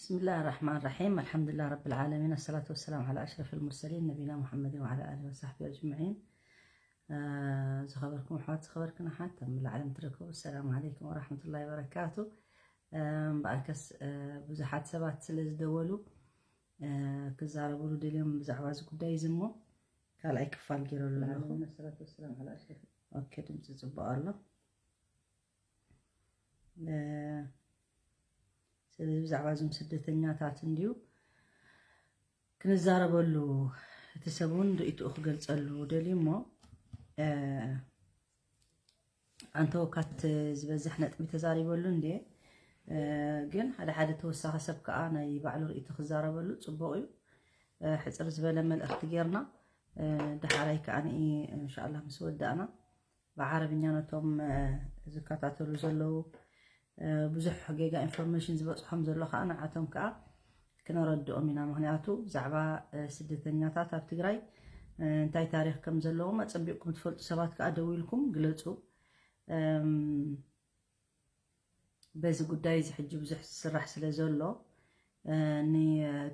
بسم الله الرحمن الرحيم. الحمد لله رب العالمين. الصلاة والسلام على أشرف المرسلين نبينا محمد وعلى آله وصحبه أجمعين. ዝኸበርኩም ኣሕዋት፣ ዝኸበርክን ኣሓት ኣብ መላእ ዓለም ትርከቡ፣ ሰላም ዓለይኩም ወራሕመቱላሂ ወበረካቱ። እምበኣርከስ ብዙሓት ሰባት ስለ ዝደወሉ ክዛረብሉ ደልዮም ብዛዕባ እዚ ጉዳይ እዚ እሞ ካልኣይ ክፋል ገይረሉ ኣለኹ። ኦኬ፣ ድምፂ ፅቡቅ ኣሎ። ስለዚ ብዛዕባ እዞም ስደተኛታት እንድዩ ክንዛረበሉ፣ እቲ ሰብ እውን ርእይትኡ ክገልጸሉ ደልዩ እሞ፣ ኣንተወካት ዝበዝሕ ነጥቢ ተዛሪበሉ እንድየ። ግን ሓደ ሓደ ተወሳኺ ሰብ ከኣ ናይ ባዕሉ ርእይቶ ክዛረበሉ ጽቡቕ እዩ። ሕጽር ዝበለ መልእኽቲ ጌርና፣ ደሓራይ ከኣ ንኢ እንሻላ ምስ ወዳእና ብዓረብኛ ነቶም ዝከታተሉ ዘለዉ ብዙሕ ጌጋ ኢንፎርሜሽን ዝበፅሖም ዘሎ ከዓ ንዓቶም ከዓ ክነረድኦም ኢና። ምክንያቱ ብዛዕባ ስደተኛታት ኣብ ትግራይ እንታይ ታሪክ ከም ዘለዎም ኣፀቢቕኩም ትፈልጡ ሰባት ከዓ ደዊልኩም ግለፁ። በዚ ጉዳይ እዚ ሕጂ ብዙሕ ዝስራሕ ስለ ዘሎ ን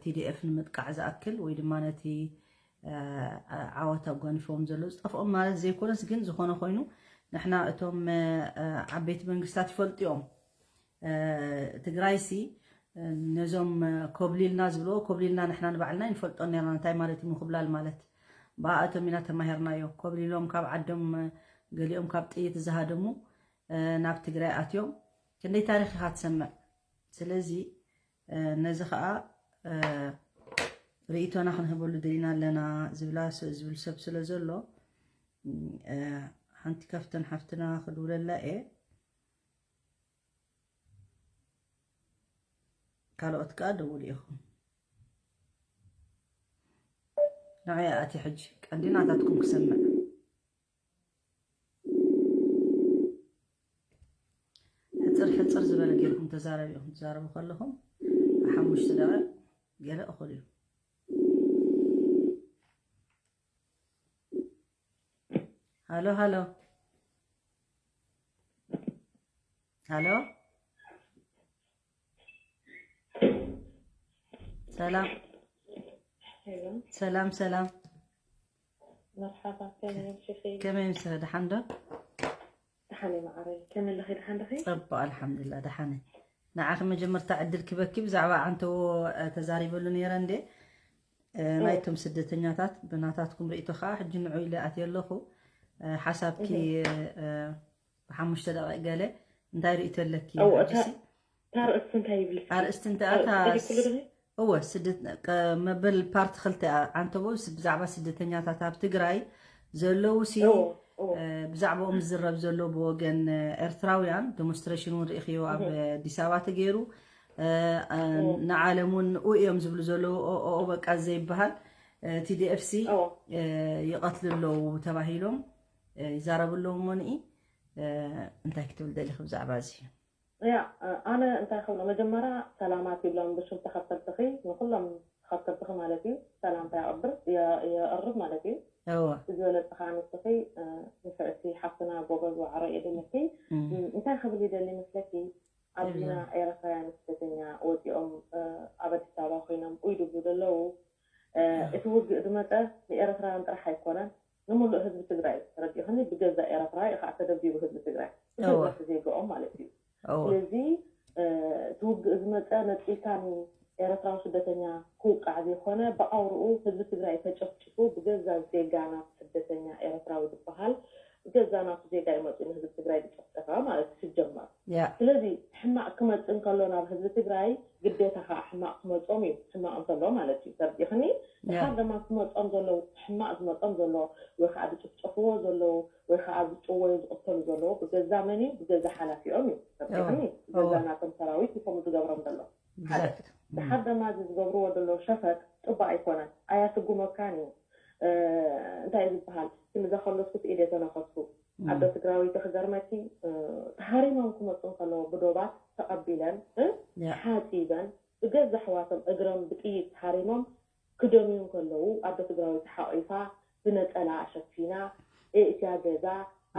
TDF ንምጥቃዕ ዝኣክል ወይ ድማ ነቲ ዓወት ኣጓኒፎም ዘሎ ዝጠፍኦም ማለት ዘይኮነስ ግን ዝኾነ ኮይኑ ንሕና እቶም ዓበይቲ መንግስታት ይፈልጡ እዮም። ትግራይ ሲ ነዞም ኮብሊልና ዝብልዎ ኮብሊልና ንሕና ንባዕልና ይንፈልጦ ነርና እንታይ ማለት እዩ ምኩብላል ማለት ብኣቶም ኢና ተማሂርናዮ። ኮብሊሎም ካብ ዓዶም ገሊኦም ካብ ጥይት ዝሃደሙ ናብ ትግራይ ኣትዮም ክንደይ ታሪክ ኢካ ትሰምዕ። ስለዚ ነዚ ከዓ ርእይቶና ክንህበሉ ደሊና ኣለና ዝብላ ዝብል ሰብ ስለ ዘሎ ሓንቲ ካብተን ሓፍትና ክድውለላ እየ። ካልኦት ከዓ ደውሉ ኢኹም። ንዓይ ኣቲ ሕጂ ቀንዲ ናታትኩም ክሰምዕ ሕፅር ሕፅር ዝበለ ጌርኩም ተዛረቢ ኢኹም። ትዛረቡ ከለኹም ሓሙሽተ ደቂቕ ገለ እኹል እዩ። ሃሎ ሃሎ ሃሎ። ሰላም ሰላም ሰላም። መርሓባ፣ ከመይ ኣምሲኺ? ከመይ ኣምሲኺ? ደሓን ዶ? ደሓን እየ ማዓረይ። ከመይ ኣለኺ? ደሓን ዲኺ? ፀቡቕ ኣልሓምዱሊላህ ደሓን እየ። ንዓኺ መጀመርታ ዕድል ክበኪ ብዛዕባ ዓንተዎ ተዛሪበሉ ነይረ እንዴ? ናይቶም ስደተኛታት ብናታትኩም ርእይቶ ከዓ ሕጂ ንዑ ኢለ ኣትየ ኣለኹ። ሓሳብኪ ብሓሙሽተ ደቂቕ ገለ እንታይ ርእይቶ ኣለኪ? ኣርእስቲ እንታይ ይብል? ኣርእስቲ እንታይ ኣታ እወ ስደት መበል ፓርቲ ክልተ ዓንተቦ ብዛዕባ ስደተኛታት ኣብ ትግራይ ዘለዉ ሲ ብዛዕባኦም ዝዝረብ ዘሎ ብወገን ኤርትራውያን ዴሞንስትሬሽን እውን ርእኽዮ ኣብ ኣዲስ ኣበባ ተገይሩ። ንዓለም እውን ንኡ እዮም ዝብሉ ዘለዉ ኦኦ በቃ ዘይበሃል። TDF ሲ ይቐትሉ ኣለዉ ተባሂሎም ይዛረቡ ኣለዉ እሞ ንኢ እንታይ ክትብል ደሊኺ ብዛዕባ እዚ? ያ ኣነ እንታይ ክብሎ መጀመርያ ሰላማት ይብሎም ብሽም ተኸተልትኺ ንኩሎም ተኸተልትኺ ማለት እዩ ሰላምታ የቕብር የቕርብ ማለት እዩ። እወ ዝበለፀ ከዓ ንስኺ ንፍዕቲ ሓፍትና ጎበዝ ዋዕሮ እየ ደለኪ። እንታይ ክብል ይደሊ መስለኪ ኣብዚና ኤረትራውያን ስደተኛ ወፂኦም ኣብ ኣዲስ ኣበባ ኮይኖም ኡይ ድብሉ ደለዉ እቲ ውግእ ዝመፀ ንኤረትራውያን ጥራሕ ኣይኮነን ንምሉእ ህዝቢ ትግራይ ተረዲእክኒ ብገዛ ኤረትራዊ ከዓ ተደብዲቡ ህዝቢ ትግራይ ብገዛቲ ዜግኦም ማለት እዩ። ስለዚ እቲ ውግእ ዝመፀ ነፂልካ ንኤረትራዊ ስደተኛ ክውቃዕ ዘይኮነ ብኣውርኡ ህዝቢ ትግራይ ተጨፍጭፉ ብገዛ ዜጋ ናቱ ስደተኛ ኤረትራዊ ዝበሃል ብገዛ ናቱ ዜጋ እዩ መፂኡ ንህዝቢ ትግራይ ዝጨፍጨፈ ማለት እዩ ሲጀመር። ስለዚ ሕማቅ ክመፅእ እንከሎ ናብ ህዝቢ ትግራይ ግዴታ ከዓ ሕማቅ ክመፆም እዩ ሕማቅ እንተሎ ማለት እዩ ተርዲእክኒ። ድሓር ድማ ክመፆም ዘለዉ ሕማቅ ዝመፆም ዘሎ ወይ ከዓ ዝጭፍጨፍዎ ዘለዉ ወይ ከዓ ዝጭወዩ ዝቅተሉ ዘለዉ ብገዛ መን እዩ ብገዛ ሓላፊኦም እዩ ተርዲእክኒ። ብገዛ ናቶም ሰራዊት ይኮም ዝገብሮም ዘሎ ሓደ ድሓር ድማ እዚ ዝገብርዎ ዘለዉ ሸፈጥ ፅቡቅ ኣይኮነን ኣያስጉመካን እዩ። እንታይ እዩ ዝበሃል ክንዛ ከለስኩ ስኢል የተነኸስኩ ኣዶ ትግራወይቲ ክገርመኪ ተሃሪሞም ክመፁ እንከለዉ ብዶባት ተቐቢለን ሓፂበን ብገዛ ኣሕዋቶም እግሮም ብጥይት ተሃሪሞም ክደምዩ እንከለዉ ኣዶ ትግራወይቲ ሓቒፋ ብነፀላ ኣሸፊና እእትያ ገዛ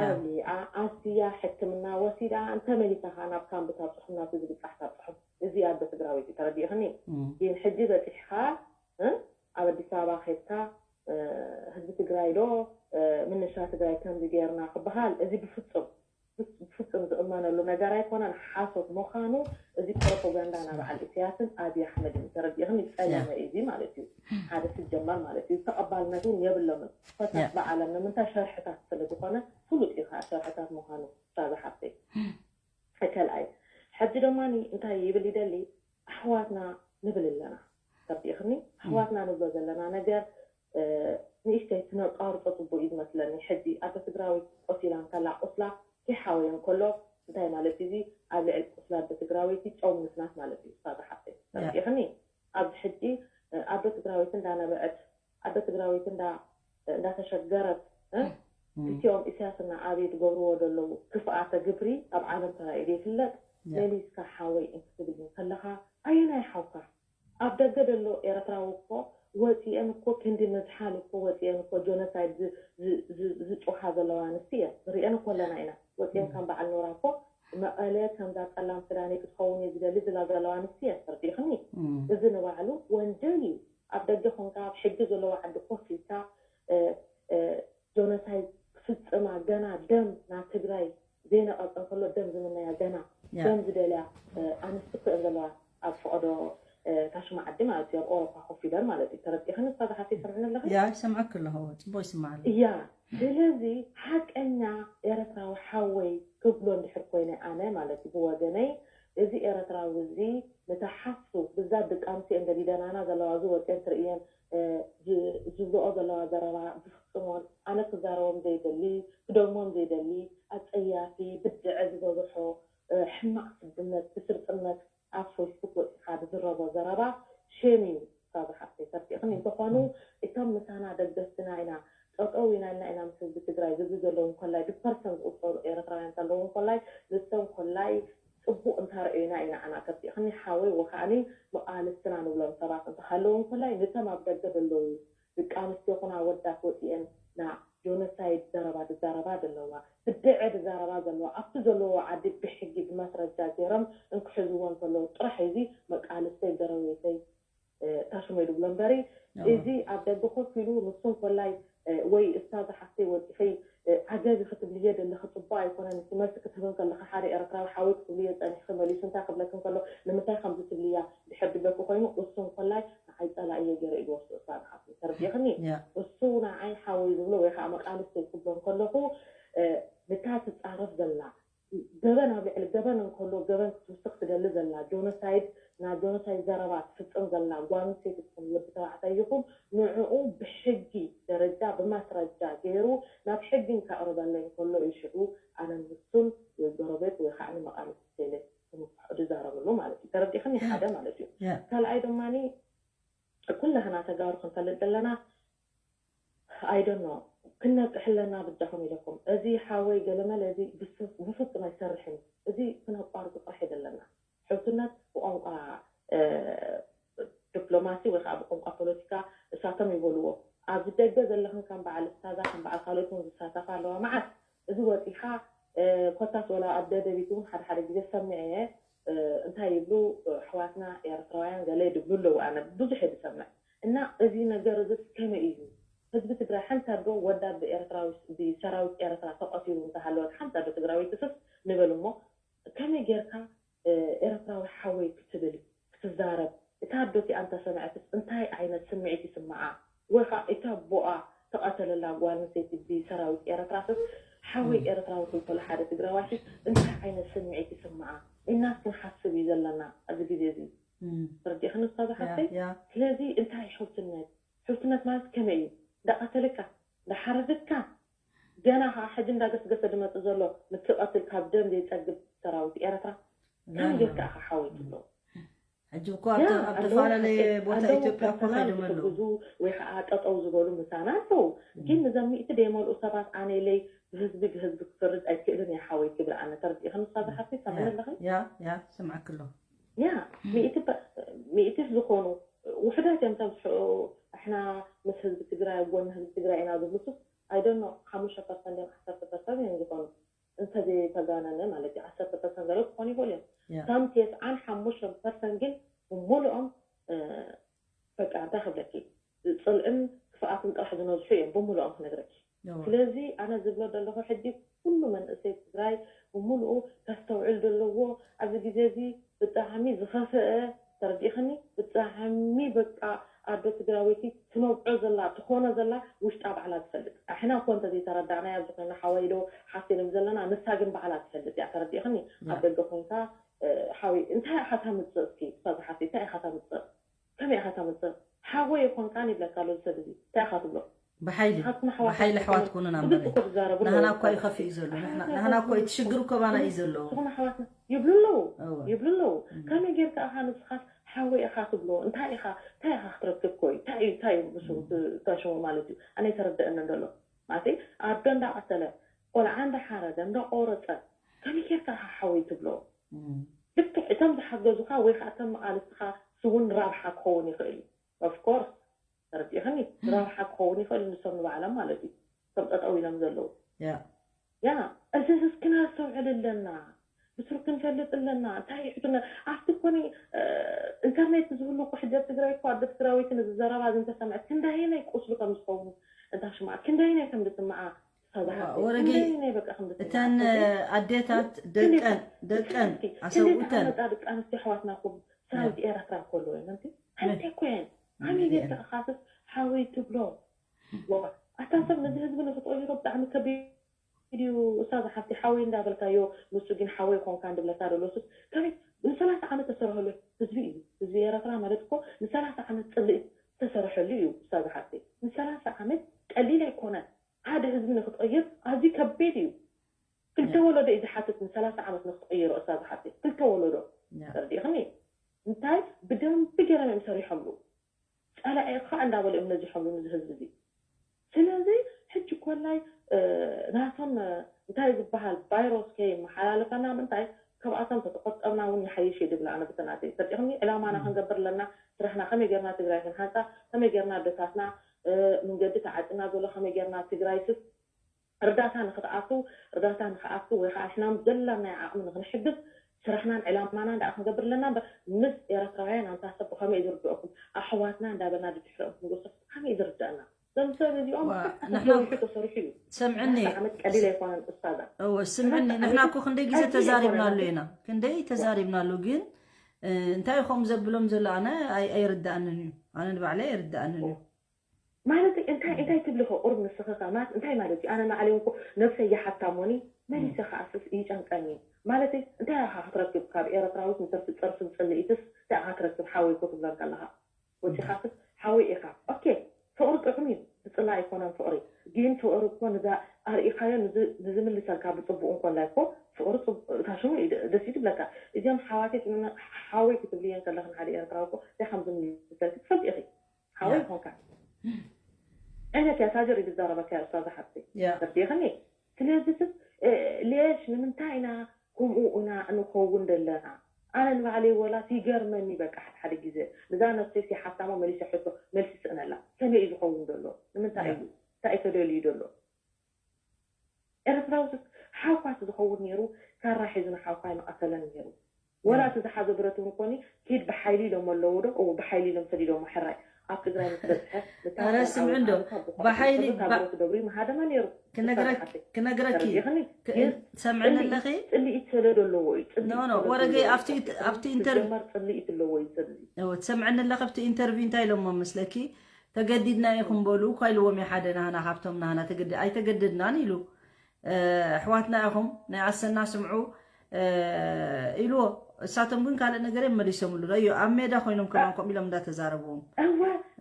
ኣበሊኣ ኣስትያ ሕክምና ወሲዳ እንተመሊሳ ከዓ ናብ ካምፕ ታብፅሑም ናብቲ ዝብፃሕ ታብፅሑም። እዚ ኣዶ ትግራወይቲ ተረዲእኽኒ። ግን ሕጂ በፂሕኻ ኣብ ኣዲስ ኣበባ ከድካ ህዝቢ ትግራይ ዶ ምንሻ ትግራይ ከምዚ ገይርና ክበሃል እዚ ብፍፁም ብፍፁም ዝእመነሉ ነገር ኣይኮነን። ሓሶት ምዃኑ እዚ ፕሮፓጋንዳ ናይ በዓል ኢሳያስን ኣብይ ኣሕመድን ተረዲእኽኒ። ጸለመ እዩ እዚ ማለት እዩ። ሓደ ሲጀመር ማለት እዩ ተቐባልነት እውን የብሎምን። ኮታስ ብዓለም ንምንታይ ሸርሕታት ስለ ዝኾነ ፍሉጥ እዩ ከዓ ሸርሕታት ምዃኑ። ሳዛ ሓፍተይ ከልኣይ ሕጂ ደማኒ እንታይ ይብል ይደሊ ኣሕዋትና ንብል ኣለና። ተርዲእኽኒ ኣሕዋትና ንብሎ ዘለና ነገር ንእሽተይ ትነቃርጾ ጽቡቅ እዩ ዝመስለኒ። ሕጂ ኣደ ትግራወይቲ ቆሲላ እንከላ ቁስላ ከይሓወየ እንከሎ እንታይ ማለት እዚ ኣብ ልዕሊ ቁስላ ኣደ ትግራወይቲ ጨው ምንስናስ ማለት እዩ። ሳዛ ሓፍተይ ተርዲእኽኒ ኣብዚ ሕጂ ኣደ ትግራወይቲ እንዳነበዐት ኣደ ትግራወይቲ እንዳ እንዳተሸገረት እቲኦም ኢሳያስና ኣብይ ዝገብርዎ ዘለዉ ክፍኣተ ግብሪ ኣብ ዓለም ተራእዩ ዘይፍለጥ መሊስካ ሓወይ እንክትብል እንከለኻ ኣየናይ ሓውካ ኣብ ደገ ዘሎ ኤረትራዊ እኮ ወፂኤን እኮ ክንዲ ምዝሓል እኮ ወፂኤን እኮ ጆኖሳይድ ዝጮሃ ዘለዋ ኣንስቲ እየን ንሪኤን እኮ ኣለና ኢና ወፂኤን ከም በዓል ኖራ እኮ መቐለ ከምዛ ፀላም ክዳነይ ክትኸውን እየ ዝደሊ ዝላ ዘለዋ ኣንስቲ እየን ተርዲእኽኒ እዚ ንባዕሉ ወንጀል እዩ ኣብ ደገ ኮንካ ኣብ ሕጊ ዘለዎ ዓዲ ኮፍ ኢልካ ጆኖሳይድ ክፍፅማ ገና ደም ናብ ትግራይ ዘይነቐፀ እንከሎ ደም ዝምነያ ገና ደም ዝደልያ ኣንስቲ ክእን ዘለዋ ኣብ ፈቐዶ ታሽማ ዓዲ ማለት እዩ ኣብ ኤውሮፓ ኮፍ ኢለን ማለት እዩ ተረዲእኽኒ እሳ ዝሓፍተይ ይሰምዕኒ ኣለኺ ያ ይሰምዐኪ ኣለኹ ፅቡቅ ይስማዕ ኣሎ ያ ስለዚ ሓቀኛ ኤረትራዊ ሓወይ ክብሎ እንድሕር ኮይነ ኣነ ማለት እዩ ብወገነይ እዚ ኤረትራዊ እዚ ንታ ሓፍቱ ብዛት ደቂ ኣንስትዮ እንደ ሊደናና ዘለዋ እዚ ወጤን ትርእየን ዝብልኦ ዘለዋ ዘረባ ዝፍፅሞን ኣነ ክዛረቦም ዘይደሊ ክደግሞም ዘይደሊ ኣፀያፊ ብድዐ ዝበዝሖ ሕማቕ ስድነት ብስርጥነት ኣብ ፌስቡክ ወፂኻ ዝዝረቦ ዘረባ ሼም እዩ ሳዛ ሓፍተይ ተርዲእኽኒ እንተኾኑ እቶም ምሳና ደገፍትና ኢና ጠጠው ኢና ኢልና ኢና ምስ ህዝቢ ትግራይ ዝብሉ ዘለዉ እንኮላይ ብፐርሰንት ዝቁፀሩ ኤረትራውያን እንተለዉ እንኮላይ ንሶም ኮላይ ፅቡቅ እንተረእዩና ኢና ኣና ተርዲእኽኒ ሓወይ ወከዓኒ መቃልስትና ንብሎም ሰባት እንተሃለዉ እንኮላይ ንቶም ኣብ ደገ ዘለዉ ደቂ ኣንስትዮ ኩና ኣወዳት ወፂኤን ና ጆኖሳይድ ዘረባ ዝዛረባ ዘለዋ ብድዐ ዝዛረባ ዘለዋ ኣብቲ ዘለዎ ዓዲ ብሕጊ ብመስረጃ ገይሮም እንክሕዝዎ እንተለዉ ጥራሕ እዚ መቃልስተይ ጎረቤተይ ታሽመይ ዝብሎ እምበሪ እዚ ኣብ ደገ ኮፍ ኢሉ ንሱ እንኮላይ ወይ እስታ ዝሓፍተይ ወፂኺ ዓገቢ ክትብልዮ ዘለኺ ፅቡቅ ኣይኮነን እቲ መልሲ ክትህቢ እንከለኺ ሓደ ኤርትራዊ ሓወይ ክትብልዮ ፀኒሕኺ መሊሱ እንታይ ክብለኪ እንከሎ ንምንታይ ከምዚ ትብልያ ድሕር ድብለኪ ኮይኑ እሱ እንኮላይ ንዓይ ፀላእየ ገይረ እዩ ዝወስዶ እስታ ዝሓፍተይ ተርዲእኽኒ እሱ ንዓይ ሓወይ ዝብሎ ወይ ከዓ መቃልስተይ ክብሎ እንከለኹ ንታ ትፃረፍ ዘላ ገበን ኣብ ልዕሊ ገበን እንከሎ ገበን ክትውስኽ ትደሊ ዘላ ጆኖሳይድ ናብ ጆኖሳይድ ዘረባ ትፍፅም ዘላ ጓል ኣንስተይቲ ትኹን ወዲ ተባዕታይ ይኹን ንዕኡ ብሕጊ ደረጃ ብማስረጃ ገይሩ ናብ ሕጊ እንከቕርበለይ እንከሎ እዩ ሽዑ ኣነ ንሱን ወይ ጎረቤት ወይ ከዓ ንመቓልስቲ ቴሌ ክምክሖ ዝዛረበሉ ማለት እዩ ተረዲእኽኒ ሓደ ማለት እዩ ካልኣይ ድማ ኩላህና ተጋሩ ክንፈልጥ ዘለና I don't know ክነቅሕ ኣለና ብጃኹም ኢለኩም እዚ ሓወይ ገለመለ እዚ ብፍፁም ኣይሰርሕን እዚ ክነቋርፁ ጥራሕ እዩ ዘለና ሕውትነት ብቋንቋ ዲፕሎማሲ ወይ ከዓ ብቋንቋ ፖለቲካ እሳቶም ይበልዎ ኣብዚ ደገ ዘለኽን ከም በዓል እስታዛ ከም በዓል ካልኦት እውን ዝሳተፋ ኣለዋ መዓት እዚ ወፂኻ ኮታስ ወላ ኣብ ደደቢት እውን ሓደ ሓደ ግዜ ሰሚዐ እየ እንታይ ይብሉ ኣሕዋትና ኤርትራውያን ገለ ድብሉ ኣለዉ ኣነ ብዙሕ እየ ዝሰምዕ እና እዚ ነገር እዚ ከመይ እዩ ህዝቢ ትግራይ ሓንቲ ኣዶ ወዳ ብኤርትራዊ ብሰራዊት ኤርትራ ተቐቲሉ እንተሃለወት ሓንቲ ኣዶ ትግራወይቲ ስስ ንበል እሞ ከመይ ጌርካ ኤርትራዊ ሓወይ ክትብል ክትዛረብ እታ ኣዶ እቲኣ እንተሰምዐትስ እንታይ ዓይነት ስምዒት ይስምዓ ወይ ከዓ እቲ ኣቦኣ ተቐተለላ ጓል ኣንስተይቲ ብሰራዊት ኤርትራ ስስ ሓወይ ኤርትራዊ ክንከሎ ሓደ ትግራዋይ ስስ እንታይ ዓይነት ስምዒት ይስምዓ ኢልናስ ክንሓስብ እዩ ዘለና ኣብዚ ግዜ እዚ ተረዲእኽኒ እሳ ዝሓፍተይ ስለዚ እንታይ ሕውትነት ሕውትነት ማለት ከመይ እዩ እንዳቐተለካ እንዳሓረደካ ገና ከዓ ሕጂ እንዳገስገሰ ዝመፅእ ዘሎ ንክቐትል ካብ ደም ዘይፀግብ ሰራዊት ኤርትራ ከመይ ጌርካ ኢኻ ሓወይ ትብሎ ሕጂ እኮ ኣብ ኣብ ዝተፈላለዩ ቦታ ኢትዮጵያ እኮ ከይዶም ኣለዉ ወይ ከዓ ጠጠው ዝበሉ ምሳና ኣለዉ ግን እዞም ሚእቲ ደይመልኡ ሰባት ኣነ ኢለይ ብህዝቢ ብህዝቢ ክፈርድ ኣይክእልን እየ ሓወይ ክብል ኣነ ተረዲእኽኒ እሳ ዝሓፍተይ ሰምዕኒ ኣለኺ ያ ያ ስምዓክ ኣለኹ ያ ሚእቲ ሚእቲ ዝኾኑ ውሕዳት እዮም ተብዝሑ ኣሕና ምስ ህዝቢ ትግራይ ኣብ ጎኒ ህዝቢ ትግራይ ኢና ዝብሉ ሱስ I don't know ሓሙሽተ ፐርሰንት እዮም ዓሰርተ ፐርሰንት እዮም ዝኾኑ እንተዘይተጋነነ ማለት እዩ። ዓሰርተ ፐርሰንት ገለ ክኾኑ ይኽእሉ እዮም። ከም ተስዓን ሓሙሽተ ፐርሰንት ግን ብምሉኦም በቃ እንታይ ክብለኪ፣ ፅልእን ክፍኣትን ጥራሕ ዝነዝሑ እዮም ብምሉኦም ክነግረኪ። ስለዚ ኣነ ዝብሎ ዘለኹ ሕጂ ኩሉ መንእሰይ ትግራይ ብምሉኡ ከስተውዕል ዘለዎ ኣብዚ ግዜ እዚ ብጣዕሚ ዝኸፍአ፣ ተረዲእኽኒ፣ ብጣዕሚ በቃ ኣዶ ትግራወይቲ ትነብዖ ዘላ ትኾኖ ዘላ ውሽጣ ባዕላ ትፈልጥ። ኣሕና እኮ እንተዘይተረዳእናያ ኣብዚ ኮይና ሓወይ ዶ ሓፍተይ ንብል ዘለና ንሳ ግን ባዕላ ትፈልጥ እያ። ተረዲእኽኒ፣ ኣብ ደገ ኮይንካ ሓወይ እንታይ ኢኻ ታምፅእ እስኪ እሳ ዝሓፍተይ እንታይ ኢኻ ታምፅእ ከመይ ኢኻ ተምፅእ ሓወይ ይኾንካን ይብለካ ኣሎ ሰብ እዚ እንታይ ኢኻ ትብሎ ብሓይሊ ብሓይሊ ኣሕዋት ኮኑና እምበር ንሕና እኳ እዩ ከፊ እዩ ዘሎ ንሕና እኳ እቲ ሽግር እኮ ባና እዩ ዘሎ ዝኾነ ኣሕዋትና ይብሉ ኣለዉ ይብሉ ኣለዉ ከመይ ጌርካ ኢኻ ንስኻስ ሓወይ ኢኻ ትብሎ እንታይ ኢኻ እንታይ ኢኻ ክትረክብ ኮይ እንታይ እዩ እንታይ እዩ ምስታሽሞ ማለት እዩ ኣነ ይተረደአኒ እንደሎ ማለት ኣዶ እንዳቐተለ ቆልዓ እንዳሓረደ እንዳቆረፀ ከመይ ጌርካ ኢኻ ሓወይ ትብሎ ልክዕ እቶም ዝሓገዙኻ ወይ ከዓ እቶም መቓልስትኻ ንሱ እውን ራብሓ ክኸውን ይኽእል እዩ of course ተረዲእኽኒ ራብሓ ክኸውን ይኽእል እዩ ንሶም ንባዕሎም ማለት እዩ እቶም ጠጠው ኢሎም ዘለዉ ያ እዚስ ክነስተውዕል ኣለና ብስሩ ክንፈልጥ ኣለና እንታይ እዩ ሕትነ ኣብቲ ኮኒ ኢንተርኔት ዝህሉ እኮ ሕጂ ኣብ ትግራይ እኮ ኣደ ትግራወይቲ ንዝዘረባ ዝንተሰምዐት ክንዳየናይ ቁስሉ ከም ዝኸውን እንዳ ሽምዓት ክንዳየናይ ከም ዝስምዓ ወረጊ እተን ኣዴታት ደቀን ደቀን ኣሰብኡተን ደቂ ኣንስትዮ ኣሕዋትና ኩሉ ሰራዊት ኤረትራ ከለዎ ምንቲ ሓንቲ እኮ እየን ኣሜን ተኸኻስስ ሓወይ ትብሎ ኣታ ሰብ ነዚ ህዝቢ ንክትቀይሮ ብጣዕሚ ከቢድ እዩ እሳ ዝሓፍቲ ሓወይ እንዳበልካዮ ንሱ ግን ሓወይ ኮንካ እንድብለካ ደሎሱስ ከመይ ንሰላሳ ዓመት ተሰርሐሉ ህዝቢ እዩ ህዝቢ ኤረትራ ማለት እኮ ንሰላሳ ዓመት ፅልእ ዝተሰርሐሉ እዩ እሳ ዝሓፍቲ ንሰላሳ ዓመት ቀሊል ኣይኮነን ሓደ ህዝቢ ንክትቕይር ኣዝዩ ከቢድ እዩ ክልተ ወለዶ እዩ ዝሓትት ንሰላሳ ዓመት ንክትቕይሮ እሳ ዝሓትት ክልተ ወለዶ ተረዲእኽኒ እንታይ ብደንቢ ገይሮም እዮም ሰሪሖምሉ ፀላኢ ከዓ እንዳበሉ እዮም ነዚሖምሉ ንዚ ህዝቢ እዚ ስለዚ ሕጂ ኮላይ ናቶም እንታይ ዝበሃል ቫይሮስ ከይመሓላለፈና ምንታይ ካብኣቶም ተተቆጠብና እውን ይሓይሽ እየ ድብል ኣነ ብተናተይ ተሪእኽኒ ዕላማና ክንገብር ኣለና ስራሕና ከመይ ገርና ትግራይ ክንሃንፃ ከመይ ገርና ኣደታትና መንገዲ ተዓፅና ዘሎ ከመይ ገርና ትግራይ ስስ እርዳታ ንክትኣቱ እርዳታ ንክኣቱ ወይ ከዓ ሕናም ዘላናይ ዓቕሚ ንክንሕግዝ ስራሕናን ዕላማናን ደኣ ክንገብር ኣለና እምበር ምስ ኤረትራውያን ኣንታ ሰብ ብከመይ ዝርድአኩም ኣሕዋትና እንዳበልና ድድሕሪኦም ክንጎስፍ ከመይ ዝርድአና እዞም ሰብ እዚኦም ተሰሪሑ እዩ ሰምዕኒ ዓመት ቀሊል ኣይኮነን እስታዛ እወ ስምዕኒ ንሕና እኮ ክንደይ ግዜ ተዛሪብናሉ ኢና ክንደይ ተዛሪብናሉ ግን እንታይ ኢኹም ዘብሎም ዘሎ ኣነ ኣይርዳእንን እዩ ኣነ ንባዕለይ ኣይርዳእንን እዩ ማለት እንታይ እንታይ ትብሊ ከ ቁሩብ ንስኺ ከ ማለት እንታይ ማለት እዩ ኣነ ንዓለይ እኮ ነብሰይ ይሓታ እሞኒ መሊሰ ከኣስስ ይጨንቀኒ ማለት እንታይ ኢኻ ክትረክብ ካብ ኤረትራዊት ንትርፊ ጸርፍን ጽልኢትስ እንታይ ኢኻ ትረክብ ሓወይ እኮ ትብለን ከለኻ ወጺኻስስ ሓወይ ኢኻ ኦኬ ፍቕሪ ጥዑም እዩ ብጽላ ኣይኮነን ፍቕሪ ግን ፍቕሪ እኮ ንዛ ኣርኢኻዮ ንዝምልሰልካ ብጽቡቕ እንኮላይ እኮ ፍቕሪ እታ ሽሙ ደስ እዩ ትብለካ እዚኦም ሓዋተይ ሓወይ ክትብልየን ከለኽን ሓደ ኤርትራዊ እኮ እንታይ ከም ዝምልሰልኪ ትፈልጢ ኢኺ ሓወይ ይኾንካ ዓይነት እያ ሳጀር እዩ ዝዛረበካ እያ ኡስታዝ ሓፍተይ ተርዲእኽኒ ስለዚ ስስ ሌሽ ንምንታይ ኢና ከምኡ ኢና እንኸውን ዘለና ኣነ ንባዕለይ ወላስ ይገርመኒ በቃ ሓደ ሓደ ግዜ እዛ ነብሰይ ሲሓታሞ መሊሰ ሕቶ መልሲ ስእነላ ከመይ እዩ ዝኸውን ዘሎ ንምንታይ እዩ እንታይ እዩ ተደልዩ ዘሎ ኤርትራዊ ስስ ሓውኳስ ዝኸውን ነይሩ ካራ ሒዙ ንሓውኳ ኣይምቐተለን ነይሩ ወላ እቲ ዝሓዞ ብረት እውን ኮኒ ኪድ ብሓይሊ ኢሎም ኣለዉ ዶ እዎ ብሓይሊ ኢሎም ሰዲዶሞ ሕራይ ኣብ ትግራይ ምስ በፅሐ ረ ስምዒ እንዶ ብሓይሊ ብረት ደብሪ ምሃደመ ነይሩ ክነግረኪ ክነግረኪ ሰምዕኒ ኣለኺ ፅልኢት ሰለዶ ኣለዎ እዩ ወረገይ ኣብቲ ኢንተርቪው ፅልኢት ኣለዎ እዩ ሰለዚ ትሰምዕኒ ኣለኺ ኣብቲ ኢንተርቪው እንታይ ኢሎሞ መስለኪ ተገዲድና ኢኹም በሉ እኳ ኢልዎም እዩ ሓደ ናህና ካብቶም ናህና ተገዲ ኣይተገደድናን ኢሉ ኣሕዋትና ኢኹም ናይ ኣሰና ስምዑ ኢልዎ እሳቶም ግን ካልእ ነገር እዮም መሊሶምሉ ረዮ ኣብ ሜዳ ኮይኖም ከማን ከምኡ ኢሎም እንዳተዛረብዎም እወ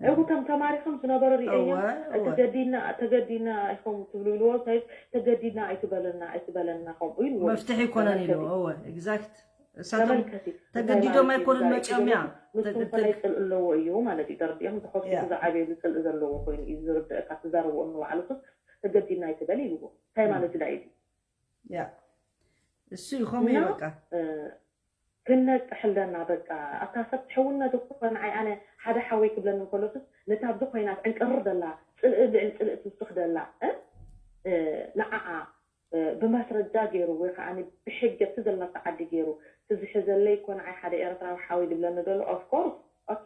እወ ከም ተማሪኾም ዝነበሩ ሪአዮም ተገዲና ተገዲና ኢኹም ትብሉ ኢልዎ እንታይ ተገዲና ኣይትበለና ኣይትበለና ከምኡ ኢልዎ መፍትሒ ይኮነን ኢልዎ እወ exact እሳቶም ተገዲዶም ኣይኮኑን መፂኦም እያ ንስኩም ከላይ ፅልእ ኣለዎ እዩ ማለት እዩ ተረዲኦም ተኸሱ ዝዓብየሉ ፅልእ ዘለዎ ኮይኑ እዩ ዝርድእካ ትዛረብኦ ንባዕልኩም ተገዲና ኣይትበል ኢልዎ እንታይ ማለት ዳ እዩ ያ እሱ ይኾም እዩ በቃ ክነቅሕ ኣለና በቃ ኣብታ ሰብ ትሕውነት እኮ ንዓይ ኣነ ሓደ ሓወይ ክብለኒ እንከሎስስ ነታ ኣብዚ ኮይና ትዕንቅርር ዘላ ፅልእ ልዕሊ ፅልእ ትውስኽ ዘላ ንዓኣ ብማስረጃ ገይሩ ወይ ከዓ ብሕጊ እቲ ዘለናቶ ዓዲ ገይሩ እቲ ዝሕዘለይ እኮ ንዓይ ሓደ ኤርትራዊ ሓወይ ዝብለኒ ዘሎ ኦፍኮርስ ኦኬ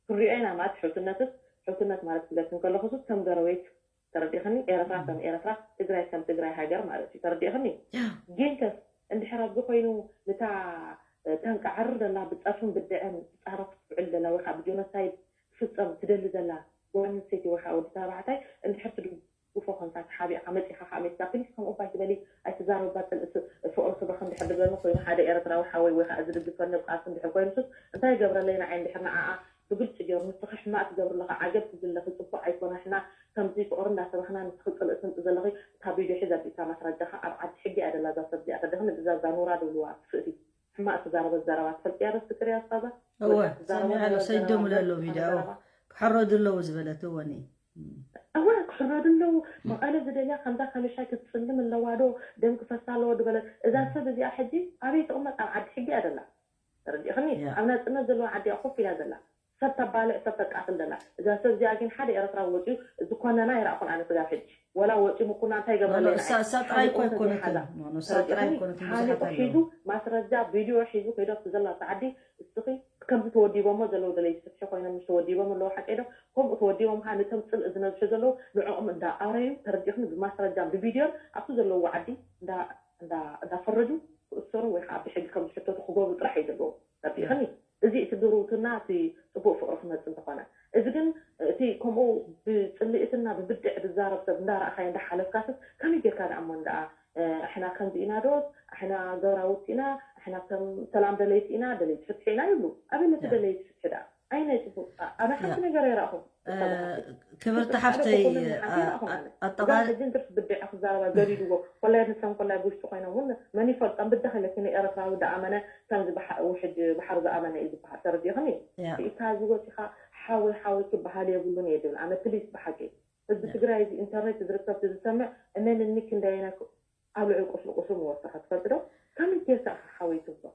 ክንሪኦ ኢና ማለት ሕውትነትስ ሕውትነት ማለት ክብለክን ከለኹ ከም ጎረቤት ተረዲእኽኒ ኤርትራ ከም ኤርትራ ትግራይ ከም ትግራይ ሃገር ማለት እዩ ተረዲእኽኒ ግን ከስ እንድሕር ኣብዚ ኮይኑ ንታ ተንቃዕር ዘላ ብፀርፍን ብድዐን ትፃረፍ ትውዕል ዘላ ወይ ከዓ ብጀኖሳይድ ትፍፀም ትደሊ ዘላ ጓል ኣንስተይቲ ወይ ከዓ ወዲ ተባዕታይ እንድሕር ትድግፎ ኮንካ ተሓቢእካ መፂእካ ከዓ መፂእካ ፕሊስ ከምኡ እባ ኣይትበሊ ኣይትዛረብባ ፅልኢ ፍቅሪ ስበኺ እንድሕር ዝብለኒ ኮይኑ ሓደ ኤርትራዊ ሓወይ ወይ ከዓ ዝድግፈኒ ቃልሲ እንድሕር ኮይኑ ሱስ እንታይ ይገብረለይ ንዓይ እንድሕር ንዓኣ ብግልፂ ገይሩ ንስኺ ሕማቅ ትገብሪ ኣለኺ ዓገብ ትብሊ ኣለኺ ፅቡቅ ኣይኮነ ንሕና ከምዚ ፍቅሪ እንዳሰበኽና ንስኺ ፅልኢ ትምፂ ዘለኺ እታ ቪድዮ ሒዛ ኣቢልካ ማስረጃኻ ኣብ ዓዲ ሕጊ እያ ዘላ እዛ ሰብ እዚኣ ተደኽኒ ብዛ እዛ ኑራ ዝብልዋ ትፍእቲ ሕማቅ ትዛረበ ዘረባ ትፈልጥያ ዶ ትፍቅርያ እዛ እወ ትዛረበ ሰሚዐ ኣሎ ዘረባ ሰይዶም ዘረባ ለሎ ቪድዮ እወ ዘረባ ክሕረዱ ኣለዉ ዝበለት እወ እኔ እወ ክሕረዱ ኣለዉ መቐለ ዝደልያ ከምዛ ከመሻይ ክትፅልም ኣለዋ ዶ ደም ክፈሳ ኣለዎ ዝበለት እዛ ሰብ እዚኣ ሕጂ ኣበይ ትቕመጥ ኣብ ዓዲ ሕጊ እያ ዘላ ተረዲእኽኒ ያ። ኣብ ናፅነት ዘለዋ ዓዲ እያ ኮፍ ኢላ ዘላ ሰብ ተባልዕ ሰብ ተቃትል ዘላ እዛ ሰብ እዚኣ ግን ሓደ ኤርትራዊ ወፂኡ ዝኮነና ይረእኹን ኣነ ስጋብ ሕጂ ወላ ወፂኡ ምኩና እንታይ ይገብረለይ ንዓይ? እሳ እሳ ጥራይ እኮ ሓሊቑ ኣይኮነትን ተዘይሓዛ። ኖ፣ ኖ፣ እሳ ጥራይ ተረዲእኽኒ? ኣይኮነትን ብዙሓት ሓሊቑ ኣለዉ ሒዙ ማስረጃ ቪድዮ ሒዙ ከይዶ ኣብቲ ዘላቶ ዓዲ እስኺ ከምዚ ተወዲቦሞ ዘለዉ ደለይቲ ፍትሒ ኮይኖም ምሽ ተወዲቦም ኣለዉ ሓቀይ ዶ ከምኡ ተወዲቦም ከዓ ነቶም ፅልኢ ዝነዝሑ ዘለዉ ንዕኦም እንዳ ኣረዩ ተረዲእኽኒ ብማስረጃን ብቪድዮን ኣብቲ ዘለዉ ዓዲ እንዳ እንዳ እንዳፈረጁ ክእሰሩ ወይ ከዓ ብሕጊ ከም ዝሕተቱ ክገብሩ ጥራሕ እዩ ዘለዎ ተረዲእኽኒ? እዚ እቲ ድሩውትና እቲ ፅቡቅ ፍቅሪ ክመፅእ እንተኾነ እዚ ግን እቲ ከምኡ ብፅልኢትና ብብድዕ ዝዛረብ ሰብ እንዳረእኻዮ እንዳሓለፍካስስ ከመይ ጌርካ ደኣ እሞ እንደኣ ኣሕና ከምዚ ኢና ዶስ ኣሕና ገራውቲ ኢና ኣሕና ከም ሰላም ደለይቲ ኢና ደለይቲ ፍትሒ ኢና ይብሉ ኣበይ ነቲ ደለይቲ ፍትሒ ደኣ ኣይ ናይ ፅቡቅ ኣነ ሓንቲ ነገር ኣይረእኹም ክብርቲ ሓፍተይ ኣጠቃል ሕጂ እንድርስ ብድዐ ክዛረባ ገዲድዎ ኮላይ ንሰን ኮላይ ብውሽጢ ኮይኖም እውን መን ይፈልጦም ብዳኺ ለኪ ንኤርትራዊ ደኣመነ ከምዚ ውሕጅ ባሕሪ ዝኣመነ እዩ ዝበሃል ተረዲእኽኒ ርእካ እዚ ወፂኻ ሓወይ ሓወይ ክበሃል የብሉን እየ ዝብል ኣነ ፕሊስ ብሓቂ ህዝቢ ትግራይ እዚ ኢንተርኔት ዝርከብ ዝሰምዕ እመንኒ ክንደየና ኣብ ልዕሊ ቁስሊ ቁስሊ ምወሰኸ ትፈልጢ ዶ ከመይ ጌርካ ኢኻ ሓወይ ትብሎ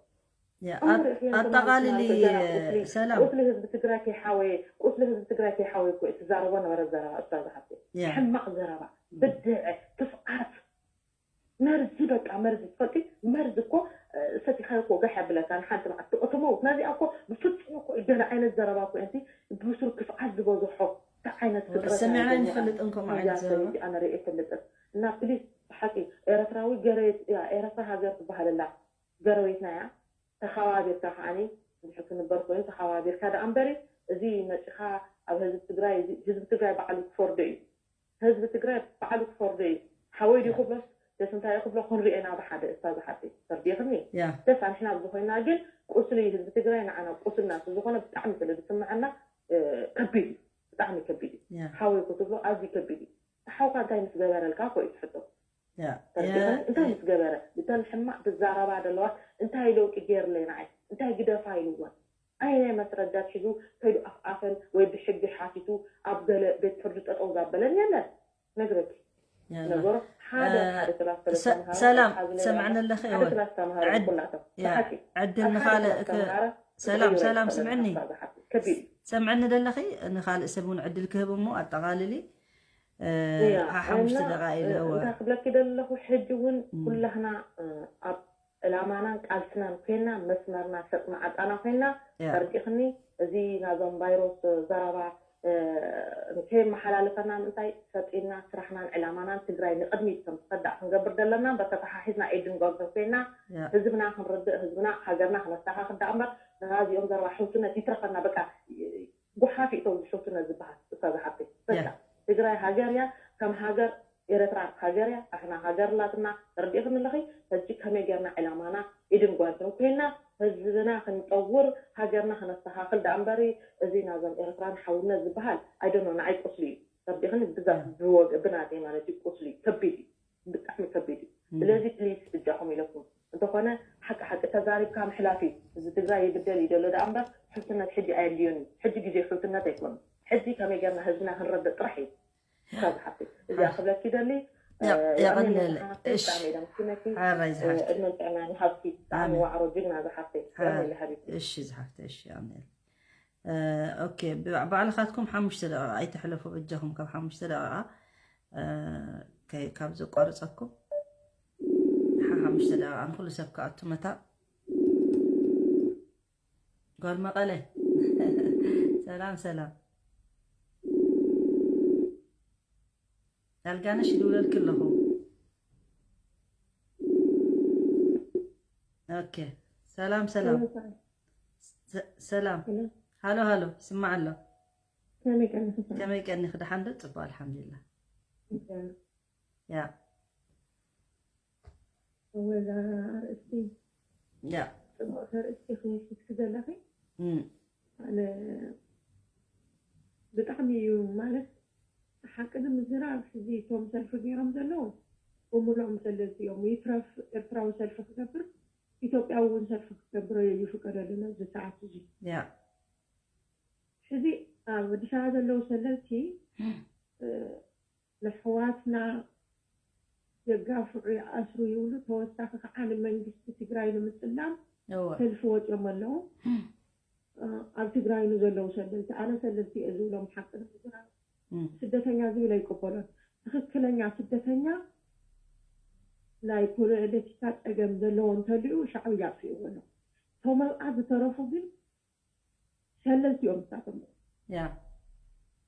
ኣጠቃልሊ ሰላም ቁስሊ ህዝቢ ትግራይ ከይሓወየ ቁስሊ ህዝቢ ትግራይ ከይሓወየ እኮ ትዛረቦ ነበረ ዘረባ እዛ ዝሓፍተ ሕማቅ ዘረባ ብድዐ ክፍኣት መርዚ በቃ መርዚ ትፈልጢ መርዚ እኮ ሰቲኻ እኮ ጋሕ ያብለካ ንሓንቲ መዓልቲ እኮ ትመውት ነዚኣ እኮ ብፍፁም እኮ ገለ ዓይነት ዘረባ እኮ እንቲ ብሱር ክፍኣት ዝበዝሖ እንታይ ዓይነት ፍጥረት ሰሚዕና ኣይንፈልጥን ከምኡ ዓይነት ዘረባ ኣነ ርእየ ይፈልጥን እና ፕሊስ ብሓቂ ኤረትራዊ ገረየት እያ ኤረትራ ሃገር ትበሃለላ ገረቤትና እያ ተኸባቢርካ ከዓኒ እንድሕር ክንበር ኮይኑ ተኸባቢርካ ደኣ እምበሪ እዚ መፂኻ ኣብ ህዝቢ ትግራይ ህዝቢ ትግራይ ባዕሉ ክፈርዶ እዩ ህዝቢ ትግራይ ባዕሉ ክፈርዶ እዩ ሓወይ ድዩ ክብሎስ ደስ እንታይ ክብሎ ክንሪኦ ኢና ብሓደ እሳ ዝሓፍተይ ተርዲእኽኒ ደስ ኣንሕና ኣብዚ ኮይና ግን ቁስሊ ህዝቢ ትግራይ ንዓና ቁስልና ስለዝኾነ ብጣዕሚ ስለ ዝስምዐና ከቢድ እዩ ብጣዕሚ ከቢድ እዩ ሓወይ ክትብሎ ኣዝዩ ከቢድ እዩ ሓውካ እንታይ ምስ ገበረልካ ኮ እዩ ትሕቶ እንታይ ምስ ገበረ እተን ሕማቅ ዝዛረባ ዘለዋ እንታይ ለውጢ ገይርለይ ንዓይ እንታይ ግደፋ ኢልወን ኣየናይ መስረዳት ሒዙ ከይዱ ኣፍኣፈን ወይ ብሕጊ ሓቲቱ ኣብ ገለ ቤት ፍርዲ ጠጠው ዛበለን የለን ነግረኪ ነገሩ ሓደ ሓደ ክላስ ሰላም ሰምዕኒ ኣለኺ እወን ዕድል ንኻልእ ሰላም ሰላም ስምዕኒ ሰምዕኒ ዘለኺ ንኻልእ ሰብ እውን ዕድል ክህብ እሞ ኣጠቓልሊ ሓሙሽተ ደቃ ኢለ እወ እንታይ ክብለኪ ዘለኹ ሕጂ እውን ኩላህና ኣብ ዕላማናን ቃልስናን ኮይና መስመርና ሰጥ መዓጣና ኮይና ተርዲእኽኒ እዚ ናዞም ቫይሮስ ዘረባ ከየመሓላልፈና ምእንታይ ሰጢና ስራሕናን ዕላማናን ትግራይ ንቅድሚት ከም ትኸዳእ ክንገብር ዘለና እምበር ተተሓሒዝና ኤድን ጓንትን ኮይና ህዝብና ክንርድእ ህዝብና ሃገርና ክነስተኻኽል ደኣ እምበር ናዚኦም ዘረባ ሕውትነት ይትረፈና በቃ ጉሓፊ እቶም ዝሸቱነ ዝበሃል እሳ ዝሓፍተይ በቃ ትግራይ ሃገር እያ ከም ሃገር ኤረትራ ሃገር እያ ኣሕና ሃገር ላትና ተረዲእኽኒ ኣለኺ ሕጂ ከመይ ጌርና ዕላማና ኢድን ጓንትን ኮይና ህዝብና ክንጠውር ሃገርና ክነስተኻኽል ደኣ እምበሪ እዚ ናዞም ኤረትራን ሓውነት ዝበሃል ኣይደኖ ንዓይ ቁስሊ እዩ ተረዲእኽኒ ብዛ ብወግ ብናተይ ማለት እዩ ቁስሊ ከቢድ እዩ ብጣዕሚ ከቢድ እዩ ስለዚ ፕሊስ ብጃኹም ኢለኩም እንተኾነ ሓቂ ሓቂ ተዛሪብካ ምሕላፍ እዩ እዚ ትግራይ ይብደል እዩ ዘሎ ደኣ እምበር ሕውትነት ሕጂ ኣየድልዮን እዩ ሕጂ ግዜ ሕውትነት ኣይኮኑን ሕጂ ከመይ ጌርና ህዝብና ክንረድእ ጥራሕ እዩ ካብ ዝሓፍቲ እዚኣ ክብለኪ ደሊ የቐንል እሺ ሓራይ ዝሓፍቲ ዕድመን ጥዕናን ይሃብኪ ብጣዕሚ ዋዕሮ ጅግና ዝሓፍቲ የቐንል ሓቢብቲ እሺ ዝሓፍቲ እሺ የቐንል ኦኬ ባዕልኻትኩም ሓሙሽተ ደቂቃ ኣይተሕለፉ በጃኹም ካብ ሓሙሽተ ደቂቃ ከይ ካብ ዝቋርጸኩም ሓሓሙሽተ ደቂቃ ንኩሉ ሰብ ክኣቱ መታ። ጓል መቐለ። ሰላም ሰላም። ኣልጋነሽ ይድውለልኪ ኣለኹ። ኦኬ። ሰላም ሰላም። ሰላም። ሰ- ሰላም። ሰላም። ሃሎ ሃሎ፣ ይስማዕ ኣሎ። ከመይ ቀኒኺ? ከመይ ቀኒኺ? ደሓን ዶ? ጽቡቕ፣ ኣልሓምዱሊላህ። ያ። እወ፣ እዛ ኣርእስቲ ያ። ጽቡቕ ኣርእስቲ ኢኺ ሒዝኪ ዘለኺ። እም። ኣነ ብጣዕሚ እዩ፣ ማለት፣ ሓቂ ንምዝራብ፣ ሕዚ እቶም ሰልፊ ገይሮም ዘለዉ ብምሉኦም ሰለልቲ እዮም። ይትረፍ ኤርትራዊ ሰልፊ ክገብር፣ ኢትዮጵያዊ እውን ሰልፊ ክገብር ይፍቀደሉ ኣብዚ ሰዓት እዚ። ያ። ሕዚ ኣብ ኣዲስ ኣበባ ዘለዉ ሰለልቲ፣ እ፣ ነሕዋትና የጋፍዑ፣ ይኣስሩ ይብሉ። ተወሳኺ ከዓ ንመንግስቲ ትግራይ ንምፅላም እወ። ሰልፊ ወፂኦም ኣለዉ። እ፣ ኣብ ትግራይ ንዘለዉ ሰለልቲ፣ ኣነ ሰለልቲ እየ ዝብሎም ሓቂ ንምዝራብ፣ እም። ስደተኛ ዝብል ኣይቅበሎን። ትኽክለኛ ስደተኛ ናይ ፖለቲካ ፀገም ዘለዎ እንተልዩ ሻዕብያ ኣጥፊእዎ ኣሎ። እቶም ኣብኣ ዝተረፉ ግን ሰለልቲ እዮም ንሳቶም። ያ።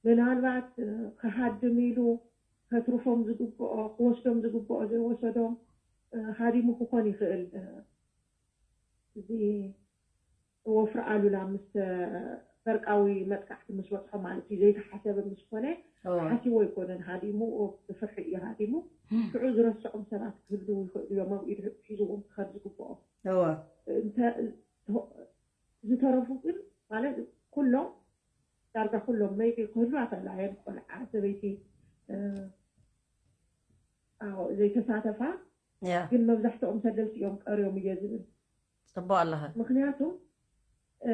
ምናልባት፣ እ፣ ክሃድም ኢሉ ከትርፎም ዝግብኦ፣ ክወስዶም ዝግብኦ ዘይወሰዶም፣ እ፣ ሃዲሙ ክኾን ይኽእል። እ፣ እዚ ወፍሪ ኣሉላ ምስ፣ እ፣ በርቃዊ መጥቃዕቲ ምስ በጽሖ ማለት እዩ፣ ዘይተሓሰበ ምስ ኮነ እወ። ሓሲቦ ኣይኮነን ሃዲሙ፣ ኦ፣ ብፍርሒ እዩ ሃዲሙ። እም። ሽዑ ዝረስዖም ሰባት ክህልዉ ይኽእሉ እዮም፣ ኣብ ኢዱ ሒዝዎም ክኸድ ዝግብኦ። እወ። እንተ-፣ ዝተረፉ ግን ማለት ኩሎም፣ ዳርጋ ኩሎም፣ maybe ክህልዋ ከላ እየን፣ ቆልዓ፣ ሰበይቲ፣ እ፣ ኣዎ፣ ዘይተሳተፋ፣ ያ። ግን መብዛሕትኦም ሰለልቲ እዮም ቀርዮም እየ ዝብል። ጽቡቕ ኣለኻ። ምኽንያቱ፣ እ፣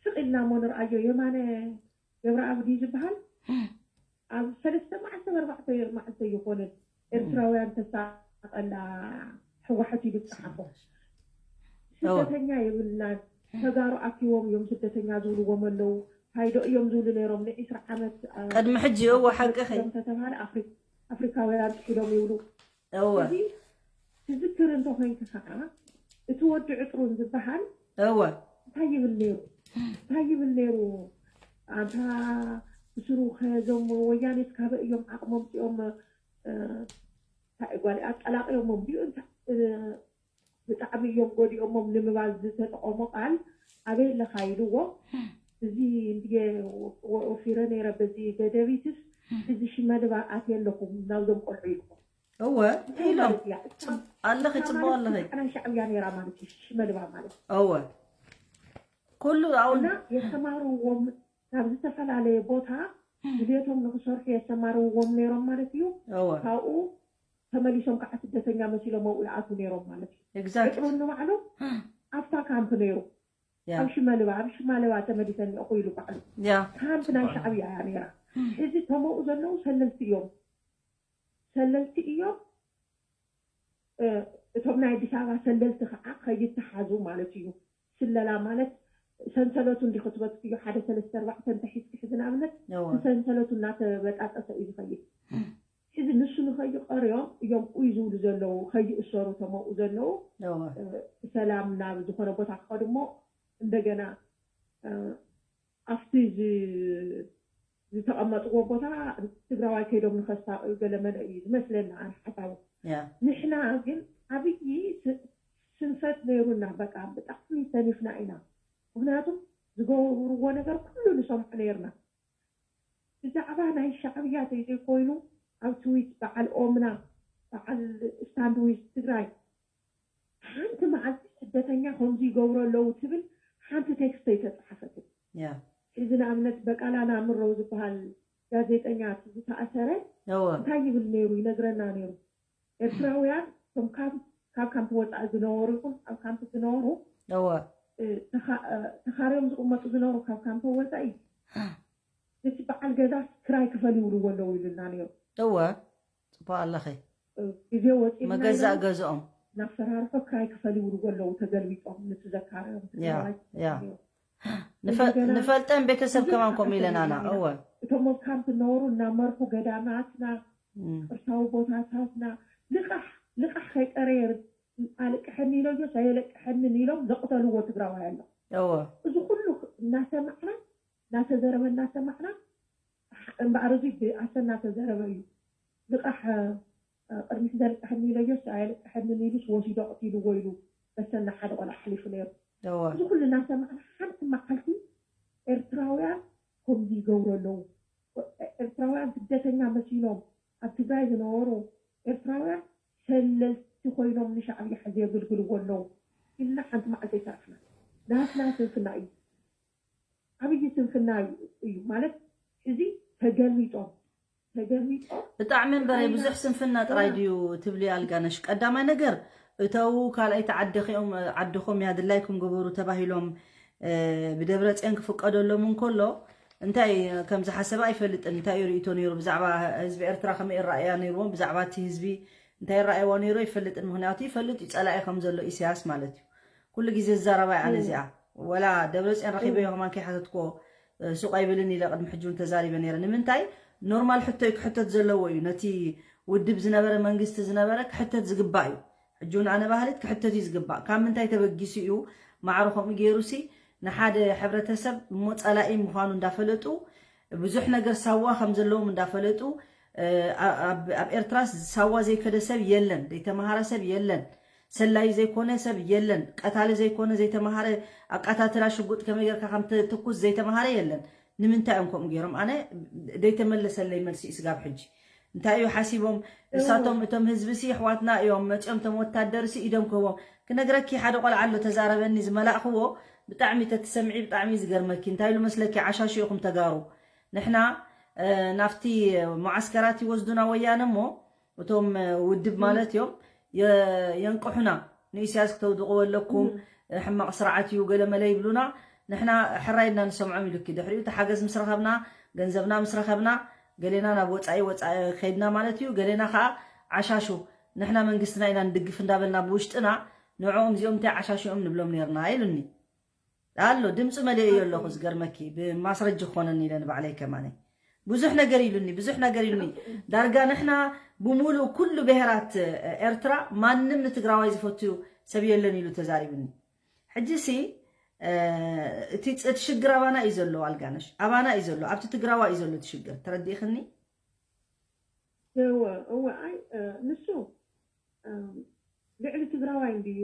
ስቕ ኢልና እሞ ንርኣዮ፣ የማነ ገብረኣብ ድዩ ዝበሃል? ኣብ ሰለስተ መዓልቲ፣ ኣርባዕተ መዓልቲ ኣይኾነን፣ ኤርትራውያን ተሳቐላ ህወሓት ኢሉ ዝጸሓፎ። እወ። ስደተኛ የብልናን። ተጋሩ ኣኪቦም እዮም ስደተኛ ዝብልዎም ኣለዉ። ታይዶ እዮም ዝብሉ ነይሮም ንዒስራ ዓመት፣ ኣ፣ ቅድሚ ሕጂ፣ እወ፣ ሓቅኺ። ተተባሃለ ኣፍሪ-፣ ኣፍሪካውያን ጥሒሎም ይብሉ። እወ። እዚ ትዝክር እንተኾይንኪ ከዓ፣ እቲ ወዲ ዕጥሩን ዝበሃል እወ። እንታይ ይብል ነይሩ? እንታይ ይብል ነይሩ? ኣንታ ብስሩ ከዞም ወያኔስ ካበይ እዮም ዓቕሞም ኣምፂኦም፣ እ፣ እንታይ ጓል ኣጠላቒዮሞም ድዩ? እንታይ፣ እ፣ ብጣዕሚ እዮም ጎዲኦሞም ንምባል ዝተጠቐሞ ቃል ኣበይ ኣለኻ ኢልዎ። እዚ እንድየ ወ-፣ ወ-፣ ወፊረ ነይረ በዚ ደደቢትስ፣ እዚ ሽመልባ ኣትየ ኣለኹ ናብዞም ቆልዑ ኢልዎ። እወ፣ እንታይ ኢሎም። ማለት እያ? እታ ኣለኺ፣ እታ ጽቡቕ ማለት ኣለኺ። ከዓ ናይ ሻዕብያ ነይራ ማለት እዩ፣ ሽመልባ ማለት። እወ። ኩሉ ኣውን እና የሰማርዎም ናብ ዝተፈላለየ ቦታ ድሌቶም ንክሰርሑ የሰማርዎም ነይሮም ማለት እዩ። እወ። ካብኡ ተመሊሶም ከዓ ስደተኛ መሲሎም ኣብኡ ይኣትዉ ነይሮም ማለት እዩ። Exact። ዕጥሩ ንባዕሉ ኣብታ ካምፕ ነይሩ። ያ። ኣብ ሽመልባ፣ ኣብ ሽማለባ ተመሊሰ እኒኦኹ ኢሉ ባዕሉ። ያ። ካምፕ ናይ ሻዕብያ እያ ነይራ። ሕዚ እቶም ኣብኡ ዘለዉ ሰለልቲ እዮም። ሰለልቲ እዮም። እ፣ እቶም ናይ ኣዲስ ኣበባ ሰለልቲ ከዓ ከይተሓዙ ማለት እዩ። ስለላ ማለት ሰንሰለቱ እንዲ ክትበትክዮ ሓደ ሰለስተ ኣርባዕተ እንተሒዝኪ ሕዚ ንኣብነት እወ። ብሰንሰለቱ እናተበጣጠሰ እዩ ዝኸይድ። ሕዚ ንሱ ንኸይቐርዮም እዮም ኡይ ዝብሉ ዘለዉ፣ ከይእሰሩ እቶም ኣብኡ ዘለዉ። እወ። እ፣ ብሰላም ናብ ዝኾነ ቦታ ክኸዱ እሞ እንደገና፣ እ፣ ኣብቲ ዝ-፣ ዝተቐመጥዎ ቦታ ትግራዋይ ከይዶም ንኸስታቕዩ ገለ መለ እዩ ዝመስለና፣ ኣነ ሓሳቡ። ያ። ንሕና ግን ዓብዪ ስ-፣ ስንፈት ነይሩና፣ በቃ ብጣዕሚ ሰኒፍና ኢና። ምኽንያቱም ዝገብርዎ ነገር ኩሉ ንሰምዖ ነይርና። ብዛዕባ ናይ ሻዕብያ ተይዘይኮይኑ ኣብ ትዊት በዓል ኦምና፣ በዓል ስታንድ ዊዝ ትግራይ ሓንቲ መዓልቲ ስደተኛ ከምዚ ይገብሩ ኣለዉ ትብል ሓንቲ ቴክስት ኣይተጻሓፈትን። ያ። ሕዚ ንኣብነት በቃላና ምረው ዝበሃል ጋዜጠኛ እቲ ዝተኣሰረ እወ። እንታይ ይብል ነይሩ? ይነግረና ነይሩ። ኤርትራውያን እቶም ካብ፣ ካብ ካምፕ ወጻኢ ዝነበሩ ይኹን ኣብ ካምፕ ዝነበሩ፣ እወ። እ፣ ተኻ-፣ እ፣ ተኻርዮም ዝቕመጡ ዝነበሩ ካብ ካምፕ ወጻኢ፣ ነቲ በዓል ገዛ ክራይ ክፈል ይብልዎ ኣለዉ ኢሉና ነይሩ። እወ። ጽቡቕ ኣለኺ። እ፣ ግዜ ወጺእና መገዛእ ኢሎም ገዝኦም። እናፈራርሑ ክራይ ክፈል ይብልዎ ኣለዉ ተገልቢጦም፣ ነቲ ዘካርዮም ያ፣ ትግራዋይ ያ። ነይሩ። ንፈ-፣ እንደገና ንፈልጠን ቤተሰብ ብዙሕ ከማን ከምኡ ኢለናና። ኣሳሰቢና። እወ። እቶም ኣብ ካምፕ ዝነበሩ እናመርሑ ገዳማትና ቅርሳዊ ቦታታትና ልቓሕ ልቓሕ ከይቀረየ ኣልቅሐኒ ኢሎዮስ ኣየለቅሐንን ኢሎም ዘቕተልዎ ትግራዋይ ኣሎ። እወ እዚ ኩሉ እናሰማዕና እናተዘረበ እናሰማዕና እምበኣር እዚ ብኣሰ እናተዘረበ እዩ። ልቓሕ ቅድሚት ዘልቅሐኒ ኢሎዮስ ኣየልቅሐንን ኢሉስ ወሲዶ ኣቕቲልዎ ኢሉ መሰና ሓደ ቆልዓ ኣሕሊፉ ነይሩ። እወ እዚ ኩሉ እናሰማዕና ሓንቲ መዓልቲ ኤርትራውያን ከምዚ ይገብሩ ኣለዉ። ኤርትራውያን ስደተኛ መሲሎም ኣብ ትግራይ ዝነበሩ ኤርትራውያን ሰለልቲ ኮይኖም ንሻዕብያ ሕዚ የገልግልዎ ኣለዉ ኢልና ሓንቲ መዓልቲ ኣይተረፍና። ናትና ስንፍና እዩ፣ ዓብዪ ስንፍና እዩ ማለት ሕዚ ተገልቢጦም ተገልቢጦም ብጣዕሚ እምበረይ ብዙሕ ስንፍና ጥራይ ድዩ ትብሊ ኣልጋነሽ? ቀዳማይ ነገር እተው፣ ካልኣይቲ ዓድኺኦም ዓድኹም እያ ድላይኩም ግበሩ ተባሂሎም ብደብረፅዮን ክፍቀደሎም እንከሎ እንታይ ከም ዝሓሰበ ኣይፈልጥን። እንታይ እዩ ርእይቶ ነይሩ ብዛዕባ ህዝቢ ኤርትራ ከመይ ይረኣያ ነይርዎም? ብዛዕባ እቲ ህዝቢ እንታይ ይረኣይዎ ነይሩ ኣይፈልጥን። ምክንያቱ ይፈልጥ እዩ ፀላኢ ከም ዘሎ ኢሳያስ ማለት እዩ። ኩሉ ግዜ ዝዛረባ እያ ኣነ እዚኣ ወላ ደብረፅዮን ረኺበዮ ከማን ከይሓተትክዎ ሱቕ ኣይብልን ኢለ ቅድሚ ሕጂ እውን ተዛሪበ ነይረ። ንምንታይ ኖርማል ሕቶ እዩ ክሕተት ዘለዎ እዩ። ነቲ ውድብ ዝነበረ መንግስቲ ዝነበረ ክሕተት ዝግባእ እዩ። ሕጂ እውን ኣነ ባህሊት ክሕተት እዩ ዝግባእ። ካብ ምንታይ ተበጊሱ እዩ ማዕረ ከምኡ ገይሩ ሲ ንሓደ ሕብረተሰብ እሞ ጸላኢ ምዃኑ እንዳፈለጡ ብዙሕ ነገር ሳዋ ከም ዘለዎም እንዳፈለጡ ኣብ ኤርትራ ሳዋ ዘይከደ ሰብ የለን፣ ዘይተማሃረ ሰብ የለን፣ ሰላይ ዘይኮነ ሰብ የለን፣ ቀታሊ ዘይኮነ ዘይተማሃረ ኣቃታትላ ሽጉጥ ከመይ ገርካ ከም ትኩስ ዘይተማሃረ የለን። ንምንታይ እዮም ከምኡ ገይሮም? ኣነ ዘይተመለሰለይ መልሲ እዩ ስጋብ ሕጂ። እንታይ እዩ ሓሲቦም እሳቶም እቶም ህዝቢ ሲ ኣሕዋትና እዮም መፂኦም እቶም ወታደር ሲ ኢዶም ክህቦም ክነግረኪ ሓደ ቆልዓ ኣሎ ተዛረበኒ ዝመላእክዎ ብጣዕሚ ተትሰምዒ ብጣዕሚ ዝገርመኪ እንታይ ኢሉ መስለኪ ዓሻሹ ኢኹም ተጋሩ ንሕና ናብቲ ሙዓስከራት ይወስዱና ወያነ እሞ እቶም ውድብ ማለት እዮም የንቅሑና ንኢሳያስ ክተውድቕዎ ኣለኩም ሕማቕ ስርዓት እዩ ገለመለ ይብሉና ንሕና ሕራይ ኢልና ንሰምዖም ኢሉኪ ድሕሪኡ እቲ ሓገዝ ምስ ረኸብና ገንዘብና ምስ ረኸብና ገሌና ናብ ወፃኢ ወፃኢ ከይድና ማለት እዩ ገሌና ከዓ ዓሻሹ ንሕና መንግስትና ኢና ንድግፍ እንዳበልና ብውሽጥና ንዕኦም እዚኦም እንታይ ዓሻሹ እዮም ንብሎም ነርና ኢሉኒ ኣሎ ድምፂ መሊአ እየ ኣለኹ ዝገርመኪ ብማስረጅ ክኾነኒ ኢለ ንባዕለይ ከማነ ብዙሕ ነገር ኢሉኒ ብዙሕ ነገር ኢሉኒ ዳርጋ ንሕና ብሙሉእ ኩሉ ብሄራት ኤርትራ ማንም ንትግራዋይ ዝፈትዩ ሰብ የለን ኢሉ ተዛሪብኒ ሕጂ ሲ እቲ ሽግር ኣባና እዩ ዘሎ ኣልጋነሽ ኣባና እዩ ዘሎ ኣብቲ ትግራዋ እዩ ዘሎ እቲ ሽግር ተረዲእኽኒ እወ እወ ኣይ ንሱ ልዕሊ ትግራዋይ እንድዩ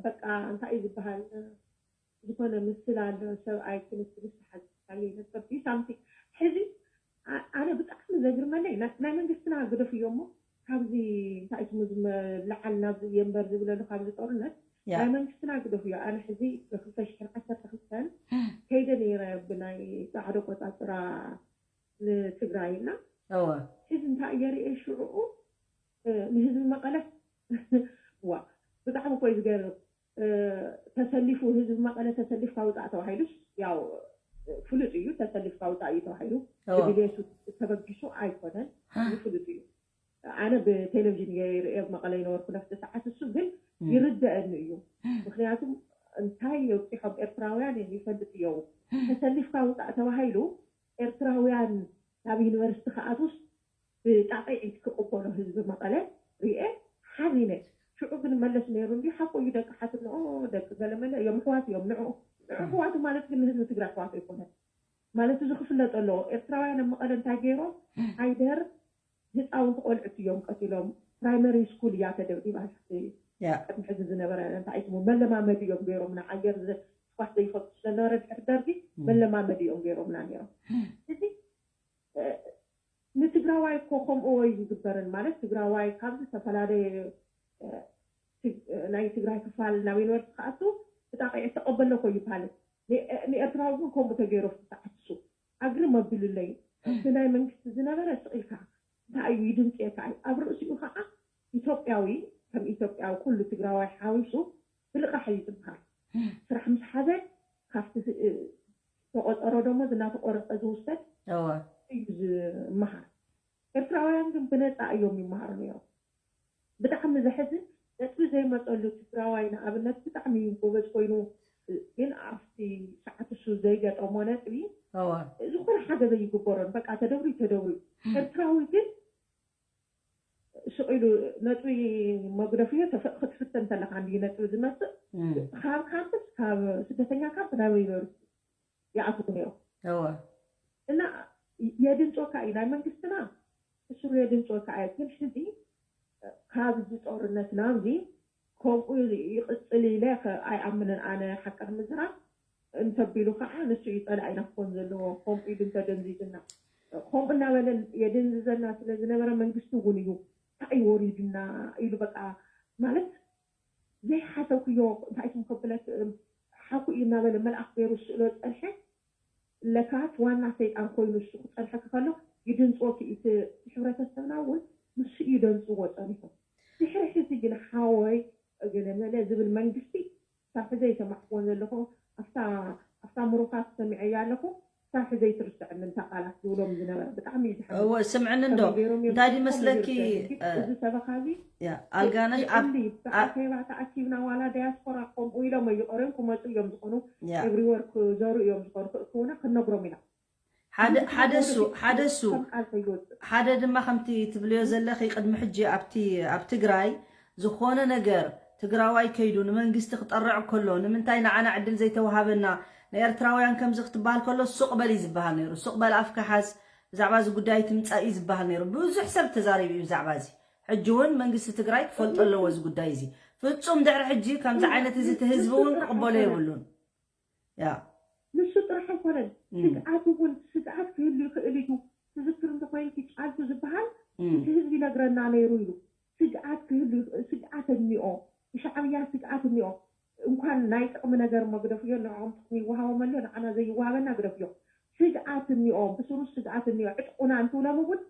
በቃ እንታይ እዩ ዝበሃል ዝኾነ ምስል ኣሎ ሰብኣይ ክንስብስ ሓዝካየ ነበር ዩ ሳምቲንግ ሕዚ ኣነ ብጣዕሚ ዘግርመለይ ናይ መንግስትና ግደፍዮ እሞ ካብዚ እንታይ ስሙ ዝመልዓል ናብ የንበር ዝብለሉ ካብዚ ጦርነት ናይ መንግስትና ግደፍዮ ኣነ ሕዚ ብክልተ ሽሕን ዓሰርተ ክልተን ከይደ ነይረ ብናይ ፃዕዶ ቆፃፅራ ንትግራይ እና ሕዚ እንታይ እየ ርእየ ሽዕኡ ንህዝቢ መቐለ ዋ ብጣዕሚ ኮይ ዝገርም ተሰሊፉ ህዝቢ መቐለ ተሰሊፍካ ውፃእ ተባሂሉስ ያው ፍሉጥ እዩ ተሰሊፍካ ውፃእ እዩ ተባሂሉ ብድሌቱ ተበጊሱ ኣይኮነን ፍሉጥ እዩ ኣነ ብቴሌቪዥን እየ ርእየ መቐለ ይነበርኩ ነፍቲ ሰዓት እሱ ግን ይርደአኒ እዩ ምክንያቱም እንታይ የውፂሖም ኤርትራውያን ይፈልጥ እየው ተሰሊፍካ ውፃእ ተባሂሉ ኤርትራውያን ናብ ዩኒቨርሲቲ ከኣቱስ ብጣቕዒት ክቕበሎ ህዝቢ መቐለ ርኤ ሓዚነ ሽዑ ግን መለስ ነይሩ እንዲ ሓቆ እዩ ደቂ ሓትንኦ ደቂ ገለመለ እዮም ኣሕዋት እዮም ንዑ ንዑ ኣሕዋቱ ማለት ግን ንህዝቢ ትግራይ ኣሕዋቱ ኣይኮነን ማለት እዚ ክፍለጥ ኣለዎ ኤርትራውያን ኣብ መቐለ እንታይ ገይሮም ሓይደር ህፃውንቲ ቆልዑት እዮም ቀቲሎም ፕራይመሪ ስኩል እያ ተደብዲባ ቅድሚ ሕዚ ዝነበረ እንታይ ስሙ መለማመዲ እዮም ገይሮም ንዓየር ትኳስ ዘይፈቱ ስለነበረ ድሕሪ ደርጊ መለማመዲ እዮም ገይሮምና ነይሮም እዚ ንትግራዋይ እኮ ከምኡ ወይ ዝግበርን ማለት ትግራዋይ ካብ ዝተፈላለየ ናይ ትግራይ ክፋል ናብ ዩኒቨርስቲ ክኣቱ ብጣቂዒ ተቀበሎ እኮ ይባልን ንኤርትራዊ ግን ከምኡ ተገይሮ ፍትዓትሱ ኣግርም ኣቢሉለይ እቲ ናይ መንግስቲ ዝነበረ ስቂልካ እንታይ እዩ ይድምፅየካ እዩ ኣብ ርእሲኡ ከዓ ኢትዮጵያዊ ከም ኢትዮጵያዊ ኩሉ ትግራዋይ ሓዊሱ ብልቃሕ እዩ ዝበሃል ስራሕ ምስ ሓዘ ካብቲ ተቆፀሮ ደሞዝ እናተቆረፀ ዝውሰድ እዩ ዝመሃር ኤርትራውያን ግን ብነፃ እዮም ይመሃሩ ነይሮም ብጣዕሚ ዘሕዝን ነጥቢ ዘይመፀሉ ትግራዋይ ንኣብነት ብጣዕሚ ጎበዝ ኮይኑ ግን ኣብቲ ሰዓት እሱ ዘይገጠሞ ነጥቢ ዝኾነ ሓደ ዘይግበሮን በቃ ተደብሪ ተደብሪ ኤርትራዊ ግን ስቕ ኢሉ ነጥቢ መጉደፍዮ ተፈ- ክትፍተን እንተለካ እንዲ ነጥቢ ዝመፅእ ካብ ካምፕስ ካብ ስደተኛ ካምፕ ናብ ዩኒቨርሲቲ ይኣትዉ ነይሩ እወ እና የድንፆካ እዩ ናይ መንግስትና እሱሩ የድንፆካ እዩ ግን ሕዚ ካብ እዚ ጦርነትና እዚ ከምኡ ይቕፅል ኢለ ኣይኣምንን ኣነ ሓቂ ንምዝራብ እንተቢሉ ከዓ ንሱ እዩ ፀላኢና ክኾን ዘለዎ ከምኡ ኢሉ እንተደንዚዝና ከምኡ እናበለ የደንዝዘና ስለዝነበረ መንግስቲ እውን እዩ እንታይ ወሪድና ኢሉ በቃ ማለት ዘይሓሰብክዮ እንታይ ስም ከብለክ ሓኩ እዩ እናበለ መልኣክ ገይሩ ስእሎ ፀንሐ ለካት ዋና ሰይጣን ኮይኑ እሱ ክፀንሐክ ከሎ ይድንፅወኪ እቲ ሕብረተሰብና እውን ንሱ እዩ ደንፅዎ ፀኒሑ ድሕሪ ሕዚ ግን ሓወይ እገለመለ ዝብል መንግስቲ ሳብ ሕዘ ይሰማዕክዎ ዘለኹ ኣብታ ኣብታ ምሩኻት ሰሚዐያ ኣለኹ ሳብ ሕዘ ይትርስዐኒ እታ ቃላት ዝብሎም ዝነበረ ብጣዕሚ እዩ ዝሓ እወ ስምዕኒ እንዶ እንታይ ድመስለኪ እዚ ሰበኻ እዚ ያ ኣልጋነሽ ኣብ ይዕሊ ብዓል ከይባ ተኣኪብና ዋላ ዳያስፖራ ከምኡ ኢሎም ኣይቆርዮም ክመፁ እዮም ዝኾኑ ያ everywhere ክዘሩ እዮም ዝኾኑ ክእክቡና ክንነግሮም ኢና ሓደ ሓደ እሱ ሓደ እሱ ከም ቃል ከይወፅእ ሓደ ድማ ከምቲ ትብልዮ ዘለኺ ቅድሚ ሕጂ ኣብቲ ኣብ ትግራይ ዝኾነ ነገር ትግራዋይ ከይዱ ንመንግስቲ ክጠርዕ ከሎ ንምንታይ ንዓና ዕድል ዘይተዋሃበና ንኤርትራውያን ከምዚ ክትበሃል ከሎ ሱቕ በል እዩ ዝበሃል ነይሩ። ሱቕ በል ኣፍካ ሓዝ፣ ብዛዕባ እዚ ጉዳይ ትምጻእ እዩ ዝበሃል ነይሩ። ብዙሕ ሰብ ተዛሪቡ እዩ ብዛዕባ እዚ። ሕጂ እውን መንግስቲ ትግራይ ክፈልጦ ኣለዎ እዚ ጉዳይ እዚ። ፍጹም ድሕሪ ሕጂ ከምዚ ዓይነት እዚ እቲ ህዝቢ እውን ክቕበሎ የብሉን። ያ ንሱ ጥራሕ ኣይኮነን እም። ስግኣት እውን ስግኣት ክህሉ ይኽእል እዩ ትዝክር እንተኮይንኪ ጫልቱ ዝበሃል እም። እቲ ህዝቢ ይነግረና ነይሩ ኢሉ ስግኣት ክህሉ ይኽእል ስግኣት እኒኦ ንሻዕብያ ስግኣት እኒኦ እንኳን ናይ ጥቕሚ ነገር እሞ ግደፍዮ ንዕኦም ጥቕሚ ይወሃቦም ኣሎ ንዓና ዘይወሃበና ግደፍዮ ስግኣት እኒኦ ብስሩ ስግኣት እኒኦ ዕጥቁና እንትብሎም እውን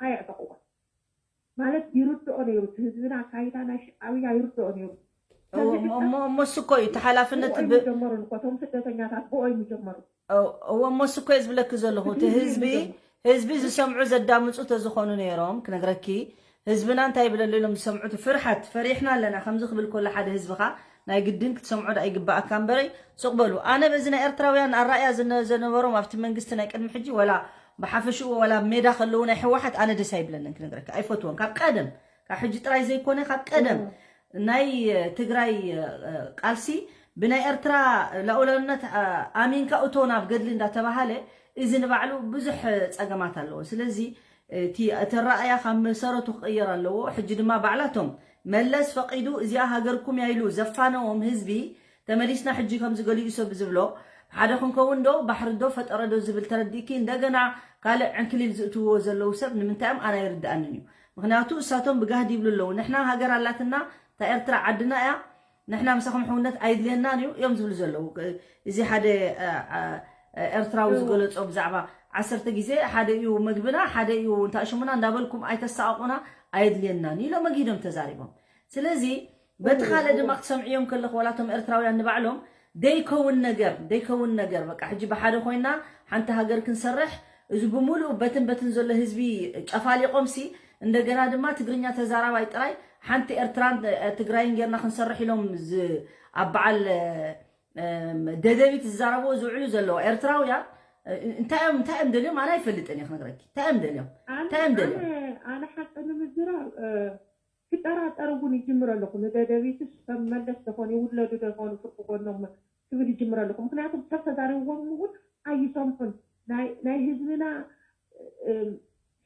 ኣየዕጠቕዎን ማለት ይርድኦ ነይሩ እቲ ህዝብና ኣካይዳ ናይ ሻዕብያ ይርድኦ ነይሩ እሞ እሞ እሱ እኮ እዩ እቲ ሓላፍነት ብኦይ ብ- ምጀመሩ እኮ እቶም ስደተኛታት ብኦይ ምጀመሩ እዎ እሞ እሱ እኮ እየ ዝብለኪ ዘለኹ እቲ ህዝቢ ህዝቢ ዝሰምዑ ዘዳምፁ ተዝኾኑ ነይሮም ክነግረኪ ህዝብና እንታይ ይብለሉ ኢሎም ዝሰምዑ እቲ ፍርሓት ፈሪሕና ኣለና ከምዚ ክብል ከሎ ሓደ ህዝብኻ ናይ ግድን ክትሰምዖ ዳ ይግባኣካ እምበረይ ሱቕ በሉ ኣነ በዚ ናይ ኤርትራውያን ኣራእያ ዝነ- ዘነበሮም ኣብቲ መንግስቲ ናይ ቅድሚ ሕጂ ወላ ብሓፈሽኡ ወላ ሜዳ ከለዉ ናይ ህወሓት ኣነ ደስ ኣይብለንን ክነግረኪ ኣይፈትዎን ካብ ቀደም ካብ ሕጂ ጥራይ ዘይኮነ ካብ ቀደም ናይ ትግራይ ቃልሲ ብናይ ኤርትራ ላኡላውነት ኣሚንካ እቶ ናብ ገድሊ እንዳተባሃለ እዚ ንባዕሉ ብዙሕ ፀገማት ኣለዎ ስለዚ እቲ እቲ ኣረኣእያ ካብ መሰረቱ ክቕየር ኣለዎ ሕጂ ድማ ባዕላቶም መለስ ፈቒዱ እዚኣ ሃገርኩም እያ ኢሉ ዘፋነዎም ህዝቢ ተመሊስና ሕጂ ከምዚ ገሊኡ ሰብ ዝብሎ ሓደ ክንከውን ዶ ባሕሪ ዶ ፈጠረ ዶ ዝብል ተረዲእኪ እንደገና ካልእ ዕንክሊል ዝእትውዎ ዘለዉ ሰብ ንምንታይ እዮም ኣነ ኣይርድኣንን እዩ ምኽንያቱ እሳቶም ብጋህዲ ይብሉ ኣለዉ ንሕና ሃገር ኣላትና እታ ኤርትራ ዓድና እያ ንሕና ምሳኹም ሕውነት ኣይድልየናን እዩ እዮም ዝብሉ ዘለዉ እዚ ሓደ ኤርትራዊ ዝገለፆ ብዛዕባ ዓሰርተ ግዜ ሓደ እዩ መግብና ሓደ እዩ እንታሽሙና እንዳበልኩም ኣይተሳቀቁና ኣየድልየናን ኢሎም መጊዶም ተዛሪቦም ስለዚ በቲ ካልእ ድማ ክትሰምዕዮም ከለኹ ዋላቶም ኤርትራውያን ንባዕሎም ደይከውን ነገር ደይከውን ነገር በቃ ሕጂ ብሓደ ኮይና ሓንቲ ሃገር ክንሰርሕ እዚ ብምሉእ በትን በትን ዘሎ ህዝቢ ጨፋሊቆምሲ እንደገና ድማ ትግርኛ ተዛራባይ ጥራይ ሓንቲ ኤርትራን ትግራይን ጌርና ክንሰርሕ ኢሎም ኣብ በዓል ደደቢት ዝዛረብዎ ዝውዕሉ ዘለዉ ኤርትራውያን እንታይ እዮም እንታይ እዮም ደልዮም ኣነ ኣይፈልጥን እየ ክነግረኪ እንታይ እዮም ደልዮም እንታይ እዮም ደልዮም ኣነ ሓቂ ንምዝራብ ክጠራጠር እውን ይጅምር ኣለኹ ንደደቢትስ ከም መለስ ደኾኑ ይውለዱ ደኾኑ ፍርቂ ጎኖም ክብል ይጅምር ኣለኹ ምክንያቱም ሰብ ተዛሪብዎም እውን ኣይሰምዑን ናይ ህዝብና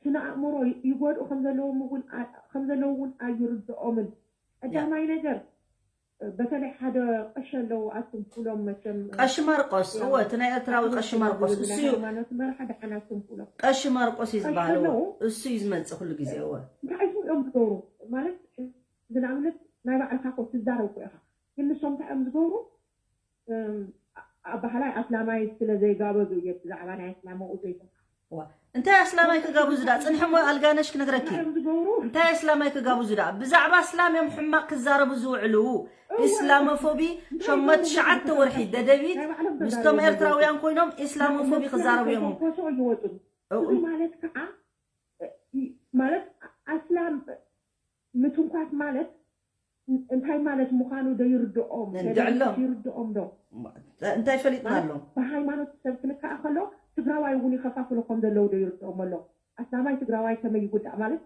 ስነ ኣእምሮ ይጎድኡ ከምዘለዎም እውን ኣይርድኦምን ቀዳማይ ነገር በተለይ ሓደ ቀሺ ኣለዉ ኣቱም ኩሎም መቸም ቀሺ ማርቆስ እወ እቲ ናይ ኤርትራዊ ቀሺ ማርቆስ እሱ እዩ ሃይማኖት መርሓ ደሓን ኣቱም ኩሎም ቀሺ ማርቆስ እዩ ዝበሃል እሱ እዩ ዝመፅእ ኩሉ ግዜ እወ እንታይ እዮም ዝገብሩ ማለት ንኣብነት ናይ ባዕልካ ኮ ትዛረብ ኮ ኢኻ ግን ንሶም እንታይ እዮም ዝገብሩ ኣባህላይ ኣስላማይ ስለ ዘይጋበዙ እየ ብዛዕባ ናይ ኣስላማኡ ዘይተ እንታይ ኣስላማይ ክጋብዙ ዳ ፅንሐሞ ኣልጋነሽ ክነግረኪ እንታይ ኣስላማይ ክጋብዙ ዳ ብዛዕባ ኣስላም እዮም ሕማቅ ክዛረቡ ዝውዕሉ ኢስላሞፎቢ ሸሞት ትሽዓተ ወርሒ ደደቢት ምስቶም ኤርትራውያን ኮይኖም ኢስላሞፎቢ ክዛረቡ እዮም ይወጡ ማለት ከዓ ማለት ኣስላም ምትንኳስ ማለት እንታይ ማለት ምዃኑ ዶ ይርድኦም እንድዕሎም ይርድኦም ዶ እንታይ ፈሊጥና ኣሎ ብሃይማኖት ሰብ ክንከኣ ከሎ ትግራዋይ እውን ይኸፋፍሎ ከም ዘለዉ ዶ ይርድኦም ኣሎ ኣስላማይ ትግራዋይ ከመይ ይጉዳእ ማለት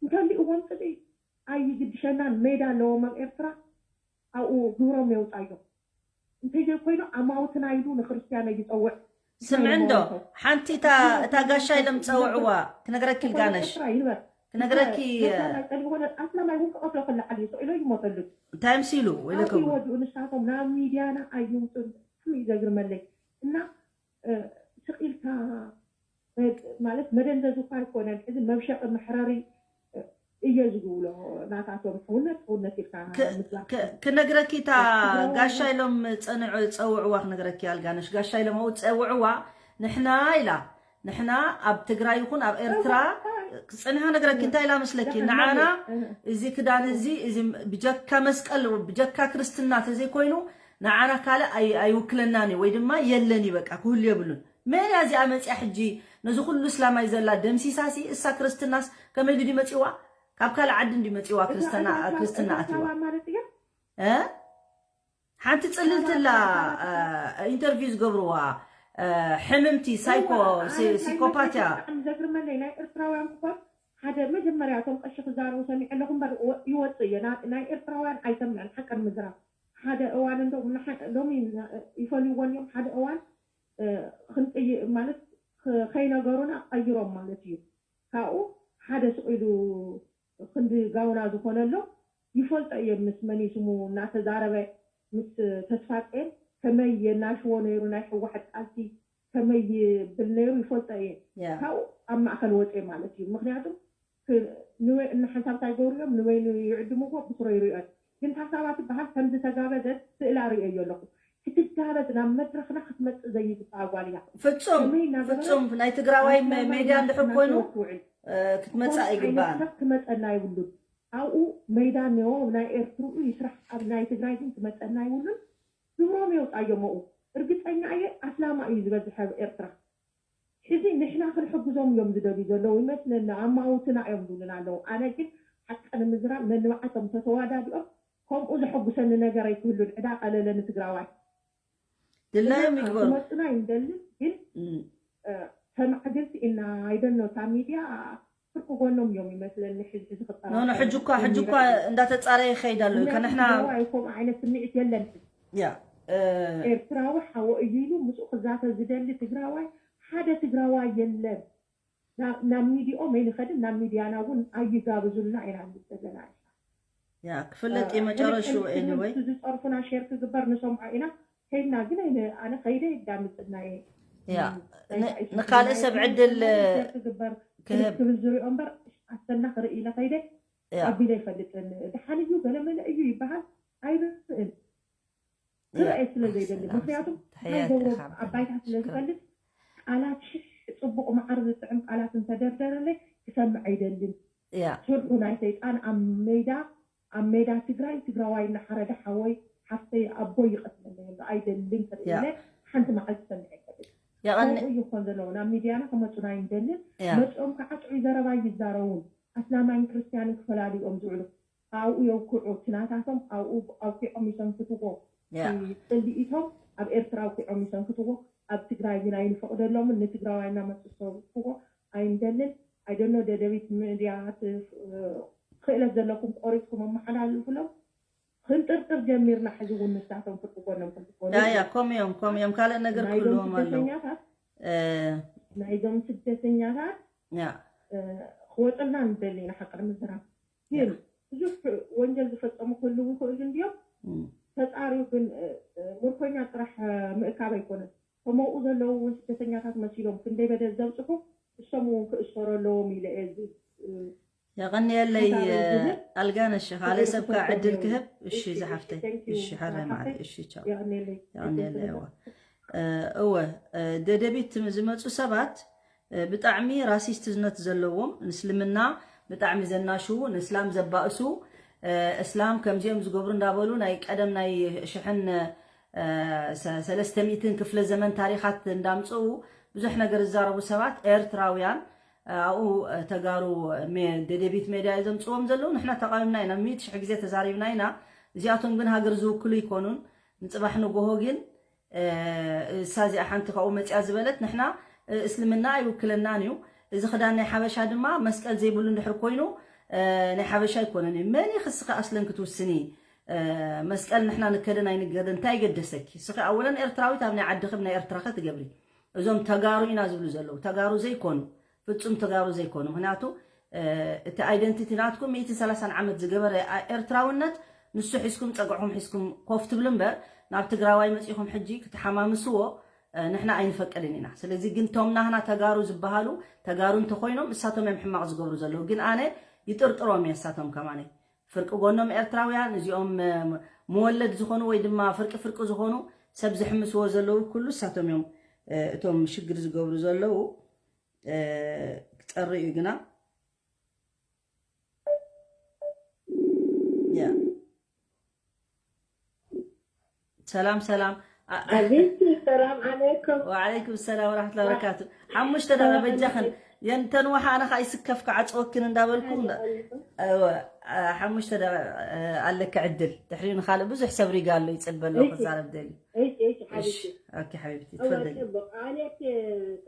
እንተልእዎም ፅልኢ ኣይግድሸናን። ሜዳ ኣለዎም ኣብ ኤርትራ፣ ኣብኡ ግብሮም የውፃዮም። እንተዘይኮይኑ ኣማውትና ኢሉ ንክርስትያን ይፀውዕ። ስምዕ እንዶ ሓንቲ እታ ጋሻ ኢሎም ዝፀውዕዋ ክነግረኪ ልጋነሽ፣ ክነግረኪ። ኣስላማይ እውን ክቐትሎ ክልዓል እዩ ኢሎ ይሞተሉ። እንታይ ምስ ኢሉ ወዲኡ ንሳቶም ናብ ሚድያና ኣየምፁን። ብጣዕሚ እዩ ዘግርመለይ። እና ስቕ ኢልካ ማለት መደንዘዚ እኳ ኣይኮነን። እዚ መብሸቂ መሕረሪ እየ ዝብሎ። ናታቶም ሕውነት ሕውነት ኢልካ ምዝራብ ክነግረኪ፣ እታ ጋሻ ኢሎም ዝፀውዕዋ ክነግረኪ። ኣልጋነሽ ጋሻ ኢሎም ኣብኡ ዝፀውዕዋ ንሕና ኢላ፣ ንሕና ኣብ ትግራይ ይኹን ኣብ ኤርትራ ክፀንሓ ነግረኪ። እንታይ ኢላ መስለኪ? ንዓና እዚ ክዳን እዚ እዚ ብጀካ መስቀል ብጀካ ክርስትና ተዘይኮይኑ ንዓና ካልእ ኣይውክለናን እዩ ወይ ድማ የለን እዩ፣ በቃ ክህሉ የብሉን። መን እያ እዚኣ መፅያ ሕጂ ነዚ ኩሉ እስላማይ ዘላ ደምሲሳሲ እሳ ክርስትናስ ከመይ ኢሉ ድዩ መፂዋ? ካብ ካልእ ዓዲ እንድዩ መፂዋ ክርስትና ኣትይዋ። ሓንቲ ፅልልትላ ኢንተርቪው ዝገብርዋ ሕምምቲ ሳይኮ ሲኮፓትያ። ዘግርመለይ ናይ ኤርትራውያን ክኮን ሓደ መጀመርያ እቶም ቀሺ ክዛረቡ ሰሚዐ ኣለኹ እምበር ይወፅእ እየ። ናይ ኤርትራውያን ኣይሰምዕን ሓቀን ምዝራብ ሓደ እዋን እንዶ ሎሚ ይፈልይዎ እዮም ሓደ እዋን ክንጥይ ማለት ከይነገሩና ቀይሮም ማለት እዩ። ካብኡ ሓደ ስቕ ኢሉ ክንዲ ጋውና ዝኾነሎ ይፈልጦ እየ ምስ መን እዩ ስሙ እናተዛረበ ምስ ተስፋጼን ከመይ የናሽዎ ነይሩ ናይ ሕወሓት ቃልሲ ከመይ ይብል ነይሩ ይፈልጦ እየ። ካብኡ ኣብ ማእከል ወፀ ማለት እዩ። ምክንያቱ ንወይ እናሓንሳብ እንታይ ገሩ እዮም ንወይኑ ይዕድምዎ ብስሮ ይሪኦን ግን ታሳባ ትበሃል ከም ዝተጋበዘት ስእላ ርእዮ ኣለኹ። ክትጋበዝ ናብ መድረኽና ክትመፅእ ዘይግባኣ ጓል እያ። ፍፁም ፍፁም ናይ ትግራዋይ ሜድያ እንድሕር ኮይኑ ክትመፅእ ኣይግባኣን። ሰብ ክመፀና ይብሉን ኣብኡ መይዳ እኒኦ ናይ ኤርትርኡ ይስራሕ ኣብ ናይ ትግራይ ግን ክመፀና ይብሉን። ግብሮም የውፃዮም ኡ እርግፀኛ እየ ኣስላማ እዩ ዝበዝሐ ኣብ ኤርትራ። ሕዚ ንሕና ክንሕግዞም እዮም ዝደልዩ ዘለዉ ይመስለኒ። ኣማውትና እዮም ዝብሉና ኣለዉ። ኣነ ግን ሓቂ ንምዝራብ ነንባዕቶም ተተዋዳዲኦም ከምኡ ዘሐጉሰኒ ነገር ኣይክህሉን። ዕዳ ቀለለ ንትግራዋይ ድላዮም ይግበሩ። ክመፁና ይንደልን ግን ተማዕግልቲ ኢና ኣይደኖ እታ ሚድያ ፍርቂ ጎኖም እዮም ይመስለኒ። ሕዚ ሕዚ ክጠራ ኖኖ ሕጂ እኳ ሕጂ እኳ እንዳተፃረየ ይኸይድ ኣሎ እዩ ከንሕና ከምኡ ዓይነት ስምዒት የለን። ያ ኤርትራዊ ሓወ እዩ ኢሉ ምስኡ ክዛተ ዝደሊ ትግራዋይ ሓደ ትግራዋይ የለን። ናብ ሚዲኦም ኣይንኸድን ናብ ሚዲያና እውን ኣይጋብዙልና ኢና ንብል ዘለና። ያ ክፍለጥ እዩ መጨረሹ። Anyway ዝፀርፉና ሼር ክግበር ንሰምዖ ኢና። ከይድና ግን ኣነ ከይደ ይዳምፅና እየ። ያ ንካልእ ሰብ ዕድል ክህብ ክብል ዝሪኦ እምበር ኣሰና ክርኢ ኢለ ከይደ ኣቢለ ይፈልጥን። ድሓን እዩ ገለመለ እዩ ይበሃል ኣይርእን። ክርአ ስለ ዘይደሊ ምክንያቱ ናይ ደብሮ ኣባይታ ስለ ዝፈልጥ ቃላት ሽሕ ፅቡቕ መዓር ዝጥዕም ቃላት እንተደርደረለይ ክሰምዕ ኣይደልን። ስርሑ ናይ ሰይጣን ኣብ ሜዳ ኣብ ሜዳ ትግራይ ትግራዋይ እናሓረደ ሓወይ ሓፍተይ ኣቦይ ይቐትለኒ ኣሎ ኣይደልን ክርኢ ኢለ ሓንቲ መዓልቲ ሰሚዐ ኣይፈልጥ። ከምኡ እዩ ክኾን ዘለዎ ናብ ሚድያና ክመፁና ኣይንደልን። መፅኦም ከዓ ጥዑይ ዘረባ ይዛረቡን ኣስላማይን ክርስትያንን ክፈላልዩኦም ዝውዕሉ ኣብኡ የውክዑ እቲ ናታቶም ኣብኡ ኣውኪዖም ይሰንክትዎ። ፅልኢቶም ኣብ ኤርትራ ኣውኪዖም ይሰንክትዎ። ኣብ ትግራይ ግን ኣይንፈቕደሎምን። ንትግራዋይ እናመፁ ዝሰንክትዎ ኣይንደልን። I don't know ደደቢት ሚድያ ክእለት ዘለኩም ቆሪፅኩም ኣመሓላልፉሎም። ክንጥርጥር ጀሚርና ሕዚ እውን ንሳቶም ፍርቂ ጎኖም ክንትኮኑ ያ ያ ኮም እዮም ኮም እዮም ካልእ ነገር ክህልዎም ኣለዉ። ናይዞም ስደተኛታት ክወፅልና ንደሊ ኢና ሓቂ ንምዝራብ ግን ብዙሕ ወንጀል ዝፈፀሙ ክህልው ይኽእሉ እንድዮም። ተፃርዩ ግን ምርኮኛ ጥራሕ ምእካብ ኣይኮነን። ከመኡ ዘለዉ እውን ስደተኛታት መሲሎም ክንደይ በደል ዘብፅሑ እሶም እውን ክእሰሩ ኣለዎም ኢለ እየ። የቐንየለይ ኣልጋነሽ ካልእ ሰብካ ዕድል ክህብ። እሺ ዝሓፍተይ እሺ ሓራይ ማለት እሺ ቻው። የቐንየለይ የቐንየለይ እዋ እወ ደደቢት ዝመፁ ሰባት ብጣዕሚ ራሲስትነት ዘለዎም ንእስልምና ብጣዕሚ ዘናሽዉ ንእስላም ዘባእሱ እስላም ከምዚኦም ዝገብሩ እንዳበሉ ናይ ቀደም ናይ ሽሕን ሰለስተ ሚእትን ክፍለ ዘመን ታሪኻት እንዳምፅኡ ብዙሕ ነገር ዝዛረቡ ሰባት ኤርትራውያን ኣብኡ ተጋሩ ደደቢት ሜድያ ዘምፅዎም ዘለዉ ንሕና ተቃዊምና ኢና ሚእቲ ሽሕ ግዜ ተዛሪብና ኢና። እዚኣቶም ግን ሃገር ዝውክሉ ይኮኑን ንፅባሕ ንጎሆ ግን እሳ እዚኣ ሓንቲ ካብኡ መፅያ ዝበለት ንሕና እስልምና ኣይውክለናን እዩ። እዚ ክዳን ናይ ሓበሻ ድማ መስቀል ዘይብሉ እንድሕር ኮይኑ፣ እ፣ ናይ ሓበሻ ኣይኮነን እዩ። መን እዩ ክስኺ ኣስለን ክትውስኒ? እ፣ መስቀል ንሕና ንከደን ኣይንገደን፣ እንታይ ይገደሰኪ? እስኺ ኣወለን ኤርትራዊት ኣብ ናይ ዓድኺ ናይ ኤርትራኸ ትገብሪ። እዞም ተጋሩ ኢና ዝብሉ ዘለዉ፣ ተጋሩ ዘይኮኑ፣ ፍጹም ተጋሩ ዘይኮኑ። ምኽንያቱ፣ እ፣ እቲ ኣይደንቲቲ ናትኩም ሚእትን ሰላሳን ዓመት ዝገበረ፣ እ፣ ኤርትራውነት ንሱ ሒዝኩም ጸግዕኹም ሒዝኩም ኮፍ ትብሉ እምበር፣ ናብ ትግራዋይ መጺኹም ሕጂ ክትሓማምስዎ፣ እ፣ ንሕና ኣይንፈቅድን ኢና። ስለዚ ግን ቶም ናህና ተጋሩ ዝበሃሉ፣ ተጋሩ እንተኾይኖም እሳቶም እዮም ሕማቕ ዝገብሩ ዘለዉ። ግን ኣነ ይጥርጥሮም እየ እሳቶም ከማነይ። ፍርቂ ጎኖም ኤርትራውያን፣ እዚኦም፣ እ፣ መወለድ ዝኾኑ ወይ ድማ ፍርቂ ፍርቂ ዝኾኑ ሰብ ዝሕምስዎ ዘለዉ ኩሉ እሳቶም እዮም፣ እ፣ እቶም ሽግር ዝገብሩ ዘለዉ፣ እ፣ ክጸሪ እዩ ግና። ያ። ሰላም፣ ሰላም። ኣ-፣ ሓቢብቲ፣ ሰላም ዓለይኩም። ወዓለይኩም ሰላም ወራሕመቱላሂ ወበረካቱ። ሓሙሽተ ደቂቃ በጃኽን። የንተን ውሓ ኣነ ኸኣ ይስከፍ ክዓጽወክን እንዳበልኩ እንዳ-፣ እወ፣ ኣ-፣ ሓሙሽተ ደቂቃ፣ እ፣ ኣለኪ ዕድል። ድሕሪኡ ንኻልእ ብዙሕ ሰብ ሪጋ ኣሎ ይጽበ ኣሎ እሺ። ክዛረብ ደልዩ። እሺ፣ እሺ፣ እሺ፣ ሓቢብቲ። ኦኬ ሓቢብቲ፣ እወ፣ ትፈደሊ። ጽቡቕ። ኣነ እቲ፣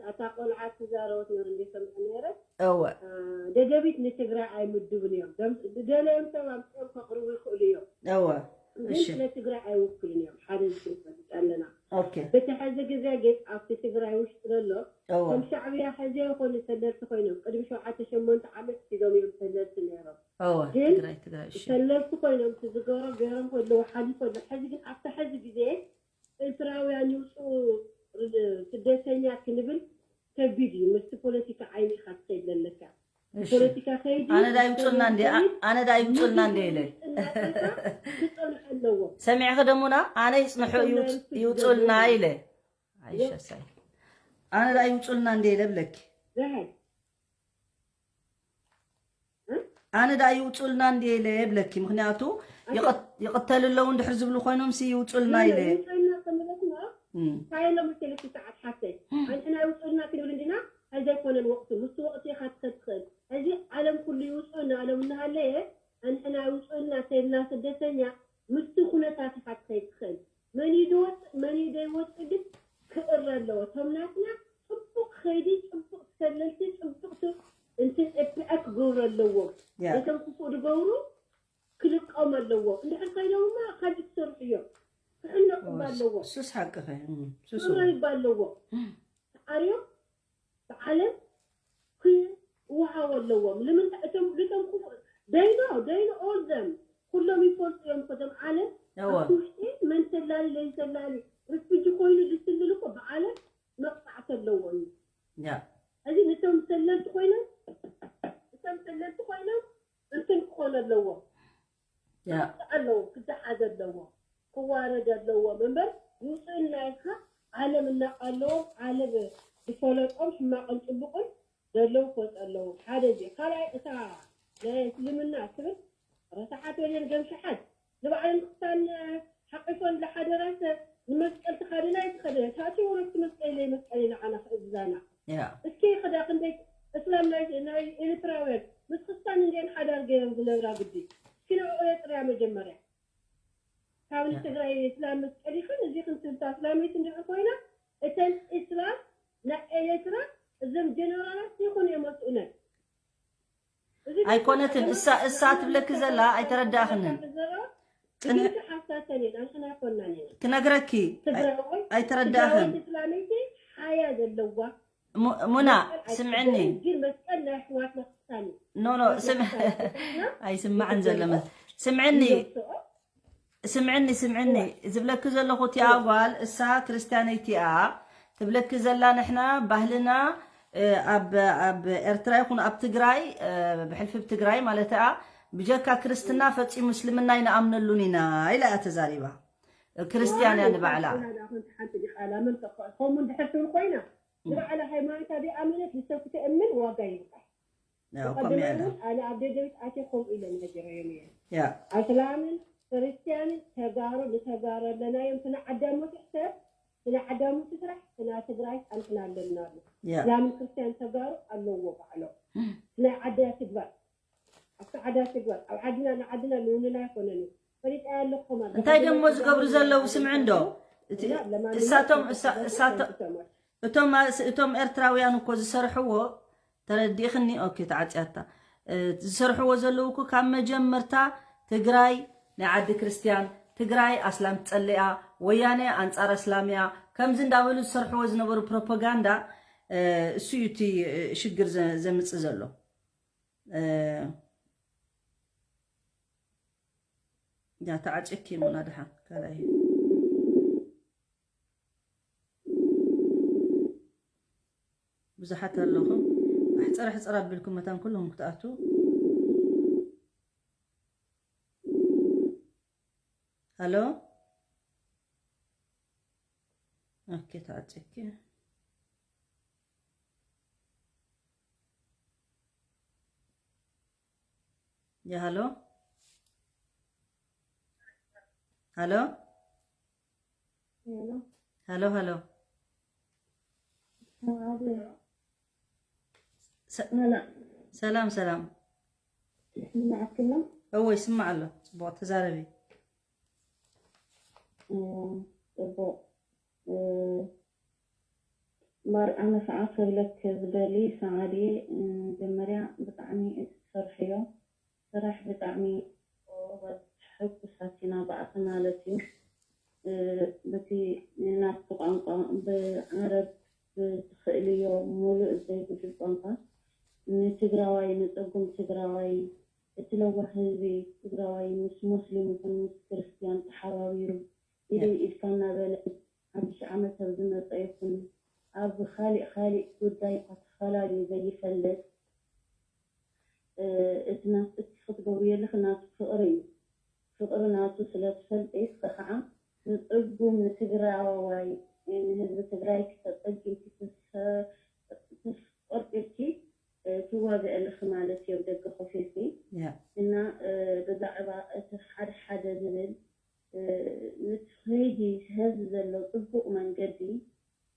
እታ ቆልዓ ትዛረቦት ነይሩ እንደ ሰምዐ ነይረ። እወ። እ፣ ደደቢት ንትግራይ ኣይምድቡን እዮም። ደም-፣ ዝደለዮም ሰብ ኣምፅኦም ከቕርቡ ይኽእሉ እዮም። እወ። ግን እሺ። ስለ ትግራይ ኣይውክሉን እዮም። ሓደ ዝፈልጥ ኣለና። ኦኬ። በቲ ሕዚ ግዜ ግን ኣብቲ ትግራይ ውሽጢ ዘሎ እወ። ከም ሻዕብያ ሕዚ ይኾኑ ሰለልቲ ኮይኖም ቅድሚ ሸውዓተ ሸሞንተ ዓመት ሒዞም እዮም ሰለልቲ ነይሮም። እወ። ግን ትግራይ፣ ትግራይ፣ እሺ። ሰለልቲ ኮይኖም እቲ ዝገበሮ ገይሮም ከለዉ ሓሊፎ ኣሎ። ሕዚ ግን ኣብቲ ሕዚ ግዜ ኤርትራውያን ይውፅኡ ስደተኛ ክንብል ከቢድ እዩ። ምስቲ ፖለቲካ ዓይኒ ኢኻ ትኸይድ ዘለካ። እሺ። ፖለቲካ ከይዲ ኣነ ዳ ይውፅልና እንዴ? አ-፣ ኣነ ዳ ይውፅልና እንዴ ኢለ። ክፀንሑ ኣለዎ። ሰሚዕኺ ደሙና? ኣነ ይፅንሑ ይውፅ-፣ ይውፅልና ኢለ። ኣይሸሳይ። ኣነ ዳ ይውፅልና እንዴ ኢለ ብለኪ። ዝሃይ። ኣነ ዳ ይውፁልና እንዴ ኢለ ብለኪ። ምኽንያቱ ይቕት-፣ ይቕተል ኣለዉ እንድሕር ዝብሉ ኮይኖም ሲ ይውፁልና ኢለ። ይውፅልና ከመለትና እም። እንታይ ኢሎም መሰለኪ ሰዓት ሓፍተይ? እም። ኣንሕና ይውፅልና ክንብል እንዲና፣ ኣይዘይኮነን ወቕቱ። ምስቲ ወቕቲ ኢኻ ትኸድ ትኽእል። ሕዚ ዓለም ኩሉ ይውፅኡና ኢሎም እናሃለየ፣ ኣንሕና ይውፅኡልና ተልና ስደተኛ፣ ምስቲ ኩነታት ኢኻ ትኸይድ ትኽእል። መን እዩ ዝወፅእ፣ መን እዩ ዘይወፅእ ግን ክእረ ኣለዎ። እቶም ናትና ፅቡቕ ከይዲ፣ ፅቡቕ ተሰለልቲ፣ ፅቡቕ ቱ-፣ እንትን ኤፒኣ ክገብሩ ኣለዎም። ያ። ነቶም ክፉእ ዝገብሩ ክልቀሙ ኣለዎም። እንድሕር ከይዶምማ ካልእ ክሰርሑ እዮም። ክሕነቑ እባ ወስ-፣ ኣለዎም። ሱስ ሓቅኸ፣ እም፣ ሱስ ክእረዩ እባ ኣለዎም። እም። ተዓርዮም ብዓለም ክወሃቡ ኣለዎም። ንምንታይ እቶም፣ እቶም ክፉ-፣ they know, they know all them። ኩሎም ይፈልጡ እዮም እኮ እቶም ዓለም። እወ። ኣብቲ ውሽጢ መን ተላሊ፣ ለይተላሊ፣ ሪፊጂ ኮይኑ ዝስልል እኮ ብዓለም መቕጻዕቲ ኣለዎ እዩ። ያ። እዚ ነቶም ሰለልቲ ኮይኖም፣ እቶም ሰለልቲ ኮይኖም እንትን ክኾኑ ኣለዎም። ያ። ክወፅእ ኣለዎ፣ ክደሓዝ ኣለዎ፣ ክዋረድ ኣለዎም እምበር ይውፅእና ኢልካ ዓለም እናቃለዎም ዓለም ዝፈለጦም ሕማቕን ፅቡቕን ዘለዉ ክወፅ ኣለዉ። ሓደ እዚ። ካልኣይ እታ ናይ እስልምና ትብል ረሳሓት ወይለን ገምሸሓት ንባዕለን ክስታን ሓቂፎን ዝሓደራስ ንመስቀል ተኻደና ይትኸደነ ታእቲ ወረስቲ መስቀል ኢለ መስቀል ኢለ ዓና ክእዝዛና ያ። እስኪ ክዳ ክንደይ እስላም ናይ፣ ናይ ኤርትራውያን ምስ ክስታን እንዲአን ሓዳር ገይረን ዝነብራ ግዲ። እስኪ ንዕኡ የጥርያ መጀመርያ። ካብ ያ። ንትግራይ እስላም ምስ ቀዲኽን እዚ ክንትንታ እስላመይቲ እንድሕር ኮይና፣ እተን እስላም ናይ ኤርትራ እዞም ጀነራላት ይኹን የመፅኡነን። እዚ ኣይኮነትን። እሳ፣ እሳ ትብለኪ ዘላ ኣይተረዳእኽንን። ጽንሕ- ጽንሕ ሓሳተን ኢና፣ ንሕና ኣይኮናን ኢና። ክነግረኪ፣ ኣይ-፣ ትግራዋይ፣ ኣይተረዳእኽን። ትግራወይቲ እስላመይቲ ሓያ ዘለዋ ሙ-፣ ሙና፣ መስቀል ስምዕኒ። ኣይትኽተልን፣ ግን መስቀል ናይ ኣሕዋትና ክስታን እዩ። ኖ፣ ኖ፣ ስም-፣ ኣይስማዕን ዘሎ መ-፣ ስምዕኒ። ይደርሰኦ። ስምዕኒ፣ ስምዕኒ። እወ። ዝብለኪ ዘለኹ እቲኣ እወ። ጓል፣ እሳ ክርስትያነይቲ እያ። ትብለኪ ዘላ ንሕና ባህልና፣ እ፣ ኣብ፣ ኣብ ኤርትራ ይኹን ኣብ ትግራይ፣ እ፣ ብሕልፊ ብ ትግራይ ማለት እያ፣ ብጀካ ክርስትና ፈጺሙ እስልምና ኣይንኣምነሉን ኢና ኢላ እያ ተዛሪባ። ክርስትያን እያ ዋይ፣ ንባዕላ። ክርስትና ደኣ ኮንታ ሓንቲ ዲቓላ መን ተኸ-፣ ከምኡ እንድሕር ትብል ኮይና፣ እም። ንባዕላ ሃይማኖታ ዘይኣመነት ንሰብ ክትእምን ዋጋ ይብቃ። ያው፣ ብቐደም ከምኡ ያለ። እውን ኣነ ኣብ ደደቢት ኣትየ ከምኡ ኢለ ነጊረዮም እየ። ያ። ኣስላምን ክርስትያንን ተጋሩ ንተጋሩ ኣለናዮም። እቲ ናይ ዓዳሞት ሕሰብ፣ እቲ ናይ ዓዳሞት ስራሕ፣ እቲ ናይ ትግራይ ኣንሕና ኣለናሉ። ያ። እስላምን ክርስትያን ተጋሩ ኣለዎ ባዕሎም። እም። እቲ ናይ ዓዳ ትግባር። ኣብቲ ዓዳ ትግባር። ኣብ ዓድና ንዓድና ንውንና ኣይኮነን እዩ። ፈሊጠ ኣለኹም ኣሎ። እንታይ ደሞ ዝገብሩ ዘለዉ ስምዒ እንዶ? እቲ፣ እና ለማንኛውም እሳቶም፣ እሳ-፣ እሳቶ-፣ እቶም፣ እቶም ኤርትራውያን እኮ ዝሰርሕዎ ተረዲእኽኒ? ኦኬ፣ ተዓጽያታ። ዝሰርሕዎ ዘለዉ እኮ ካብ መጀመርታ ትግራይ ናይ ዓዲ ክርስትያን፣ ትግራይ ኣስላም ትጸልያ፣ ወያነ ኣንጻር ኣስላምያ፣ ከምዚ እንዳበሉ ዝሰርሕዎ ዝነበሩ ፕሮፓጋንዳ፣ እሱ እዩ እቲ ሽግር ዘምጽእ ዘሎ። ያ ተዓጭኪ ሙና ድሓን ካልኣይ ብዙሓት ኣለኹም። ኣሕፅር ኣሕፅር ኣቢልኩም መታን ኩልኹም ክትኣትዉ። ሃሎ። ኦኬ፣ ተዓጭኪ። ያ ሃሎ። ሃሎ። ሃሎ። ሃሎ፣ ሃሎ። ሰላም፣ ሰላም። ይስማዓኪ ኣሎ? እወ፣ ይስማዕ ኣሎ። ጽቡቕ፣ ተዛረቢ። ጽቡቕ። እምበር ኣነ ከዓ ክብለኪ ዝደሊ፣ ሰዓዲ፣ መጀመርያ ብጣዕሚ እቲ ትሰርሕዮ ስራሕ ብጣዕሚ ጎበዝ፣ ሕጉሳት ኢና ብኣኺ ማለት እዩ። በቲ ናትኪ ቋንቋ ብዓረብ ብትኽእልዮ፣ ሙሉእ ዘይጉድል ቋንቋ፣ ንትግራዋይ፣ ንፀጉም ትግራዋይ፣ እቲ ለዋህ ህዝቢ ትግራዋይ ምስ ሞስሊም ይኹን ምስ ክርስትያን ተሓባቢሩ ኢደይ ኢድካ እናበለ ሓድሽ ዓመት ኣብ ዝመፀ ይኹን ኣብ ካሊእ ካሊእ ጉዳይ ተፈላልዩ ዘይፈልጥ፣ እቲ ናት እቲ ክትገብርዮ ኣለኺ ናቱ ፍቕሪ እዩ። ፍቕሪ ናቱ ስለ ትፈልጢ፣ እስኺ ኸዓ ንፅጉም ንትግራዋይ፣ ንህዝቢ ትግራይ ክተፀጊምኪ ተስፈ-፣ ተስፋ ቆርጢርኪ፣ እ፣ ትዋግኢ ኣለኺ ማለት እዩ፣ ኣብ ደገ ኮፍ ኢልኪ። ያ። እና፣ እ፣ ብዛዕባ እቲ ሓደ ሓደ ዝብል፣ እ፣ ንትኸይዲ ትህዚ ዘሎ ፅቡቕ መንገዲ፣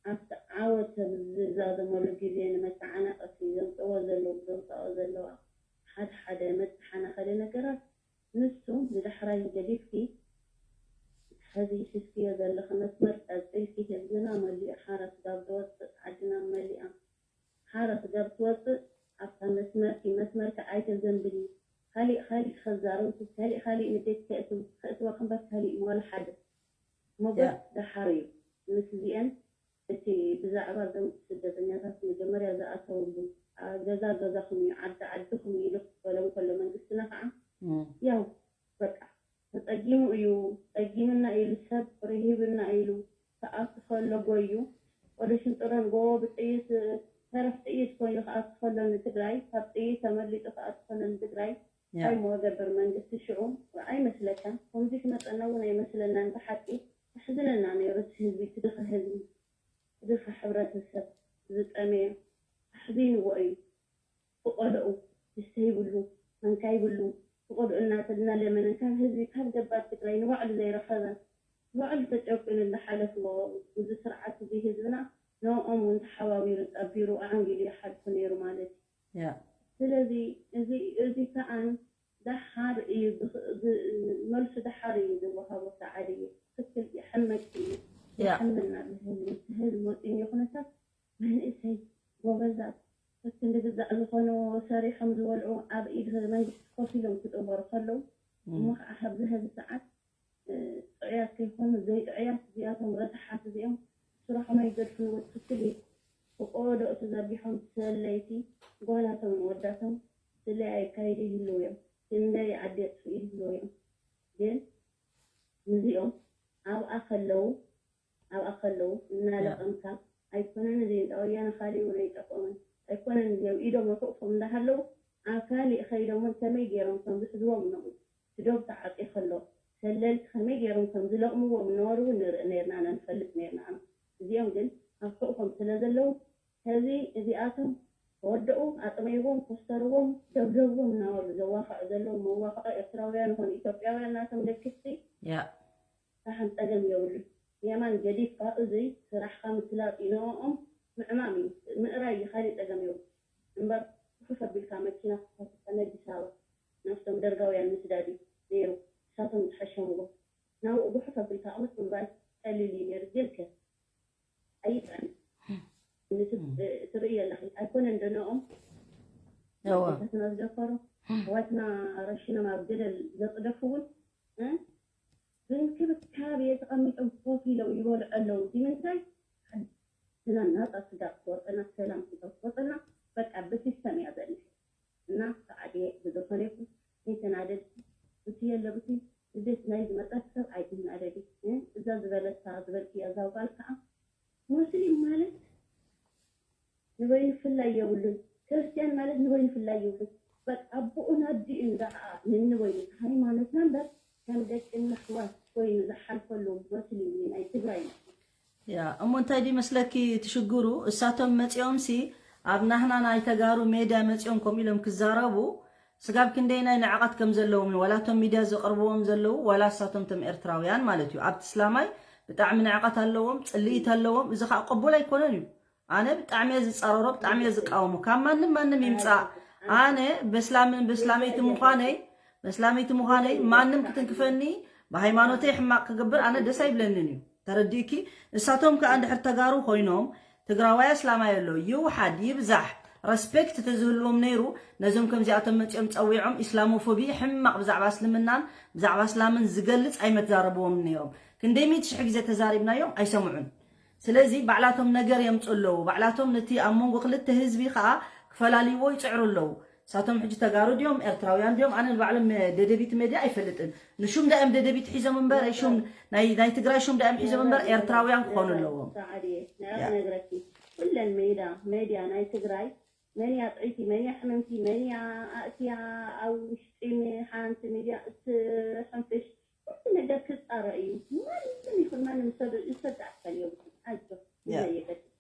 ኣብቲ ዓወት ኣብ ዝዛዘመሉ ግዜ ንመተዓናቐፊ ዘምፅኦ ዘለዉ፣ ዘምፅኦ ዘለዋ ሓደ ሓደ መተሓናኸሊ ነገራት፣ ንሱ ንዳሕራይ ገዲፍኪ፣ ሕዚ ሒዝክዮ ዘለኺ መስመር ቀፂልኪ፣ ህዝብና መሊኡ ሓራ ስጋብ ዝወፅእ፣ ዓድና መሊኣ ሓራ ስጋብ ትወፅእ፣ ኣብታ መስመርኪ፣ መስመርኪ ኣይተዘንብሊ። ካሊእ ካሊእ ከዛረብኪ፣ ካሊእ ካሊእ ንዴት ከእትው-፣ ከእትወኪ እምበር ካሊእ ዋላ ሓደ ሞገስ ያ። ደሓር እዩ። ምስ እዚአን እቲ ብዛዕባ እዞም ስደተኛታት መጀመርያ ዝኣተውሉ፣ ኣ-፣ ገዛ ገዛኹም እዩ፣ ዓዲ ዓድኹም እዩ ኢሉ ክበሎም ከሎ መንግስትና ከዓ እም። ያው በቃ ተጸጊሙ እዩ፣ ጸጊምና ኢሉ ሰብ ርሂብና ኢሉ ክኣቱ ከሎ ጎዩ ወደ ሽንጥሮን ጎቦ ብጥይት ተረፍ ጥይት ኮይኑ ክኣቱ ከሎ ንትግራይ ካብ ጥይት ተመሊጡ ክኣቱ ከሎ ንትግራይ ያ። እንታይ ሞ ገብር መንግስቲ ሽዑ ኣይመስለካን? ከምዚ ክመጸና እውን ኣይመስለናን። ብሓቂ ኣሕዝነና ነይሩ እቲ ህዝቢ፣ እቲ ድኻ ህዝቢ፣ እቲ ድኻ ሕብረተሰብ ዝጠመየ ኣሕዚንዎ እዩ። ፍቆድኡ፣ ድስተ ይብሉ፣ መንካ ይብሉ፣ ፍቆድኡ እናተ-፣ እናለመነ ካብ ህዝቢ፣ ካብ ገባር ትግራይ ንባዕሉ ዘይረኸበ፣ ንባዕሉ ተጨቁኑ እናሓለፍዎ፣ እዚ ስርዓት እዚ ህዝብና ንኦም እውን ተሓባቢሩ፣ ጸቢሩ፣ ኣዓንጊሉ ይሓልፉ ነይሩ ማለት እዩ። ያ። ስለዚ እዚ፣ እዚ ከኣ ደሓር እዩ ዝኽ-፣ ዝ-፣ መልሱ ደሓር እዩ ዝወሃቦ። ሰዓዲ እዩ ትክክል፣ የሐመቅቲ እዩ። ያ። የሐመና ብህዝቢ፣ ህዝቢ ወፂን ይኹነታት መንእሰይ ጎበዛት፣ እቲ ንግዛእ ዝኾኑ ሰሪሖም ዝበልዑ ኣብ ኢድ መንግስቲ ኮፍ ኢሎም ክጥበሩ ከለዉ፣ እም። እሞ ከዓ ኣብዚ ሀዚ ሰዓት፣ እ፣ ጥዑያት ከይኮኑ ዘይጥዑያት እዚኣቶም ረሳሓት እዚኦም ስራሖም ኣይገድፍንዎ። ትክክል እዩ። ብቆደኦ ተዘርጊሖም ሰለይቲ ጓላቶም ወዳቶም ስለያ የካይዱ ይህልዉ እዮም። ክንደይ ዓዲ የጥፍኡ ይህልዉ እዮም። ግን ንዚኦም ኣብኣ ከለዉ ኣብኣ ከለዉ እናለቐምካ፣ ኣይኮነን እዚ እንዳ ወያነ ካሊእ እውን ኣይጠቆመን። ኣይኮነን እዚኦም ኢዶም ኣብ ሕቑፎም እንዳሃለዉ ኣብ ካሊእ ከይዶም እውን ከመይ ገይሮም ከም ዝሕዝዎም እነኡ። እቲ ዶብ ተዓፅዩ ከሎ ሰለልቲ ከመይ ገይሮም ከም ዝለቕምዎም እነበሩ እውን ንርኢ ነይርና፣ ኢና ንፈልጥ ነይርና። እዚኦም ግን ኣብ ሕቑፎም ስለ ዘለዉ፣ ሕዚ እዚኣቶም ተወደኡ፣ ኣጥመይዎም፣ ኮስተርዎም፣ ደብደብዎም እናበሉ ዘዋኽዑ ዘለዉ መዋኽዖ ኤርትራውያን ይኹኑ ኢትዮጵያውያን ናቶም ለኪፍቲ ያ። ራሕን ጸገም የብሉን። የማን ገዲፍካ እዙይ ስራሕኻ ምስላጥ እዩ፣ ንዕኦም ምዕማም እዩ፣ ምእራይ እዩ፣ ካሊእ ጸገም የብሉን። እምበር ውሑፍ ኣቢልካ መኪና ክትከፍት ኣዲስ ኣበባ ናብቶም ደርጋውያን ምስዳድ እዩ ነይሩ፣ ንሳቶም ዝሐሸምዎ። ናብኡ ጉሑፍ ኣቢልካ ቅምጥ ምባል ቀሊል እዩ ነይሩ። ግን ከ ኣይጥዕምን። ንስ-፣ እም። ትርእዮ ኣለኺ። ኣይኮነን ዶ ንኦም ኣብ ገደል ዘፅደፉ እውን እ? ብእንክብካቤ ተቐሚጦም ኮፍ ኢሎም ይበልዑ ኣለዉ። እዚ ምንታይ? ዓድና ናፃ ስጋ ክትወርቀና፣ ሰላም ስጋ ክትወርቀና፣ በቃ ብሲስተም እያ ዘላ። እና ሰዓድየ ብዝኾነ ይኹን ኣይተናደዲ። ብቲ የለ ብቲ ብቤት ናይ ዝመፀት ሰብ ኣይትናደዲ። እ? እዛ ዝበለታ ዝበልክያ እዛ ጓል ከዓ ሙስሊም ማለት ንበይኑ ፍላይ የብሉን። ክርስትያን ማለት ንበይኑ ፍላይ የብሉን። በቃ ኣቦኡን ኣዲኡን ደኣ ንንበይኑ ሃይማኖትና እምበር ከም ደቂ ኣሕዋት ኮይኑ ዝሓልፈሉ መስሉ እዩ ናይ ትግራይ። ያ እሞ እንታይ ድዩ መስለኪ እቲ ሽግሩ? እሳቶም መፂኦም ሲ ኣብ ናህና ናይ ተጋሩ ሜድያ መፂኦም ከምኡ ኢሎም ክዛረቡ ስጋብ ክንደይናይ ንዕቐት ከም ዘለዎም እዩ። ዋላ እቶም ሚድያ ዘቕርብዎም ዘለዉ ዋላ እሳቶም እቶም ኤርትራውያን ማለት እዩ። ኣብቲ እስላማይ ብጣዕሚ ንዕቐት ኣለዎም፣ ፅልኢት ኣለዎም። እዚ ከዓ ቅቡል ኣይኮነን እዩ። ኣነ ብጣዕሚ እየ ዝፃረሮ፣ ብጣዕሚ እየ ዝቃወሞ። ካብ ማንም ማንም ይምፃእ ኣነ በስላምን በስላመይቲ ምዃነይ በስላመይቲ ምዃነይ ማንም ክትንክፈኒ ብሃይማኖተይ ሕማቕ ክገብር ኣነ ደስ ኣይብለንን እዩ። ተረዲእኪ? እሳቶም ከዓ እንድሕር ተጋሩ ኮይኖም ትግራዋይ ኣስላማይ ኣሎ ይውሓድ ይብዛሕ ረስፔክት ተዝህልዎም ነይሩ ነዞም ከምዚኣቶም መፂኦም ፀዊዖም ኢስላሞፎቢ ሕማቕ ብዛዕባ እስልምናን ብዛዕባ እስላምን ዝገልፅ ኣይመተዛረብዎም ነይሮም። ክንደይ ሚእቲ ሽሕ ግዜ ተዛሪብናዮም ኣይሰምዑን። ስለዚ ባዕላቶም ነገር የምፁ ኣለዉ። ባዕላቶም ነቲ ኣብ መንጎ ክልተ ህዝቢ ከዓ ክፈላልይዎ ይፅዕሩ ኣለዉ። ንሳቶም ሕጂ ተጋሩ ድዮም ኤርትራውያን ድዮም? ኣነ ንባዕሎም ደደቢት ሜድያ ኣይፈልጥን። ንሹም ዳእም ደደቢት ሒዞም እምበር ሹም ናይ ናይ ትግራይ ሹም ዳእም ሒዞም እምበር ኤርትራውያን ክኾኑ ኣለዎም። ሰዓድየ ንዕቕ ነግረኪ ኩለን ሜዳ ሜድያ ናይ ትግራይ መን እያ ጥዕይቲ መን እያ ሕምምቲ መን እያ ኣእትያ ኣብ ውሽጢ ሓንቲ ሚድያ እትሕንፍሽ ኩሉ ነገር ክፃረ እዩ። ማንም ይኹን ማንም ሰብ ዝሰዳእ ክፈል የብሉን። ኣጆ ያ። ዘየገድስ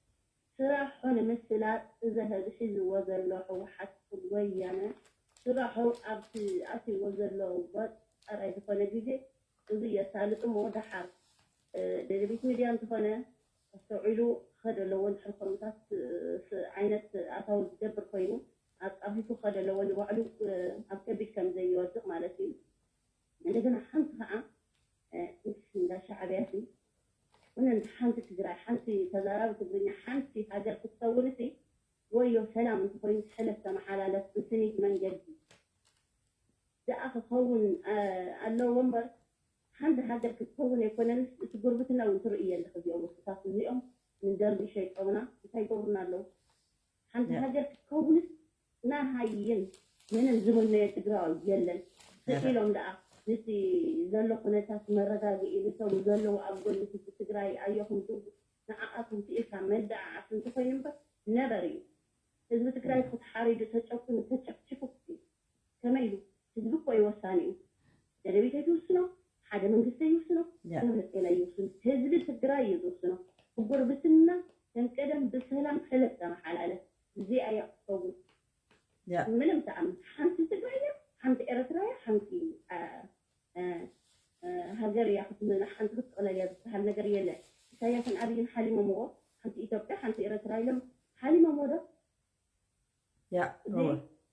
ስራሑ ንምስላጥ እዚ ሕዚ ሒዝዎ ዘሎ ህወሓት ይኹን ወያነ ስራሑ ኣብቲ ኣትይዎ ዘሎ ወጥ ጥራይ ዝኾነ ግዜ እዚ የሳልጥ እሞ ደሓር እ፣ ደደቢት ሚድያ እንተኾነ ኣስተውዒሉ ክኸድ ኣለዎ። እንድሕር ከምኡታት እ፣ ስ- ዓይነት ኣታዊ ዝገብር ኮይኑ ኣፃፊፉ ክኸድ ኣለዎ። ንባዕሉ እ፣ ኣብ ከቢድ ከም ዘይወድቕ ማለት እዩ። እንደገና ሓንቲ ከዓ እ፣ ምስ እንዳ ሻዕብያ ሲ ኩነ ሓንቲ ትግራይ ሓንቲ ተዛራቢ ትግርኛ ሓንቲ ሃገር ክትከውን ሲ ወዮ ሰላም እንተኮይኑ ሕለፍ ተመሓላለፍ ብስኒት መንገዲ ደኣ ክኸውን እ፣ ኣለዎ እምበር ሓንቲ ሃገር ክትከውን ኣይኮነንስ እቲ ጉርብትና እውን ትርእይ ኣለኺ። እዚኦም ወስታት እዚኦም ንደርጊ ሸይጦምና እንታይ ይገብሩና ኣለዉ? ሓንቲ ያ። ሃገር ክትከውንስ ናሃይን ምንም ዝምነዮ ትግራዋይ የለን። ስኢሎም ደኣ ንቲ ዘሎ ኩነታት መረጋግኢ ንቶም ዘለዉ ኣብ ጎኒ ህዝቢ ትግራይ ኣዮኹም ግቡ ንዓኣቶም ስኢልካ መደዓዓስ እንተኮይኑ እምበር ነበር እዩ። ህዝቢ ትግራይ እኮ ተሓሪዱ ተጨቁኑ ተጨፍጭፉ እዩ። ከመይ ኢሉ ህዝቢ እኮ እዩ ወሳኒ እዩ። ደደቢት ኣይትውስኖ፣ ሓደ መንግስቲ ኣይውስኖ፣ ያ። ደብረፅዮን ኣይውስኖ። ህዝቢ ትግራይ እዩ ዝውስኖ። ብጉርብትና ከም ቀደም ብሰላም ሕለፍ ተመሓላለፍ። እዚኣ እያ ክትኸውን። ያ። ምንም ተኣምን ሓንቲ ትግራይ እያ፣ ሓንቲ ኤርትራ እያ፣ ሓንቲ አ፣ አ፣ አ፣ ሃገር እያ ክትምና ሓንቲ ክትጥቕለል እያ ዝበሃል ነገር የለን። ኢሳያስን ኣብይን ሓሊሞምዎ ሓንቲ ኢትዮጵያ ሓንቲ ኤርትራ ኢሎም ሓሊሞምዎ ዶ? ያ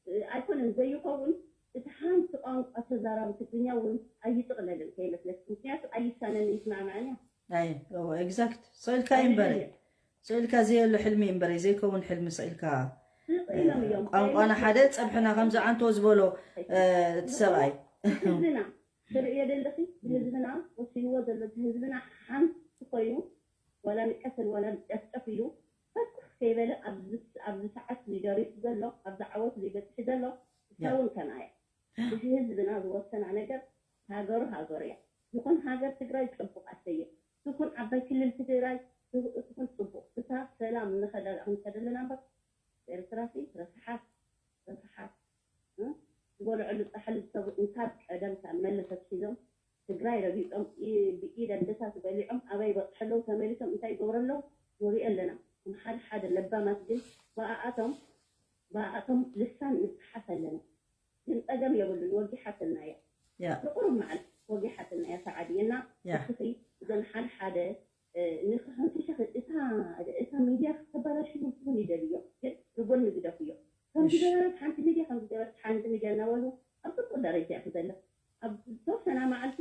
ዘይኮነን ዘይኸውን እቲ ሓንቲ ቋንቋ ተዛራቢ ትግርኛ እውን ኣይጥቕለልን ከይመስለክ ምክንያቱ ኣይሳነን ይስማዕማዕን እያ ኣይ exact ስኢልካ እዩ እምበረ ስኢልካ ዘየሎ ሕልሚ እዩ እምበረ ዘይከውን ሕልሚ ስኢልካ ስቕ ኢሎም እዮም ቋንቋና ሓደ ፀብሕና ከምዚ ዓንቶ ዝበሎ እቲ ሰብኣይ ህዝብና ትርእዮ ዘለኺ ህዝብና ወሲንዎ ዘሎ ህዝብና ሓንቲ ኮይኑ ዋላ ንቀተል ዋላ ንጨፍጨፍ ኢሉ ፈትሕ ከይበለ ኣብዚ ሰዓት እዚ ደሪሱ ዘሎ ኣብዚ ዓወት እዚ በፅሒ ዘሎ እሳ እውን ከምኣ እያ እቲ ህዝብና ዝወሰና ነገር ሃገሩ ሃገሩ እያ ትኹን ሃገር ትግራይ ፅቡቕ ኣሰየ ትኹን ዓባይ ክልል ትግራይ ትኹን ፅቡቕ እታ ሰላም ንኸደላ ክንከደለና እምበር ኤርትራ ሲ ረስሓት ረስሓት ዝበልዐሉ ፃሕሊ ዝሰብኡ እንካብ ቀደም ካብ መለስ ኣትሒዞም ትግራይ ረጊፆም ብኢድ ኣደታት በሊዖም ኣበይ በፅሑ ኣለዉ ተመሊሶም እንታይ ይገብሩ ኣለዉ ንሪኦ ኣለና እም ሓደ ሓደ ለባማት ግን ብኣኣቶም ብኣኣቶም ልሳን ንፀሓፍ ኣለና ግን ፀገም የብሉን ወጊሓትና እያ ንቁሩብ መዓልቲ ወጊሓትና እያ ሰዓዲ እና እስኺ እዘን ሓደ ሓደ ንክሕንፍሽኺ እታ እታ ሚድያ ክተባላሽው እውን ይደልዮ ግን ንጎኒ ግደፍዮ ከም ዝገበረት ሓንቲ ሚድያ ከም ዝገበረት ሓንቲ ሚድያ እናበሉ ኣብ ጥቁር ደረጃ ኢኺ ዘለኺ ኣብ ዝተወሰና መዓልቲ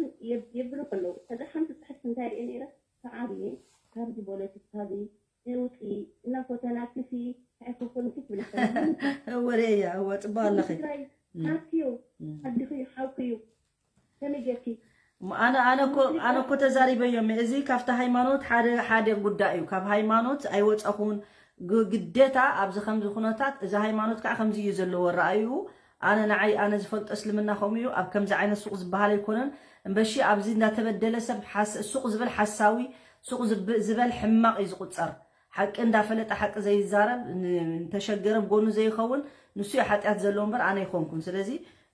የብሉ ከለዉ ከዛ ሓንቲ ፅሕፍቲ እንታይ ሪኤ ነይረ ተዓብየ ካብዚ ፖለቲካ እዚ ውፂ እናፎተና ክሲ ኣይኮንኩን ክትብል እወ ሪኤያ እወ ፅቡቅ ኣለኺ ትግራይ ሃብትዩ ኣድኽዩ ሓውክዩ ከመይ ጌርኪ ኣነ ኣነ እኮ ኣነ እኮ ተዛሪበዮም። እዚ ካብቲ ሃይማኖት ሓደ ሓደ ጉዳይ እዩ። ካብ ሃይማኖት ኣይወፀኹን። ግ- ግዴታ ኣብዚ ከምዚ ኩነታት እዚ ሃይማኖት ከዓ ከምዚ እዩ ዘለዎ ረኣዩ። ኣነ ንዓይ ኣነ ዝፈልጦ እስልምና ከምኡ እዩ። ኣብ ከምዚ ዓይነት ሱቕ ዝበሃል ኣይኮነን። እምበሺ ኣብዚ እንዳተበደለ ሰብ ሓስ- ሱቕ ዝበል ሓሳዊ ሱቕ ዝብ- ዝበል ሕማቕ እዩ ዝቁፀር። ሓቂ እንዳፈለጠ ሓቂ ዘይዛረብ ን- ንተሸገረ ብጎኑ ዘይኸውን ንሱ እዩ ሓጢኣት ዘለዎ እምበር ኣነ ኣይኮንኩን። ስለዚ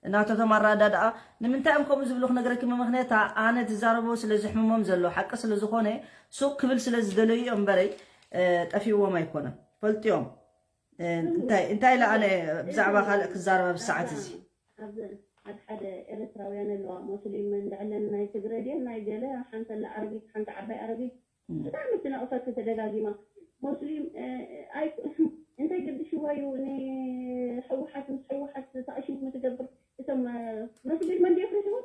እናተቶም ኣረዳድኣ ንምንታይ እዮም ከምኡ ዝብሉ ክነግረኪ ምክንያታ ኣነ ትዛረቦ ስለ ዝሕምሞም ዘሎ ሓቂ ስለ ዝኾነ ሱቕ ክብል ስለ ዝደለዩ እዮም እምበረይ ጠፊዎም ኣይኮነን ፈልጥዮም። እንታይ ኢለ ኣነ ብዛዕባ ካልእ ክዛረብ ኣብ ሰዓት እዚ ኣብዘን ሓደ ሓደ ኤርትራውያን ኣለዋ ሞስሊም እንደዕለን ናይ ትግረ ድየን ናይ ገለ ሓንተ ኣላ ኣረቢት ሓንተ ዓባይ ኣረቢት ብጣዕሚ ትነቕፈኪ ተደጋጊማ ሞስሊም እንታይ ገድሽዋ እዩ ንሕወሓት ምስ ሕወሓት ተኣሽሙ ትገብር እቶም መስጊድ መን ድዮ ፍሪስዎ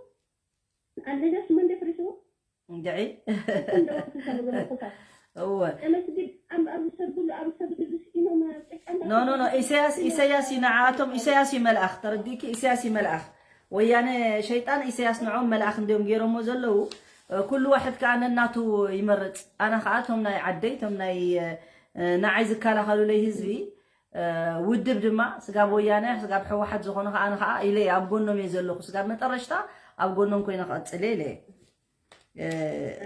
ኣለጃሽ መን ድዮ ፍሪስዎ እንድዒ እንደወቅቱ ሰሙ ዘመኩታ እወ መስጊድ ኣብ ሰግድሉ ኣብ ሰግድሉ ስኢኖም ጭቃ ኖ ኖ ኖ ኢሳያስ ኢሳያስ እዩ ንዓኣቶም ኢሳያስ እዩ መልኣኽ ተረዲእኪ ኢሳያስ እዩ መልኣኽ ወያነ ሸይጣን ኢሳያስ ንዖም መልኣኽ እንዲዮም ገይሮሞ ዘለዉ ኩሉ ዋሕድ ከዓ ነናቱ ይመርፅ ኣነ ከዓ እቶም ናይ ዓደይ እቶም ናይ ንዓይ ዝከላኸሉለይ ህዝቢ ውድብ ድማ ስጋብ ወያነ ስጋብ ሕወሓት ዝኾኑ ከዓ ኣነ ከዓ ኢለ ኣብ ጎኖም እየ ዘለኹ ስጋብ መጠረሽታ ኣብ ጎኖም ኮይነ ክቐፅል እየ ኢለ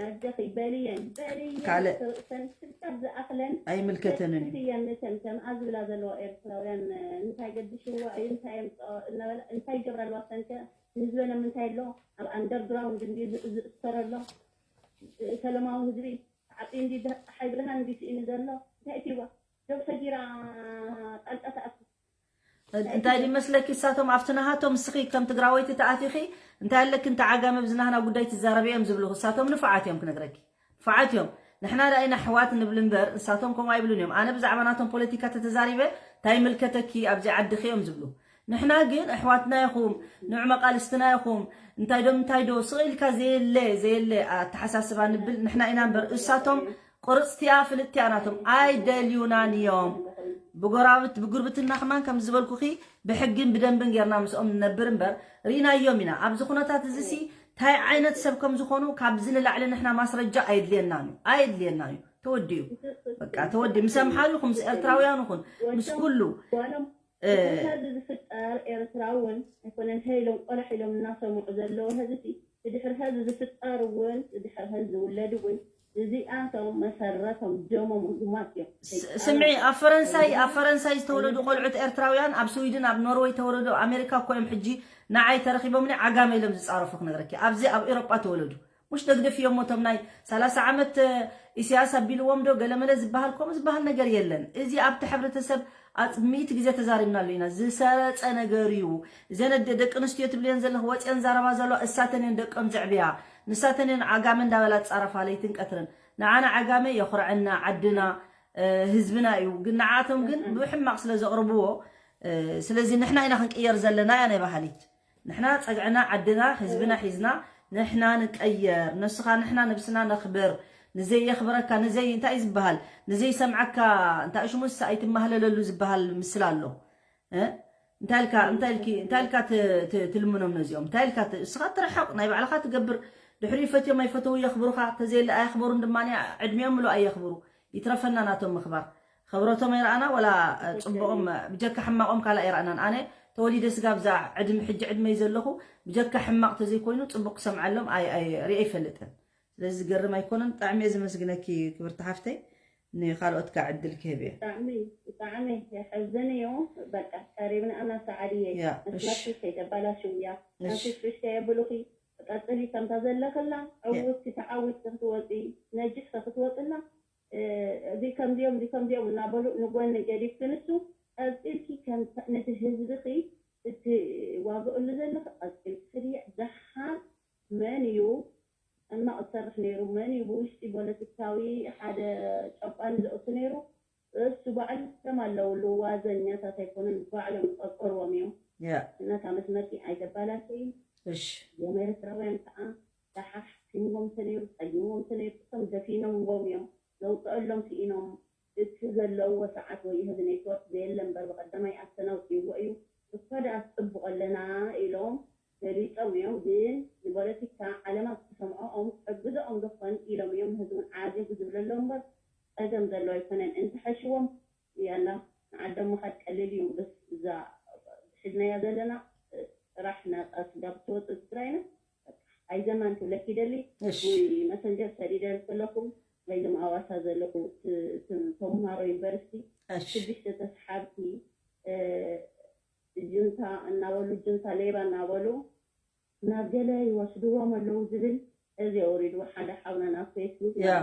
ኣጀኺ በልየን በልየን ካልእ ርእሰን ስልጣን ዝኣኽለን ኣይምልከተንን እዩ እየን ነተን ከምኣ ዝብላ ዘለዋ ኤርትራውያን እንታይ ገድሽዋ እዩ እንታይ የምፅኦ እናበላ እንታይ ይገብራ ኣለዋ ሰንከ ንህዝበን ኣብ ምንታይ ኣሎ ኣብ ኣንደርግራውንድ እንዲ ዝእሰር ኣሎ ሰለማዊ ህዝቢ ተዓፂ እንዲ ሓይ ብርሃን እንዲ ስኢኑ ዘሎ እንታይ እትይዋ ዶብ ሰጊራ ጣልቃ ተኣቱ እንታይ ድመስለኪ እሳቶም ኣብቲ ናሃቶም እስኺ ከም ትግራወይቲ ተኣቲኺ እንታይ ኣለኪ እንተ ዓጋመ ብዝናህና ጉዳይ ትዛረቢ እዮም ዝብሉ እሳቶም ንፉዓት እዮም ክነግረኪ ንፉዓት እዮም ንሕና ዳኢና ኣሕዋት ንብል እምበር እሳቶም ከምኡ ኣይብሉን እዮም ኣነ ብዛዕባ ናቶም ፖለቲካ ተተዛሪበ እንታይ ምልከተኪ ኣብዚ ዓድኺ እዮም ዝብሉ ንሕና ግን ኣሕዋትና ኢኹም ንዑ መቃልስትና ኢኹም እንታይ ዶ እንታይ ዶ ስቕ ኢልካ ዘየለ ዘየለ ኣተሓሳስባ ንብል ንሕና ኢና እምበር እሳቶም ቁርፅቲያ ፍልጥቲያ ናቶም ኣይደልዩናን እዮም ብጎራብት ብጉርብትና ከማን ከም ዝበልኩኺ ብሕግን ብደንብን ጌርና ምስኦም ንነብር እምበር ርኢናዮም ኢና ኣብዚ ኩነታት እዚ ሲ ታይ ዓይነት ሰብ ከም ዝኾኑ ካብዚ ንላዕሊ ንሕና ማስረጃ ኣየድልየናን እዩ ኣየድልየናን እዩ ተወዲኡ በቃ ተወዲኡ ምስ ኣምሓሩ ይኹን ምስ ኤርትራውያን ይኹን ምስ ኩሉ ዝፍጠር ኤርትራ እውን ኣይኮነን ሀይሎም ቆራሕ ኢሎም እናሰምዑ ዘለዉ ህዝቢ ብድሕሪ ሀዚ ዝፍጠር እውን ብድሕሪ ሀዚ ዝውለድ እውን እዚኣቶም መሰረቶም ደሞም ርጉማት እዮም ስምዒ ኣብ ፈረንሳይ ኣብ ፈረንሳይ ዝተወለዱ ቆልዑት ኤርትራውያን ኣብ ስዊድን ኣብ ኖርወይ ተወለዱ ኣብ ኣሜሪካ እኮ እዮም ሕጂ ንዓይ ተረኪቦምኒ ዓጋመ ኢሎም ዝፃረፉ ክነግረኪ ኣብዚ ኣብ ኤሮጳ ተወለዱ ሙሽ ደግደፍዮሞ እቶም ናይ ሰላሳ ዓመት ኢሳያስ ኣቢልዎም ዶ ገለመለ ዝበሃል ከምኡ ዝበሃል ነገር የለን እዚ ኣብቲ ሕብረተሰብ ኣብ ሚእቲ ግዜ ተዛሪብናሉ ኢና ዝሰረፀ ነገር እዩ እዘን ኣደ ደቂ ኣንስትዮ ትብልየን ዘለኹ ወፅየን ዛረባ ዘለዋ እሳተን እየን ደቀን ዘዕብያ ንሳተን እየን ዓጋመ እንዳበላ ዝፃረፋ ለይትን ቀትርን ንዓና ዓጋመ የኹርዐና ዓድና ህዝብና እዩ ግን ንዓቶም ግን ብሕማቕ ስለ ዘቕርብዎ ስለዚ ንሕና ኢና ክንቅየር ዘለና እያ ናይ ባህሊት ንሕና ፀግዕና ዓድና ህዝብና ሒዝና ንሕና ንቀየር ነስኻ ንሕና ነብስና ነኽብር ንዘየኽብረካ ንዘይ እንታይ ዝበሃል ንዘይሰምዓካ እንታይ ሽሙ ንሳ ኣይትማህለለሉ ዝበሃል ምስላ ኣሎ እንታይ ኢልካ እንታይ ኢልኪ እንታይ ኢልካ ትልምኖም ነዚኦም እንታይ ኢልካ እስኻ ትርሕቕ ናይ ባዕልኻ ትገብር ድሕሪኡ ፈትዮም ኣይፈተዉ የኽብሩኻ ተዘየለ ኣየኽበሩን ድማ ዕድሚኦም ምሉ ኣየኽብሩ ይትረፈና ናቶም ምኽባር ኸብረቶም ኣይረኣና ወላ ፅቡቕም ብጀካ ሕማቖም ካልእ ኣይረኣናን ኣነ ተወሊደ ስጋብ እዛ ዕድሚ ሕጂ ዕድመይ ዘለኹ ብጀካ ሕማቕ ተዘይኮይኑ ፅቡቕ ክሰምዓሎም ሪአ ይፈልጥን ስለዚ ዝገርም ኣይኮነን ብጣዕሚ እየ ዘመስግነኪ ክብርቲ ሓፍተይ ንካልኦት ካ ዕድል ክህብ እየ ብጣዕሚ ብጣዕሚ የሐዝን እዩ በቃ ቀሪብና ኣና ሰዓድየ መስመርኪ ከይተባላሽው እያ ኣንፊስፊሽ ከየብሉኺ ቀፅሊ ከምታ ዘለኽላ ዕውትኪ ተዓዊትኪ ክትወፂ ነጅሕኪ ክትወፅላ እዚ ከምዚኦም እዚ ከምዚኦም እናበሉ ንጎኒ ገዲፍኪ ንሱ ቀፂልኪ ነቲ ህዝብኺ እትዋግእሉ ዘለኺ ቀፂልኪ ክዲ ደሓር መን እዩ ሕማቕ ዝሰርሕ ነይሩ መን እዩ ብውሽጢ ፖለቲካዊ ሓደ ጨቋኒ ዘእቱ ነይሩ እሱ ባዕሎም ኣለውሉ ዋዘኛታት ኣይኮኑን ባዕሎም ዝፈጠርዎም እዮም እና እታ መስመርኪ ኣይተባላሽይ እዮም ኤርትራውያን ከዓ ተሓሕሲምዎም ተነይሩ ፀጊምዎም ተነይሩ እቶም ደፊኖምዎም እዮም ነውፅአሎም ስኢኖም እቲ ዘለውዎ ሰዓት ወይ ህዚ ኔትወርክ ዘየለ እምበር ብቐዳማይ ኣስተናውፅይዎ እዩ እኮ ደኣ ፅቡቕ ኣለና ኢሎም ገሊፆም እዮም ግን ንቦለቲ ማን ክብለኪ ይደሊ እሺ መሰንጀር ሰዲደ ከለኹ ናይዞም ኣዋሳ ዘለዉ ተምሃሮ ዩኒቨርሲቲ እሺ ሽዱሽተ ተስሓብቲ ጁንታ እናበሉ ጁንታ ሌባ እናበሉ ናብ ገለ ይወስድዎም ኣለዉ ዝብል እዚ ኣውሪድዎ ሓደ ሓውና ናብ ፌስቡክ ያ።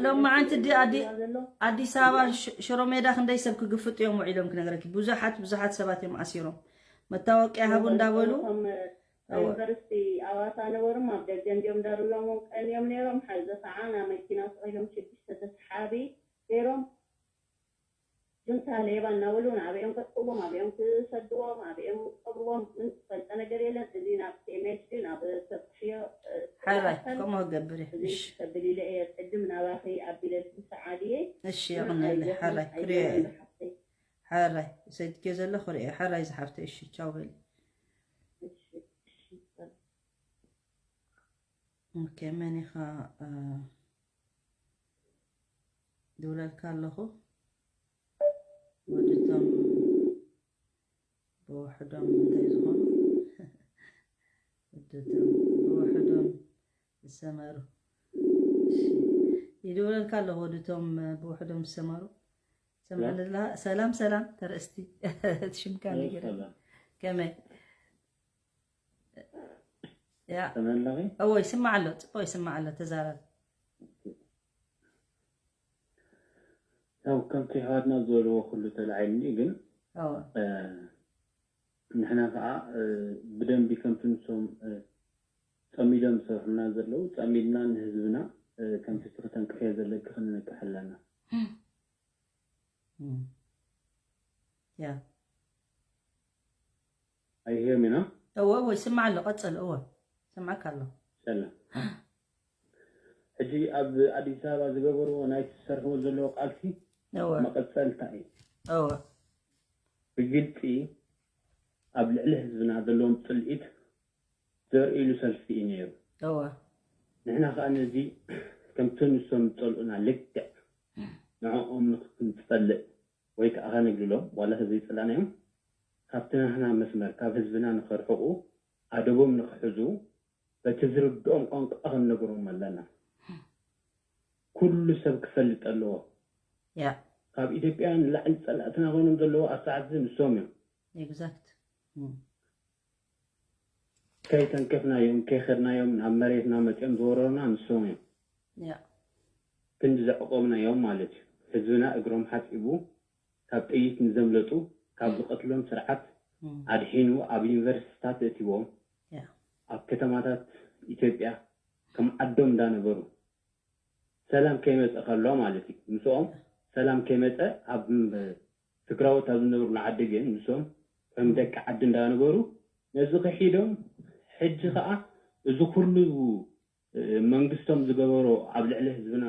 ሎማዓንቲ ዲ ኣዲ ኣዲስ ኣበባ ሽሮ ሜዳ ክንደይ ሰብ ክግፍጡ እዮም ውዒሎም ክነግረኪ ብዙሓት ብዙሓት ሰባት እዮም ኣሲሮም መታወቂያ ሃቡ እንዳበሉ ዩኒቨርሲቲ ኣዋሳ ነበሮም ኣብ ደገ እንዲዮም ዳርሎሞም ቀንዮም ነይሮም ሓዚ ከዓ ናብ መኪና ስዒሎም ሽዱሽተ ተስሓቢ ገይሮም ጅንታ ሌባ እናበሉ ናበኦም ከጥቅዎም ኣበኦም ክሰድዎም ኣበኦም ክቀብርዎም ምን ትፈልጠ ነገር የለን። እዚ ናብ ቴሜሽ ግን ኣብ ሰብሕዮ ሓራይ ከምኡ ክገብር እየ እዚ እሺ ተብሊለ እየ ቅድም ናባኺ ኣቢለልኪ ሰዓድየ እሺ የቕነለ ሓራይ ክሪኦ እየ ሓራይ ሰድክዮ ዘለኹ ሪኦ ሓራይ ዝሓፍተ እሺ ቻው በል ኦኬ መን ኢኻ ድውለልካ ኣለኹ ወድቶም ብውሕዶም እንታይ ዝኾኑ ወድቶም ብውሕዶም ዝሰመሩ ይድውለልካ ኣለኹ ወድቶም ብውሕዶም ዝሰመሩ ሰምዕለ ዝላ ሰላም ሰላም ተርእስቲ ሽምካ ነገር ከመይ ያ ተመለኺ እዎ ይስማዕ ኣሎ ፅቡቅ ይስማዕ ኣሎ ተዛረብ ያው ከምቲ ኣሕዋትና ዝበልዎ ኩሉ ተላዒልኒ ግን እዎ ንሕና ከዓ ብደንቢ ከምቲ ንሶም ፀሚዶም ዝሰርሑና ዘለዉ ፀሚድና ንህዝብና ከምቲ እቲ ክተንቅሕዮ ዘለኪ ክንነቅሕ ኣለና ያ ኣይሄም ኢና እወ እወ ይስማዕ ኣሎ ቀፅል እወ ይሰማዕካ ኣሎ ሰላም ሕጂ ኣብ ኣዲስ ኣበባ ዝገበርዎ ናይ ዝሰርሕዎ ዘለዎ ቃልሲ እወ መቐፀልታ እዩ እወ ብግልፂ ኣብ ልዕሊ ህዝብና ዘለዎም ፅልኢት ዘርእሉ ሰልፊ እዩ ነይሩ እወ ንሕና ከዓ ነዚ ከምቲ ንሶም ዝፀልኡና ልክዕ ንዕኦም ንክንፀልእ ወይ ከዓ ከነግልሎም ዋላ ተዘይፀላእናዮም ካብቲ ናህና መስመር ካብ ህዝብና ንኸርሕቁ ኣደቦም ንክሕዙ በቲ ዝርድኦም ቋንቋ ክንነግሮም ኣለና ኩሉ ሰብ ክፈልጥ ኣለዎ ያ ካብ ኢትዮጵያውያን ንላዕሊ ፀላእትና ኮይኖም ዘለዉ ኣብ ሰዓት እዚ ንሶም እዮም ኤግዛክት ከይተንከፍናዮም ከይኸድናዮም ናብ መሬትና መፂኦም ዝወረሩና ንሶም እዮም ያ ክንዲ ዘዕቆብናዮም ማለት እዩ ህዝብና እግሮም ሓፂቡ ካብ ጥይት ንዘምለጡ ካብ ዝቐትሎም ስርዓት ኣድሒኑ ኣብ ዩኒቨርሲቲታት እእትዎም ያ ኣብ ከተማታት ኢትዮጵያ ከም ዓዶም እንዳነበሩ ሰላም ከይመፀ ከሎ ማለት እዩ ምስኦም ሰላም ከይመፀ ኣብ ትግራዎት ኣብ ዝነብሩሉ ዓዲ ግን ንሶም ከም ደቂ ዓዲ እንዳነበሩ ነዚ ክሒዶም ሕጂ ከዓ እዚ ኩሉ መንግስቶም ዝገበሮ ኣብ ልዕሊ ህዝብና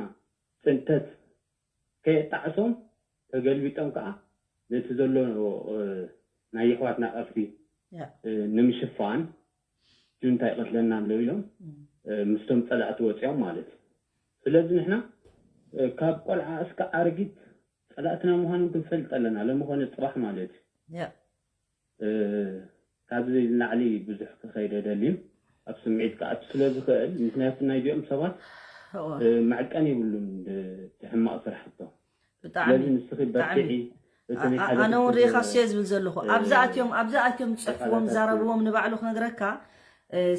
ፅንተት ከየጣዕሶም ተገልቢጦም ከዓ ነቲ ዘሎ ናይ የሕዋትና ቀፍቲ ንምሽፋን ጁንታ ይቐትለና ኣለዉ ኢሎም ምስቶም ፀላእቲ ወፂኦም ማለት እዩ ስለዚ ንሕና ካብ ቆልዓ እስከ ኣረጊት ፀላእትና ምዃኖም ክንፈልጥ ኣለና ለምኾነ ፅባሕ ማለት እዩ ያ ካብዚ ንላዕሊ ብዙሕ ክኸይድ ኣይደልዩን ኣብ ስምዒት ክኣቱ ስለ ዝኽእል ምክንያቱ ናይዚኦም ሰባት መዕቀን የብሉን ትሕማቕ ስራሕቶም ብጣዕሚ ስለዚ ንስኺ በርትዒ እቲ ናይ ሓደ ኣነ እውን ክፍል ርኢኻስ እየ ዝብል ዘለኹ ኣብዛ ኣትዮም ኣብዛ ኣትዮም ዝፅሕፍዎም ዝዛረብዎም ንባዕሉ ክነግረካ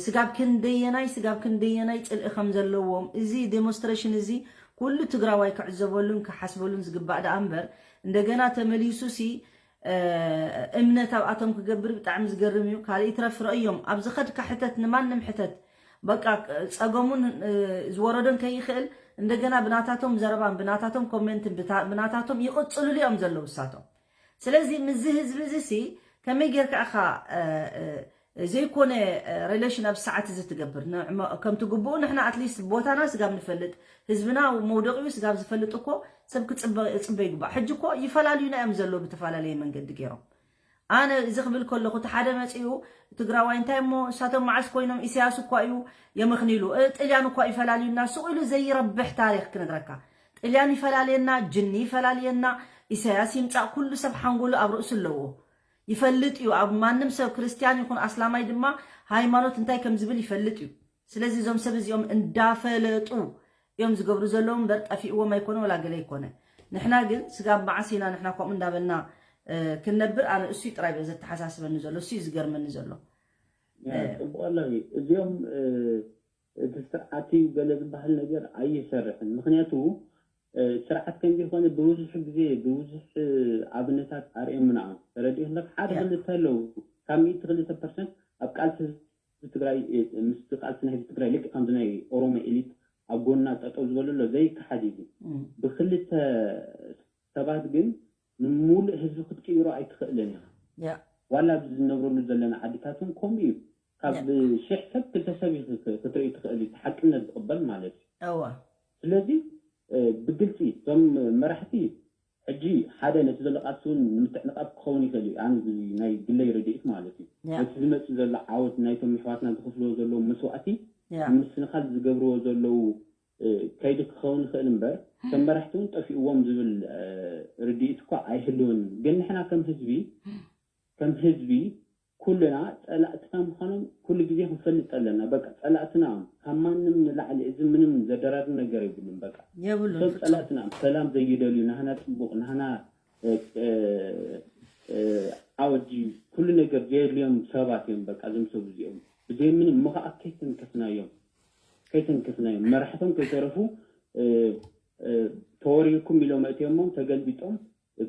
ስጋብ ክንደየናይ ስጋብ ክንደየናይ ፅልኢ ከም ዘለዎም እዚ ዴሞንስትሬሽን እዚ ኩሉ ትግራዋይ ክዕዘበሉን ክሓስበሉን ዝግባእ ደኣ እምበር እንደገና ተመሊሱ ሲ እምነት ኣብኣቶም ክገብር ብጣዕሚ ዝገርም እዩ ካልእ ይትረፍ ረእዮም ኣብ ዝኸድካ ሕተት ንማንም ሕተት በቃ ፀገሙን ዝወረዶን ከይኽእል እንደገና ብናታቶም ዘረባን ብናታቶም ኮሜንትን ብናታቶም ይቕፅልሉ እዮም ዘለዉ እሳቶም ስለዚ ምዚ ህዝቢ እዚ ሲ ከመይ ጌርካ ኢኻ ዘይኮነ ሬሌሽን ኣብ ሰዓት እዚ ትገብር ከምቲ ግቡኡ ንሕና ኣትሊስት ቦታና ስጋብ ንፈልጥ ህዝብና መውደቂኡ ስጋብ ዝፈልጥ እኮ ሰብ ክፅበ ይግባእ ሕጂ እኮ ይፈላልዩና እዮም ዘለዉ ብተፈላለየ መንገዲ ገይሮም ኣነ እዚ ክብል ከለኹ እቲ ሓደ መፂኡ ትግራዋይ እንታይ እሞ እሳቶም መዓስ ኮይኖም ኢሳያስ እኳ እዩ የመኽኒሉ ጥልያን እኳ ይፈላልዩና ስቕ ኢሉ ዘይረብሕ ታሪክ ክነግረካ ጥልያን ይፈላልየና ጅኒ ይፈላልየና ኢሳያስ ይምፃእ ኩሉ ሰብ ሓንጎሉ ኣብ ርእሱ ኣለዎ ይፈልጥ እዩ ኣብ ማንም ሰብ ክርስትያን ይኹን ኣስላማይ ድማ ሃይማኖት እንታይ ከም ዝብል ይፈልጥ እዩ ስለዚ እዞም ሰብ እዚኦም እንዳፈለጡ እዮም ዝገብሩ ዘለዉ እምበር ጠፊእዎም ኣይኮነ ወላ ገለ ኣይኮነ። ንሕና ግን ስጋብ መዓስ ኢና ንሕና ከምኡ እንዳበልና ክንነብር? ኣነ እሱ ጥራይ ዘተሓሳስበኒ ዘሎ፣ እሱ ዝገርመኒ ዘሎ። ጽቡቅ ኣላ። እዚኦም እቲ ስርዓት እዩ ገለ ዝበሃል ነገር ኣይሰርሕን። ምክንያቱ ስርዓት ከምዚ ይኮነ ብብዙሕ ግዜ ብብዙሕ ኣብነታት ኣርእዮምና። ተረዲእና ሓደ ክልተ ኣለዉ ካብ ሚእቲ ክልተ ፐርሰንት ኣብ ቃልሲ ህዝቢ ትግራይ ምስቲ ቃልሲ ናይ ህዝቢ ትግራይ ልክዕ ከምዚ ናይ ኦሮሞ ኤሊት ኣብ ጎና ጠጠው ዝበሉ ኣሎ ዘይከሓድ እዩ። ብክልተ ሰባት ግን ንሙሉእ ህዝቢ ክትቅይሮ ኣይትኽእልን ኢኻ። ዋላ ኣብዚ ዝነብረሉ ዘለና ዓድታት እውን ከምኡ እዩ። ካብ ሽሕ ሰብ ክልተ ሰብ ክትርኢ ትኽእል እዩ፣ ሓቅነት ዝቕበል ማለት እዩ። ስለዚ ብግልፂ እቶም መራሕቲ ሕጂ ሓደ ነቲ ዘሎ ቃልሲ እውን ንምትዕንቓፍ ክኸውን ይኽእል እዩ። ኣነ ናይ ግለይ ረድኢት ማለት እዩ። ነቲ ዝመፅእ ዘሎ ዓወት ናይቶም የሕዋትና ዝኽፍልዎ ዘለዉ መስዋእቲ ንምስንኻል ዝገብርዎ ዘለዉ ከይዲ ክኸውን ይኽእል እምበር ከም መራሕቲ እውን ጠፊእዎም ዝብል ርድኢት እኳ ኣይህልውን። ግን ንሕና ከም ህዝቢ ከም ህዝቢ ኩልና ፀላእትና ምዃኖም ኩሉ ግዜ ክንፈልጥ ኣለና። በቃ ፀላእትና እዮም ካብ ማንም ንላዕሊ። እዚ ምንም ዘደራድር ነገር የብሉን። በቃ የብሉን እቶም ፍጹም። ፀላእትና እዮም። ሰላም ዘይደልዩ ናህና ፅቡቕ ናህና ዓወት ድዩ ኩሉ ነገር ዘየድልዮም ሰባት እዮም። በቃ እዞም ሰብ እዚኦም ብዘይ ምንም ምኽኣት ከይተንከፍናዮም ከይተንከፍናዮም መራሕቶም ከይተረፉ ተወሪርኩም ኢሎም ኣእትዮሞም ተገልቢጦም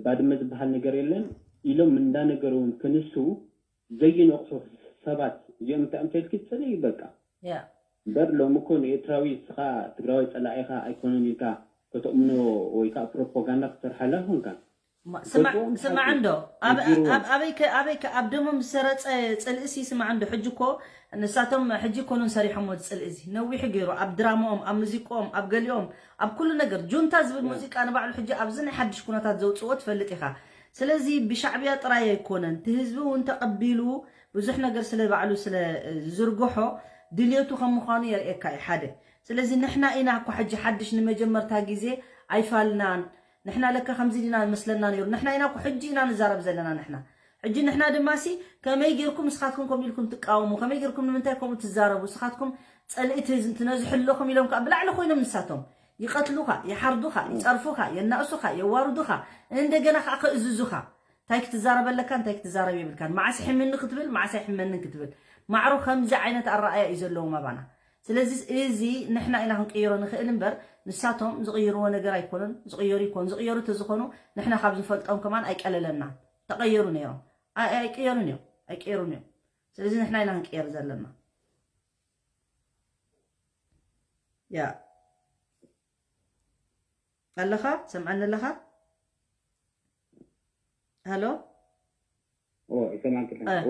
ባድመ ዝበሃል ነገር የለን ኢሎም እንዳነገርዎም ክንሱ ዘይነቕሑ ሰባት እዚኦም እንታይ እንተልኪ ፅልኢ በቃ እምበር ሎሚ እኮ ንኤርትራዊ እስኻ ትግራዋይ ፀላኢኻ ኣይኮነን ኢልካ ከተእምኖ ወይ ከዓ ፕሮፓጋንዳ ክትሰርሓላ ይኮንካ ስማዕ እንዶ ኣበይ ኣብ ደሞም ዝሰረፀ ፅልእሲ ስማዕ እንዶ ሕጂ እኮ ንሳቶም ሕጂ ይኮኑን ሰሪሖሞ እዚ ፅልእ እዚ ነዊሑ ገይሩ ኣብ ድራማኦም ኣብ ሙዚቃኦም ኣብ ገሊኦም ኣብ ኩሉ ነገር ጁንታ ዝብል ሙዚቃ ንባዕሉ ሕጂ ኣብዚ ናይ ሓድሽ ኩነታት ዘውፅዎ ትፈልጥ ኢኻ ስለዚ ብሻዕብያ ጥራይ ኣይኮነን እቲ ህዝቢ እውን ተቐቢሉ ብዙሕ ነገር ስለ ባዕሉ ስለ ዝዝርግሖ ድልየቱ ከም ምዃኑ የርእየካ እዩ ሓደ ስለዚ ንሕና ኢና እኳ ሕጂ ሓድሽ ንመጀመርታ ግዜ ኣይፋልናን ንሕና ለካ ከምዚ ዲና መስለና ነይሩ ንሕና ኢና እኮ ሕጂ ኢና ንዛረብ ዘለና ንሕና ሕጂ ንሕና ድማ ሲ ከመይ ጌርኩም ንስኻትኩም ከምኡ ኢልኩም ትቃወሙ ከመይ ጌርኩም ንምንታይ ከምኡ ትዛረቡ ንስኻትኩም ፀልኢ ትነዝሑ ኣለኹም ኢሎም ከዓ ብላዕሊ ኮይኖም ንሳቶም ይቐትሉኻ ይሓርዱኻ ይፀርፉኻ የናእሱኻ የዋርዱኻ እንደገና ከዓ ከእዝዙኻ እንታይ ክትዛረብ ኣለካ እንታይ ክትዛረብ የብልካን መዓስ ይሕምኒ ክትብል መዓስ ኣይሕመንን ክትብል ማዕሩ ከምዚ ዓይነት ኣረኣያ እዩ ዘለዎም ኣባና ስለዚ እዚ ንሕና ኢና ክንቅይሮ ንኽእል እምበር ንሳቶም ዝቕይርዎ ነገር ኣይኮኑን ዝቕየሩ ይኮኑ ዝቕየሩ ተዝኾኑ ንሕና ካብ ዝፈልጦም ከማን ኣይቀለለና ተቐየሩ ነይሮም ኣይቅየሩን እዮም ኣይቅየሩን እዮም ስለዚ ንሕና ኢና ክንቅየር ዘለና ያ ኣለኻ ሰምዓኒ ኣለኻ ሃሎ ይሰማዕኪ ኣለኹ።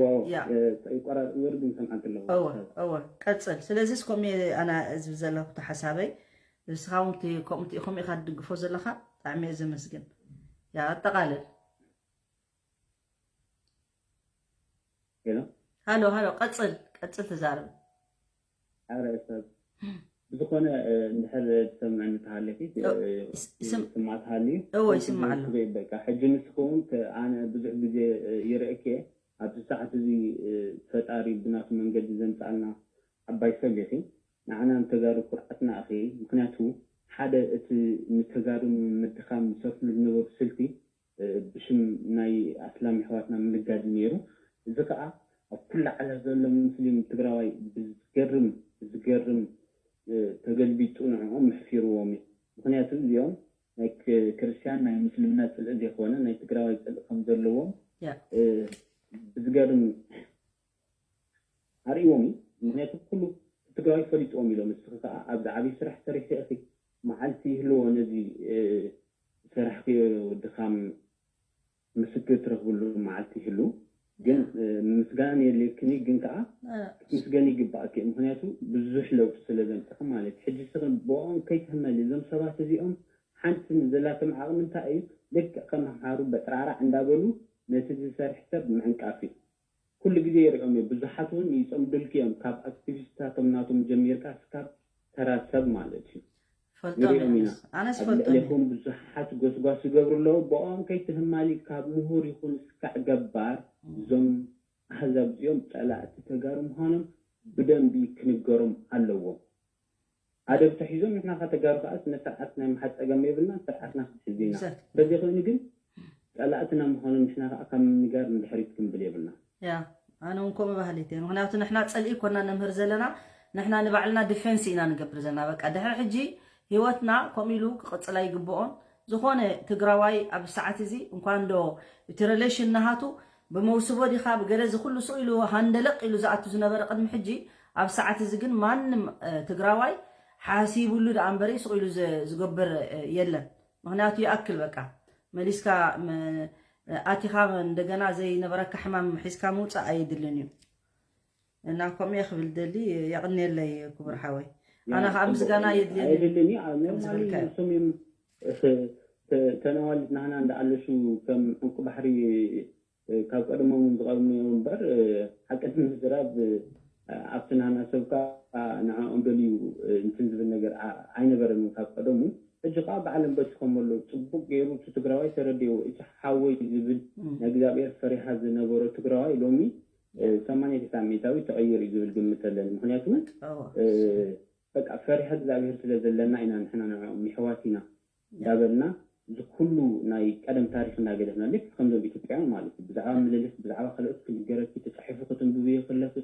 ይቆራረጥ እምበር ግን ይሰማዕኪ ኣለኹ። እወ እወ ቀፅል። ስለዚስ ከምኡ እየ ኣነ ዝብል ዘለኹ እቲ ሓሳበይ። ንስኻ እውን ከምኡ ኢኹም ኢኻ ትድግፎ ዘለኻ ብጣዕሚ እየ ዘመስግን። ያ ኣጠቓልል። ሄሎ ሃሎ ሃሎ ቀፅል ቀፅል ተዛረብ። ኣረ ሰብ ብዝኾነ እንድሕር ትሰምዕኒ ተሃለኪ ስማዕ ተሃልዩ እወ ይስማዕ ኣሎ በቃ ሕጂ ንስኹም ኣነ ብዙሕ ግዜ ይርእኪ ኣብዚ ሰዓት እዚ ፈጣሪ ብናቱ መንገዲ ዘምፅኣልና ዓባይ ሰብ ኢኺ ንዓና ንተጋሩ ኩርዓትና ኢኺ ምክንያቱ ሓደ እቲ ንተጋሩ ንምድኻም ዝሰርሕሉ ዝነበሩ ስልቲ ብሽም ናይ ኣስላም የሕዋትና ምንጋድ እዩ ነይሩ። እዚ ከዓ ኣብ ኩሉ ዓለም ዘሎ ሙስሊም ትግራዋይ ብዝገርም ብዝገርም ተገልቢጡ ንዕኦም ኣሕፊርዎም እዩ። ምክንያቱ እዚኦም ናይ ክርስትያን ናይ ሙስልምና ፅልኢ ዘይኮነ ናይ ትግራዋይ ፅልኢ ከም ዘለዎም ብዝገርም ኣርእዎም እዩ። ምክንያቱ ኩሉ ትግራዋይ ፈሊጥዎም ኢሎም እስኺ ከዓ ኣብዚ ዓብዪ ስራሕ ሰሪሕኪ ኢኺ መዓልቲ ይህልዎ ነዚ ዝሰራሕክዮ ድኻም ምስክር ትረኽብሉ መዓልቲ ይህሉ ግን ምስጋና የድልየክን እዩ ግን ከዓ ክትምስገኒ ይግባኣኪ እዩ ምክንያቱ ብዙሕ ለውጢ ስለ ዘምፅእኺ ማለት እዩ ሕጂ እስኺ ብኦም ከይትህመሊ እዞም ሰባት እዚኦም ሓንቲ ዘላቶም ዓቕሚ እንታይ እዩ ልክዕ ከም ኣምሓሩ በጥራዕራዕ እንዳበሉ ነቲ ዝሰርሕ ሰብ ምዕንቃፍ እዩ ኩሉ ግዜ ይሪኦም እየ ብዙሓት እውን ይፀምዱልኪ እዮም ካብ ኣክቲቪስታቶም ናቶም ጀሚርካ እስካብ ተራ ሰብ ማለት እዩ ንሪኦም ኢና ኣብ ልዕሌኹም ብዙሓት ጎስጓስ ይገብሩ ኣለዉ ብኦም ከይትህማሊ ካብ ምሁር ይኹን እስካዕ ገባር እዞም ኣህዛብ እዚኦም ፀላእቲ ተጋሩ ምዃኖም ብደንቢ ክንገሮም ኣለዎም። ኣደብ ተሒዞም ንሕና ከተጋሩ ከኣ ስነ ስርዓት ናይ ምሓዝ ጸገም የብልና፣ ስርዓትና ክንሕዝ ኢና። Exactly. በዚ ኮይኑ ግን ጸላእትና ምዃኖም ንሕና ከኣ ካብ ምንጋር ንድሕሪት ክንብል የብልና። ያ ኣነ እውን ከምኡ ባህሊት እየ። ምክንያቱ ንሕና ጸልኢ ኮና ነምህር ዘለና፣ ንሕና ንባዕልና ዲፌንስ ኢና ንገብር ዘለና። በቃ ድሕሪ ሕጂ ህይወትና ከምኡ ኢሉ ክቕጽል ኣይግብኦን። ዝኾነ ትግራዋይ ኣብ ሰዓት እዚ እንኳን ዶ እቲ ሪሌሽን ናሃቱ ብመውስቦ ዲኻ ብገለ እዚ ኩሉ ስቕ ኢሉ ሃንደለቕ ኢሉ ዝኣቱ ዝነበረ ቅድሚ ሕጂ፣ ኣብ ሰዓት እዚ ግን ማንም እ፣ ትግራዋይ ሓሲቡሉ ደኣ እምበሪ ስቕ ኢሉ ዝ- ዝገብር እ፣ የለን። ምክንያቱ ይኣክል በቃ መሊስካ መ- ኣቲኻ እንደገና ዘይነበረካ ሕማም ሒዝካ ምውፃእ ኣየድልን እዩ። እና ከምኡ እየ ክብል ደሊ። የቕንየለይ ክቡር ሓወይ። ኣነ ከዓ ምስጋና የድልየኒ ኣይደልን። ከም ኖርማሊ ዝበልካዮ። ንሶም እዮም ተነዋልት ናህና እንዳኣለሹ ከም ዕንቁ ባሕሪ ካብ ቀደሞም ዝቐርሙ እዮም እምበር ሓቂ ንምዝራብ ኣብቲ ናህና ሰብካ ንዕኦም ደልዩ እንትን ዝብል ነገር ኣይነበረን ካብ ቀደሙ። ሕጂ ከዓ ባዕሎም በቲኾም ኣለዉ። ፅቡቅ ገይሩ እቲ ትግራዋይ ተረድዎ። እቲ ሓወይ ዝብል ናይ እግዚኣብሔር ፈሪሃ ዝነበሮ ትግራዋይ ሎሚ ሰማንያ ተስዓን ሚእታዊ ተቐይሩ እዩ ዝብል ግምት ኣለኒ። ምክንያቱ በቃ ፈሪሃ እግዚኣብሔር ስለ ዘለና ኢና ንሕና ንዕኦም የሕዋት ኢና እንዳበልና እዚ ኩሉ ናይ ቀደም ታሪክ እናገደፍና ልክ ከምዞም ኢትዮጵያውያን ማለት እዩ። ብዛዕባ ምልልስ ብዛዕባ ካልኦት ክንገረኪ ተፃሒፉ ክትንብብዮ ከለኪ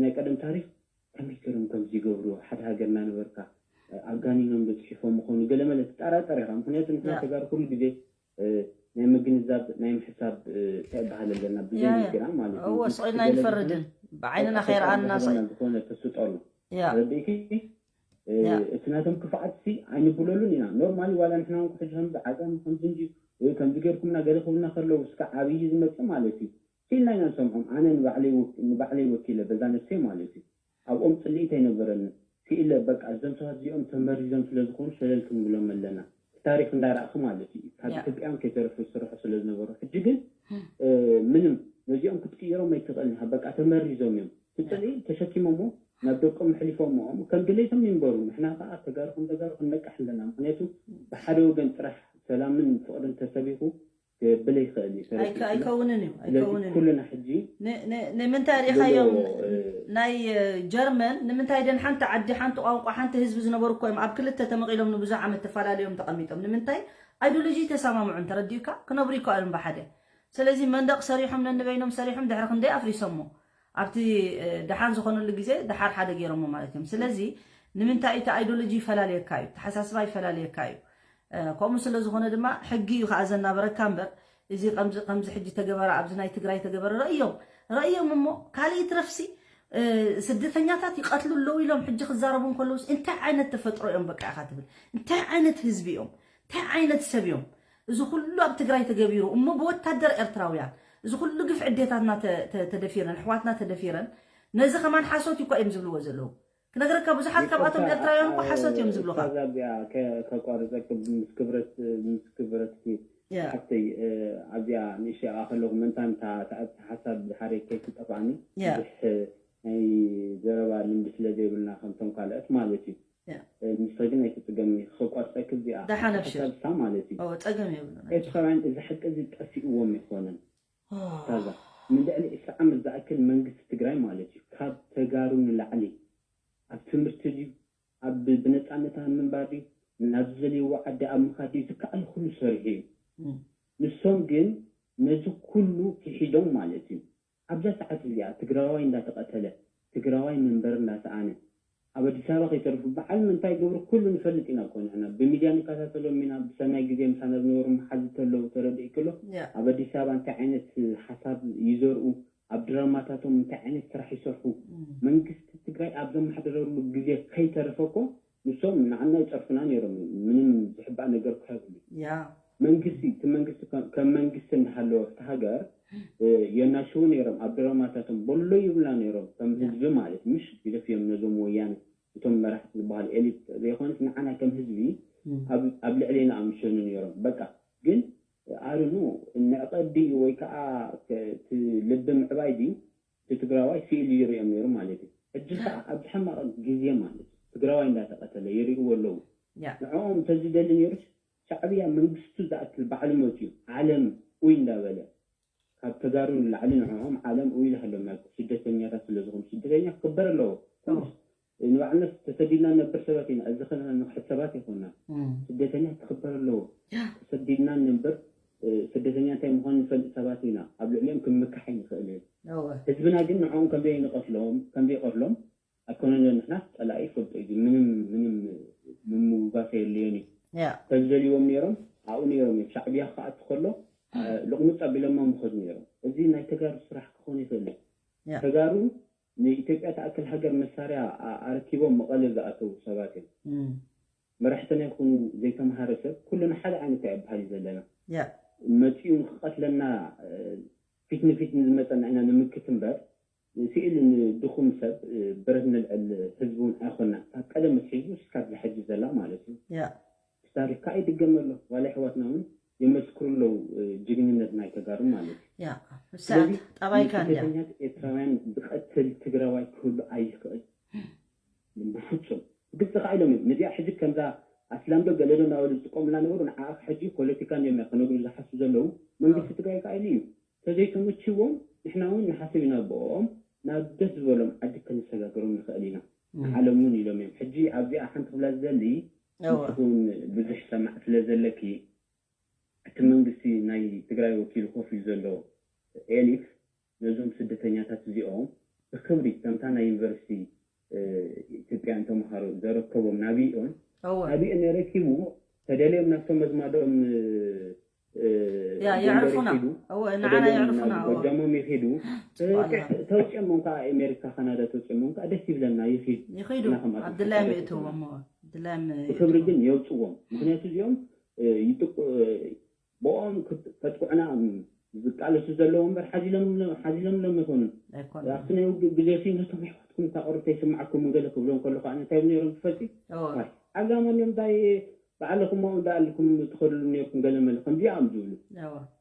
ናይ ቀደም ታሪክ ከመይ ገይሮም ከምዚ ይገብሩ ሓደ ሃገር እናነበርካ ኣጋኒኖም ዶ ፅሒፎም ምኾኑ ገለመለ ትጠራጠር ኢኻ። ምክንያቱ ንሕና ያ። ተጋሩ ኩሉ ግዜ ናይ ምግንዛብ ናይ ምሕሳብ እንታይ ይበሃል ኣለና ብዘይ ያ፣ ያ። ንግራ ማለት እዩ። እወ፣ ስቕ ኢልና ኣይንፈርድን። ብዓይንና ከይረኣና ስቕ- ዝኾነ ተስጦ ኣሎ ያ። ረድእኪ ያ። እቲ ናቶም ክፍኣት ሲ ኣይንብለሉን ኢና። ኖርማሊ ዋላ ንሕና እውን ሕጂ ከምዚ ዓጋም ከምዚ እንጂ ወይ ከምዚ ገይርኩምና ገለ ክብሉና ከለዉ እስከ ዓብዪ ዝመፅእ ማለት እዩ። ሲልና ኢና ንሰምዖም። ኣነ ንባዕለይ ወክ- ንባዕለይ ወኪለ በዛ ነፍሰይ ማለት እዩ ኣብኦም ፅልኢት ኣይነበረንን። ክኢለ በቃ እዞም ሰባት እዚኦም ተመሪዞም ስለ ዝኾኑ ሸለል ክንብሎም ኣለና። እቲ ታሪክ እንዳረእኺ ማለት እዩ ካብ ያ። ኢትዮጵያን ከይተረፉ ዝስርሑ ስለ ዝነበሩ ሕጂ ግን እ፣ ምንም ነዚኦም ክትቅይሮም ኣይትኽእልን ኢኻ። በቃ ተመሪዞም እዮም እቲ ፅልኢ ተሸኪሞሞ ናብ ደቆም ኣሕሊፎምኦም ከም ድሌቶም ይንበሩ። ንሕና ከዓ ተጋሩ ከም ተጋሩ ክንነቅሕ ኣለና። ምክንያቱ ብሓደ ወገን ጥራሕ ሰላምን ፍቅርን ተሰቢኹ ክብል ይኽእል እዩ። ኣይከ- ኣይከውንን እዩ ስለዚ ኣይከውንን እዩ። ኩልና ሕጂ ን- ን- ንምንታይ ሪኢኻዮም እ፣ ናይ እ፣ ጀርመን ንምንታይ ደን ሓንቲ ዓዲ ሓንቲ ቋንቋ ሓንቲ ህዝቢ ዝነበሩ እኮ እዮም ኣብ ክልተ ተመቒሎም ንብዙሕ ዓመት ተፈላለዮም ተቐሚጦም ንምንታይ ኣይዲዮሎጂ ተሰማምዑን ተረዲኡካ ክነብሩ ይከኣሉን ብሓደ። ስለዚ መንደቕ ሰሪሖም ነንበይኖም ሰሪሖም ድሕሪ ክንደይ ኣፍሪሶሞ ኣብቲ እ፣ ደሓን ዝኾነሉ ግዜ ደሓር ሓደ ገይሮሞ ማለት እዮም። ስለዚ ንምንታይ እቲ ኣይዲዮሎጂ ይፈላለየካ እዩ፣ ተሓሳስባ ይፈላለየካ እዩ። እ፣ ከምኡ ስለ ዝኾነ ድማ ሕጊ እዩ ከዓ ዘናበረካ እምበር እዚ ከምዚ ከምዚ ሕጂ ተገበረ ኣብዚ ናይ ትግራይ ተገበረ ረእዮም ረእዮም እሞ ካልእ ይትረፍሲ እ፣ ስደተኛታት ይቐትሉ ኣለዉ ኢሎም ሕጂ ክዛረቡ እንከለውስ እንታይ ዓይነት ተፈጥሮ እዮም በቃ ኢኻ ትብል እንታይ ዓይነት ህዝቢ እዮም እንታይ ዓይነት ሰብ እዮም እዚ ኩሉ ኣብ ትግራይ ተገቢሩ እሞ ብወታደር ኤርትራውያን እዚ ኩሉ ግፍ ዕዴታትና ተ- ተ- ተደፊረን ኣሕዋትና ተደፊረን ነዚ ከማን ሓሶት እኳ እዮም ዝብልዎ ዘለዉ ክነግረካ ብዙሓት ካብኣቶም ኤርትራውያን እኮ ሓሶት እዮም ዝብሉኻ ኡስታዝ ኣቢያ ከ- ከቋርፀኪ ምስ ክብረት ምስ ክብረትኪ ያ ሓፍተይ እ፣ ኣብዚኣ ንእሽተይ ከለኹ ምእንታን እታ እታ ሓሳብ ድሓረይ ከይትጠፋእኒ ያ ብዙሕ ናይ ዘረባ ልምዲ ስለ ዘይብልና ከምቶም ካልኦት ማለት እዩ ያ እ፣ ንስኺ ግን ኣይትፅገሚ ከቋርፀኪ እዚኣ ደሓን ኣብሽር ሓሳብሳ ማለት እዩ ኦ ፀገም የብሉን ኤርትራውያን እዚ ሓቂ እዚ ጠፊእዎም ኣይኮነን ታዛ ንልዕሊ ዕስራ ዓመት ዝኣክል መንግስቲ ትግራይ ማለት እዩ ካብ ተጋሩ ንላዕሊ ኣብ ትምህርቲ ድዩ ኣብ ብነፃነት ኣብ ምንባር ድዩ ናብ ዝደልይዎ ዓዲ ኣብ ምኻድ ድዩ ዝከኣል ኩሉ ሰሪሑ እዩ እም፣ ንሶም ግን ነዚ ኩሉ ክሒዶም ማለት እዩ ኣብዛ ሰዓት እዚኣ ትግራዋይ እንዳተቐተለ ትግራዋይ መንበር እንዳሰኣነ ኣብ ኣዲስ ኣበባ ከይተርፉ በዓል ምንታይ ገብሩ ኩሉ ንፈልጥ ኢና እኮ ንሕና ብሚድያ ንከታተሎም ኢና ብሰናይ ግዜ ምሳና ዝነበሩ መሓዙ ተለዉ ተረድእ ክሎ ያ ኣብ ኣዲስ ኣበባ እንታይ ዓይነት ሓሳብ ይዘርኡ ኣብ ድራማታቶም እንታይ ዓይነት ስራሕ ይሰርሑ እም፣ መንግስቲ ትግራይ ኣብ ዘመሓደረሉ ግዜ ከይተረፈ እኮ ንሶም ንዓና ይፀርፉና ነይሮም ምንም ዝሕባእ ነገር ክህብ ያ መንግስቲ እቲ መንግስቲ ከም- ከም መንግስቲ እንዳሃለወ ኣብቲ ሃገር እ፣ የናሽዉ ነይሮም ኣብ ድራማታቶም በሎ ይብሉና ነይሮም ከም ህዝቢ ማለት ምሽ ግደፍዮም ነዞም ወያነ እቶም መራሕቲ ዝበሃሉ ኤሊት ዘይኮነስ ንዓና ከም ህዝቢ እም፣ ኣብ- ኣብ ልዕሌና ኣምሸኑ ነይሮም በቃ ግን ኣርኑ ንዕቐዲ ወይ ከዓ እቲ ልቢ ምዕባይ ድዩ እቲ ትግራዋይ ስኢሉ ይሪኦም ነይሩ ማለት እዩ ሕጂ ከዓ ኣብዚ ሕማቕ ግዜ ማለት እዩ ትግራዋይ እንዳተቐተለ ይሪእዎ ኣለዉ ያ ንዕኦም እንተዝደሊ ነይሩ ሻዕብያ መንግስቱ ዝኣክል ባዕሉ መፅዩ ዓለም ኡይ እንዳበለ ካብ ተጋሩ ንላዕሊ ንዕኦም ዓለም ኡይ ዝሃሎም ናይ ስደተኛታት ስለዝኾኑ ስደተኛ ክክበር ኣለዎ ንባዕልናስ ተሰዲድና ንነብር ሰባት ኢና። እዚ ከለና ንክሕት ሰባት ይኮና። ስደተኛ ክኽበር ኣለዎ። ተሰዲድና ንነብር፣ ስደተኛ እንታይ ምዃኑ ንፈልጥ ሰባት ኢና። ኣብ ልዕሊኦም ክንምካሕ ኣይንኽእልን። ህዝብና ግን ንዕኦም ከምዘይንቐትሎም፣ ከምዘይቐትሎም ኣይኮነን። ንሕና ጸላኢ ይፈልጦ እዩ። ምንም፣ ምንም ምምውጋስ የድልዮን እዩ። ተዝደልይዎም ነይሮም ኣብኡ ነይሮም እዮም። ሻዕብያ ክኣቱ ከሎ ልቕሙጥ ኣቢሎማ ምኸዱ ነይሮም። እዚ ናይ ተጋሩ ስራሕ ክኾን ይኽእል እዩ። ተጋሩ ንኢትዮጵያ ትኣክል ሃገር መሳርያ ኣረኪቦም መቐለ ዝኣተዉ ሰባት እዮም። መራሕትና ይኹኑ ዘይተምሃረ ሰብ ኩልና ሓደ ዓይነት ኣይበሃል እዩ ዘለና። መፂኡ ንክቐትለና ፊት ንፊት ንዝመፀና ኢና ንምክት እምበር ስኢሉ ንድኹም ሰብ ብረት ንልዕል ህዝቢ እውን ኣይኮና። ካብ ቀደም ኣትሒዙ እስካብ ዝሐጂ ዘላ ማለት እዩ። ታሪክ ከዓ ይድገም ኣሎ። ዋላ ኣሕዋትና እውን የመስክሩ ኣለዉ ጅግንነት ናይ ተጋሩ ማለት እዩ። ያ እሳት ጠባይካ እንድያ። ስደተኛት ኤርትራውያን ዝቐትል ትግራዋይ ክህሉ ኣይኽእል ብፍፁም። ግልፂ ከዓ ኢሎም እዮም ነዚኣ ሕጂ ከምዛ ኣስላምዶ ገለዶ እናበሉ ዝጥቀሙላ ነበሩ። ንዓ ሕጂ ፖለቲካ እዮም ከነግሩ ዝሓስቡ ዘለዉ መንግስቲ ትግራይ ከዓ ኢሉ እዩ። ተዘይተመችዎም ንሕና እውን ንሓስብ ኢና ብኦም ናብ ደስ ዝበሎም ዓዲ ከነሰጋግሮም ንኽእል ኢና። ንዓለም እውን ኢሎም እዮም። ሕጂ ኣብዚኣ ሓንቲ ክብላ ዝደሊ ንስኹን ብዙሕ ሰማዕ ስለ ዘለኪ እቲ መንግስቲ ናይ ትግራይ ወኪሉ ኮፍ ኢሉ ዘሎ ኤሊት ነዞም ስደተኛታት እዚኦም ብክብሪ ከምታ ናይ ዩኒቨርሲቲ ኢትዮጵያን ተምሃሮ ዘረከቦም ናብኦም ናብኦም የረኪቡ ተደልዮም ናብቶም መዝማዶም የዕርፉና የዕርፉና ጎጃሞም ይኺዱ። ተውፅኦሞም ከዓ ኣሜሪካ ካናዳ ተውፅኦሞም ከዓ ደስ ይብለና ይኺዱ። ይኺዱ ኣብ ድላዮም የእትዎም ድላዮም ብክብሪ ግን የውፅዎም። ምክንያቱ እዚኦም ብኦም ከጥቅዑና ዝቃለሱ ዘለዉ እምበር ሓዚሎምሎም ኣይኮኑን። ኣብቲ ናይ ውግእ ግዜ ነቶም ኣሕዋትኩም እታ ቁርብተ ይስምዓኩም ገለ ክብሎም ከለኹ ኣነ እንታይ ነይሮም ትፈልጢ? ዓጋመን እዮም እንታይ ባዕልኹም ኣብኡ እንዳኣልኩም ትኸድሉ ነይርኩም ገለ መለ ከምዚኣ እዮም ዝብሉ።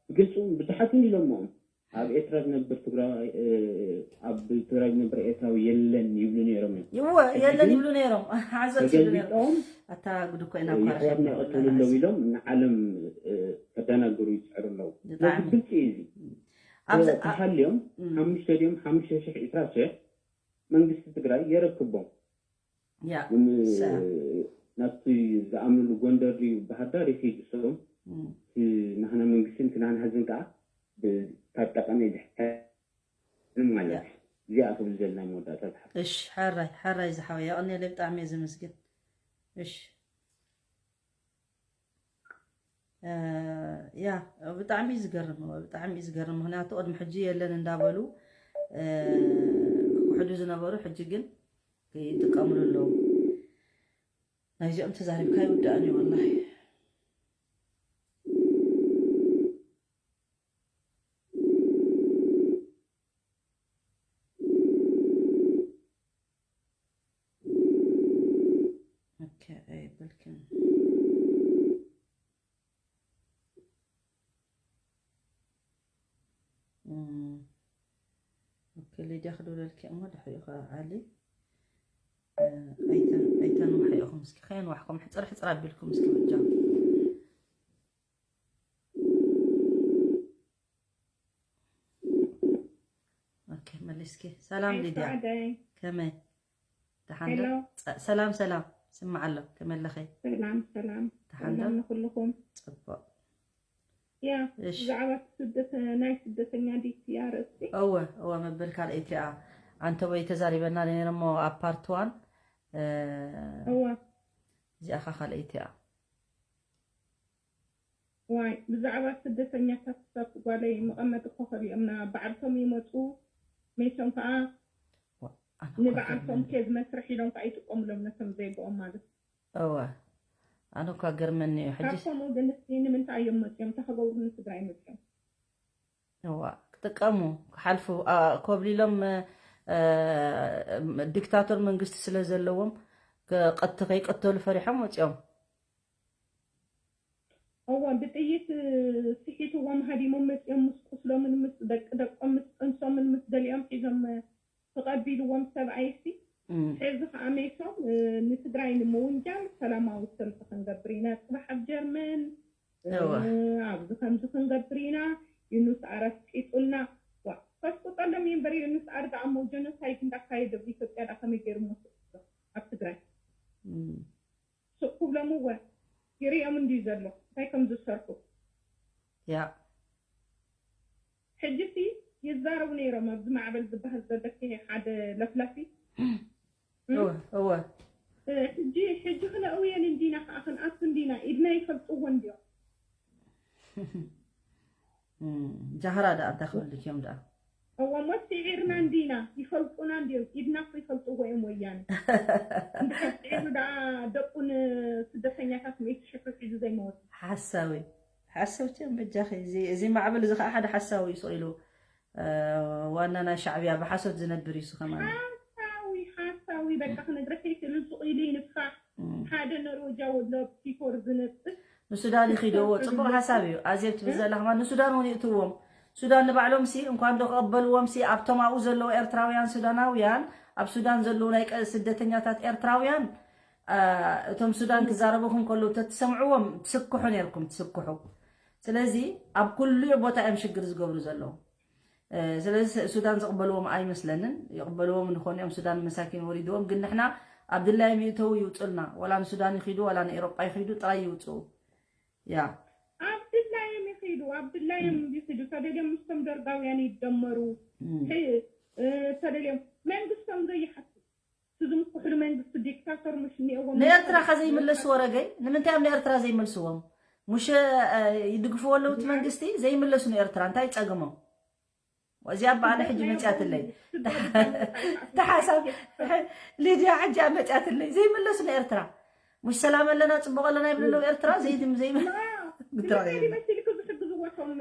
ብግልፂ እውን ብዙሓት እውን ኢሎሞም ኣብ ኤርትራ ዝነብር ትግራዋይ ኣብ ትግራይ ዝነብር ኤርትራዊ የለን ይብሉ ነይሮም እዮም። ይወ የለን ይብሉ ነይሮም። ሓዘት ይብሉ ነይሮም። ተገልቢጦም ኣታ ጉድ እኮ ኢና እኳ የሕዋትና ይቐተሉ ኣለዉ ኢሎም ንዓለም ከደናግሩ ይፅዕሩ ኣለዉ። ስለዚ ግልፂ እዩ እዚ። ተሃልዮም ሓሙሽተ ድዮም ሓሙሽተ ሽሕ ዒስራ ሽሕ መንግስቲ ትግራይ የረክቦም። ናብቲ ዝኣምንሉ ጎንደር ድዩ ባህርዳር ይኸይዱ እሶም። ናህና መንግስትን ናህና ህዝብን ከዓ ካብ ጠቐመ ይድሕን ማለት እዩ። እዚኣ ክብል ዘለና መወዳእታ ዝሓፍ እሺ ሓራይ ሓራይ ዝሓወይ የቐንየለይ ብጣዕሚ እየ ዘመስግን። እሺ ያ ብጣዕሚ እዩ ዝገርም ብጣዕሚ እዩ ዝገርም። ምክንያቱ ቅድሚ ሕጂ የለን እንዳበሉ ክክሕዱ ዝነበሩ ሕጂ ግን ይጥቀምሉ ኣለዉ። ናይዚኦም ተዛሪብካ ይውዳእን እዩ ወላሂ። Okay, I will can. ኦኬ ሊድያ ክድውለልኪ እሞ ድሕሪኡ ከዓ ዓሊ ኣይተንዋሕኢኹም እስኪ ከየንዋሕኩም ሕፅር ሕፅር ኣቢልኩም እስኪ በጃ ኦኬ መሊስኪ ሰላም ሊድያ ከመይ ደሓን ዶ? ሰላም ሰላም ስማዕ ኣሎ ከመለኸይ ሰላም ሰላም ደሓን ዶ? ሰላም ንኩልኩም ፅቡቅ ያ እሺ ብዛዕባ እቲ ስደት ናይ ስደተኛ ዲቲ ኣርእስቲ እወ እወ መበል ካልኣይቲ እያ ኣንተ ወይ ተዛሪበና ነይረ እሞ ኣብ ፓርት ዋን እ፣ እወ እዚኣ ኸ ካልኣይቲ እያ ዋይ ብዛዕባ ስደተኛታት ክሳብ ጓለይ መቐመጢ ኮኸል እዮም ና ባዕልቶም ይመፁ መይሶም ከዓ ንባዕልቶም ኬዝ መስርሕ ኢሎም ከዓ ይጥቀሙሎም ነቶም ዜግኦም ማለት እዩ። እወ ኣነ እኳ ገርመኒ እዩ ሕጂ ካብ ከምኡ ግን እስኪ ንምንታይ እዮም መፅዮም እንታይ ክገብሩ ንትግራይ መፅዮም እዋ ክጥቀሙ ክሓልፉ ኣ- ኮብሊሎም እ፣ ዲክታቶር መንግስቲ ስለ ዘለዎም ክ- ቀት- ከይቀተሉ ፈሪሖም ወፂኦም እወ ብጥይት ስሒትዎም ሃዲሞም መፂኦም ምስ ቁስሎምን ምስ ደቂ ደቆም ምስ ጥንሶምን ምስ ገሊኦም ሒዞም ተቐቢልዎም ሰብኣይሲ ሕዚ ከዓ ሜሶም ንትግራይ ንምውንጃል ሰላማዊ ሰልፊ ክንገብር ኢና ፅባሕ ኣብ ጀርመን ኣብዚ ከምዚ ክንገብር ኢና ዩኑስ ኣረስቂጡልና ዋ ከስቁጠሎም እዩ እምበር፣ ዮኑስ ኣር ደኣ እሞ ጀኖሳይድ እንዳካየደ ኣብ ኢትዮጵያ ደኣ ከመይ ገይሩ ሞት ኣብ ትግራይ? ስቕ ክብሎም እወ፣ ይርእዮም እንድዩ ዘሎ እንታይ ከም ዝሰርሑ። ያ ሕጂሲ ይዛረቡ ነይሮም ኣብዚ ማዕበል ዝበሃል ዘሎ ሓደ ለፍላፊ። እወ እወ ሕጂ ሕጂ ክነእውየን እንዲና ከዓ ክንኣቱ እንዲና ኢድና ይፈልጥዎ እንዲዮም። ጃህራ ደኣ እንታይ ክብልክ እዮም ደኣ? እወ እሞ ስዒርና እንዲና ይፈልጡና እንዲዮም። ኢድና እኮ ይፈልጥዎ እዮም ወያነ። እንድሕር ስዒሩ ደኣ ደቁ ንስደተኛታት ሚእቲ ሽሕ ሒዙ ዘይመወት። ሓሳዊ ሓሰብቲ እዮም በጃኺ። እዚ እዚ ማዕበል እዚ ከዓ ሓደ ሓሳዊ እዩ ስቕ ኢሉ ዋና ናይ ሻዕብያ ብሓሶት ዝነብር እዩ። ከማን ሓሳዊ ሓሳዊ በቃ ክነግረካ ይክእል። ሱቕ ኢሉ ይንፋሕ። ሓደ ኖርወጃዊ ኣሎ ፒቶር ዝነጥፍ ንሱዳን ይኺደዎ። ፅቡቕ ሓሳብ እዩ ኣዜብ ትብል ዘላ። ከማን ንሱዳን እውን ይእትዎም። ሱዳን ንባዕሎም ሲ እንኳን ዶ ክቕበልዎም ሲ ኣብቶም ኣብኡ ዘለዉ ኤርትራውያን ሱዳናውያን ኣብ ሱዳን ዘለዉ ናይ ቀ- ስደተኛታት ኤርትራውያን አ፣ እቶም ሱዳን ክዛረቡኹም ከለዉ ተትሰምዕዎም ትስክሑ ነርኩም ትስክሑ። ስለዚ ኣብ ኩሉ ቦታ እዮም ሽግር ዝገብሩ ዘለዉ። ስለዚ ሱዳን ዝቕበልዎም ኣይመስለንን። ይቕበልዎም እንኾን እዮም ሱዳን መሳኪን ወሪድዎም። ግን ንሕና ኣብ ድላዮም ይእተዉ ይውፁልና። ዋላ ንሱዳን ይኺዱ ዋላ ንኤሮጳ ይኺዱ ጥራይ ይውፅኡ። ያ ኣብ ድላዮም ይኺዱ ኣብ ድላዮም ይኺዱ። ተደልዮም ምስቶም ደርጋውያን ይደመሩ። ተደልዮም መንግስቶም ዘይሓቱ ዝምኩሕሉ መንግስቲ ዲክታተር ምሽ እኒኦዎም። ንኤርትራ ከዘይምለስዎ ረገይ ንምንታይ እዮም ንኤርትራ ዘይመልስዎም? ሙሽ ይድግፍዎ ኣለዉ እቲ መንግስቲ ዘይምለሱ ንኤርትራ እንታይ ጸገሞም? እዚኣ በኣነ ሕጂ መጽያትለይ ተሓሳብ ሊድያ ሕጂ መጽያትለይ ዘይምለሱ ንኤርትራ ሙሽ ሰላም ኣለና ጽቡቕ ኣለና ይብሉ ኣለዉ ኤርትራ ዘይድም ዘይም ግትራ እንታይ ይመስልክ ዝሕግዝዎ እቶም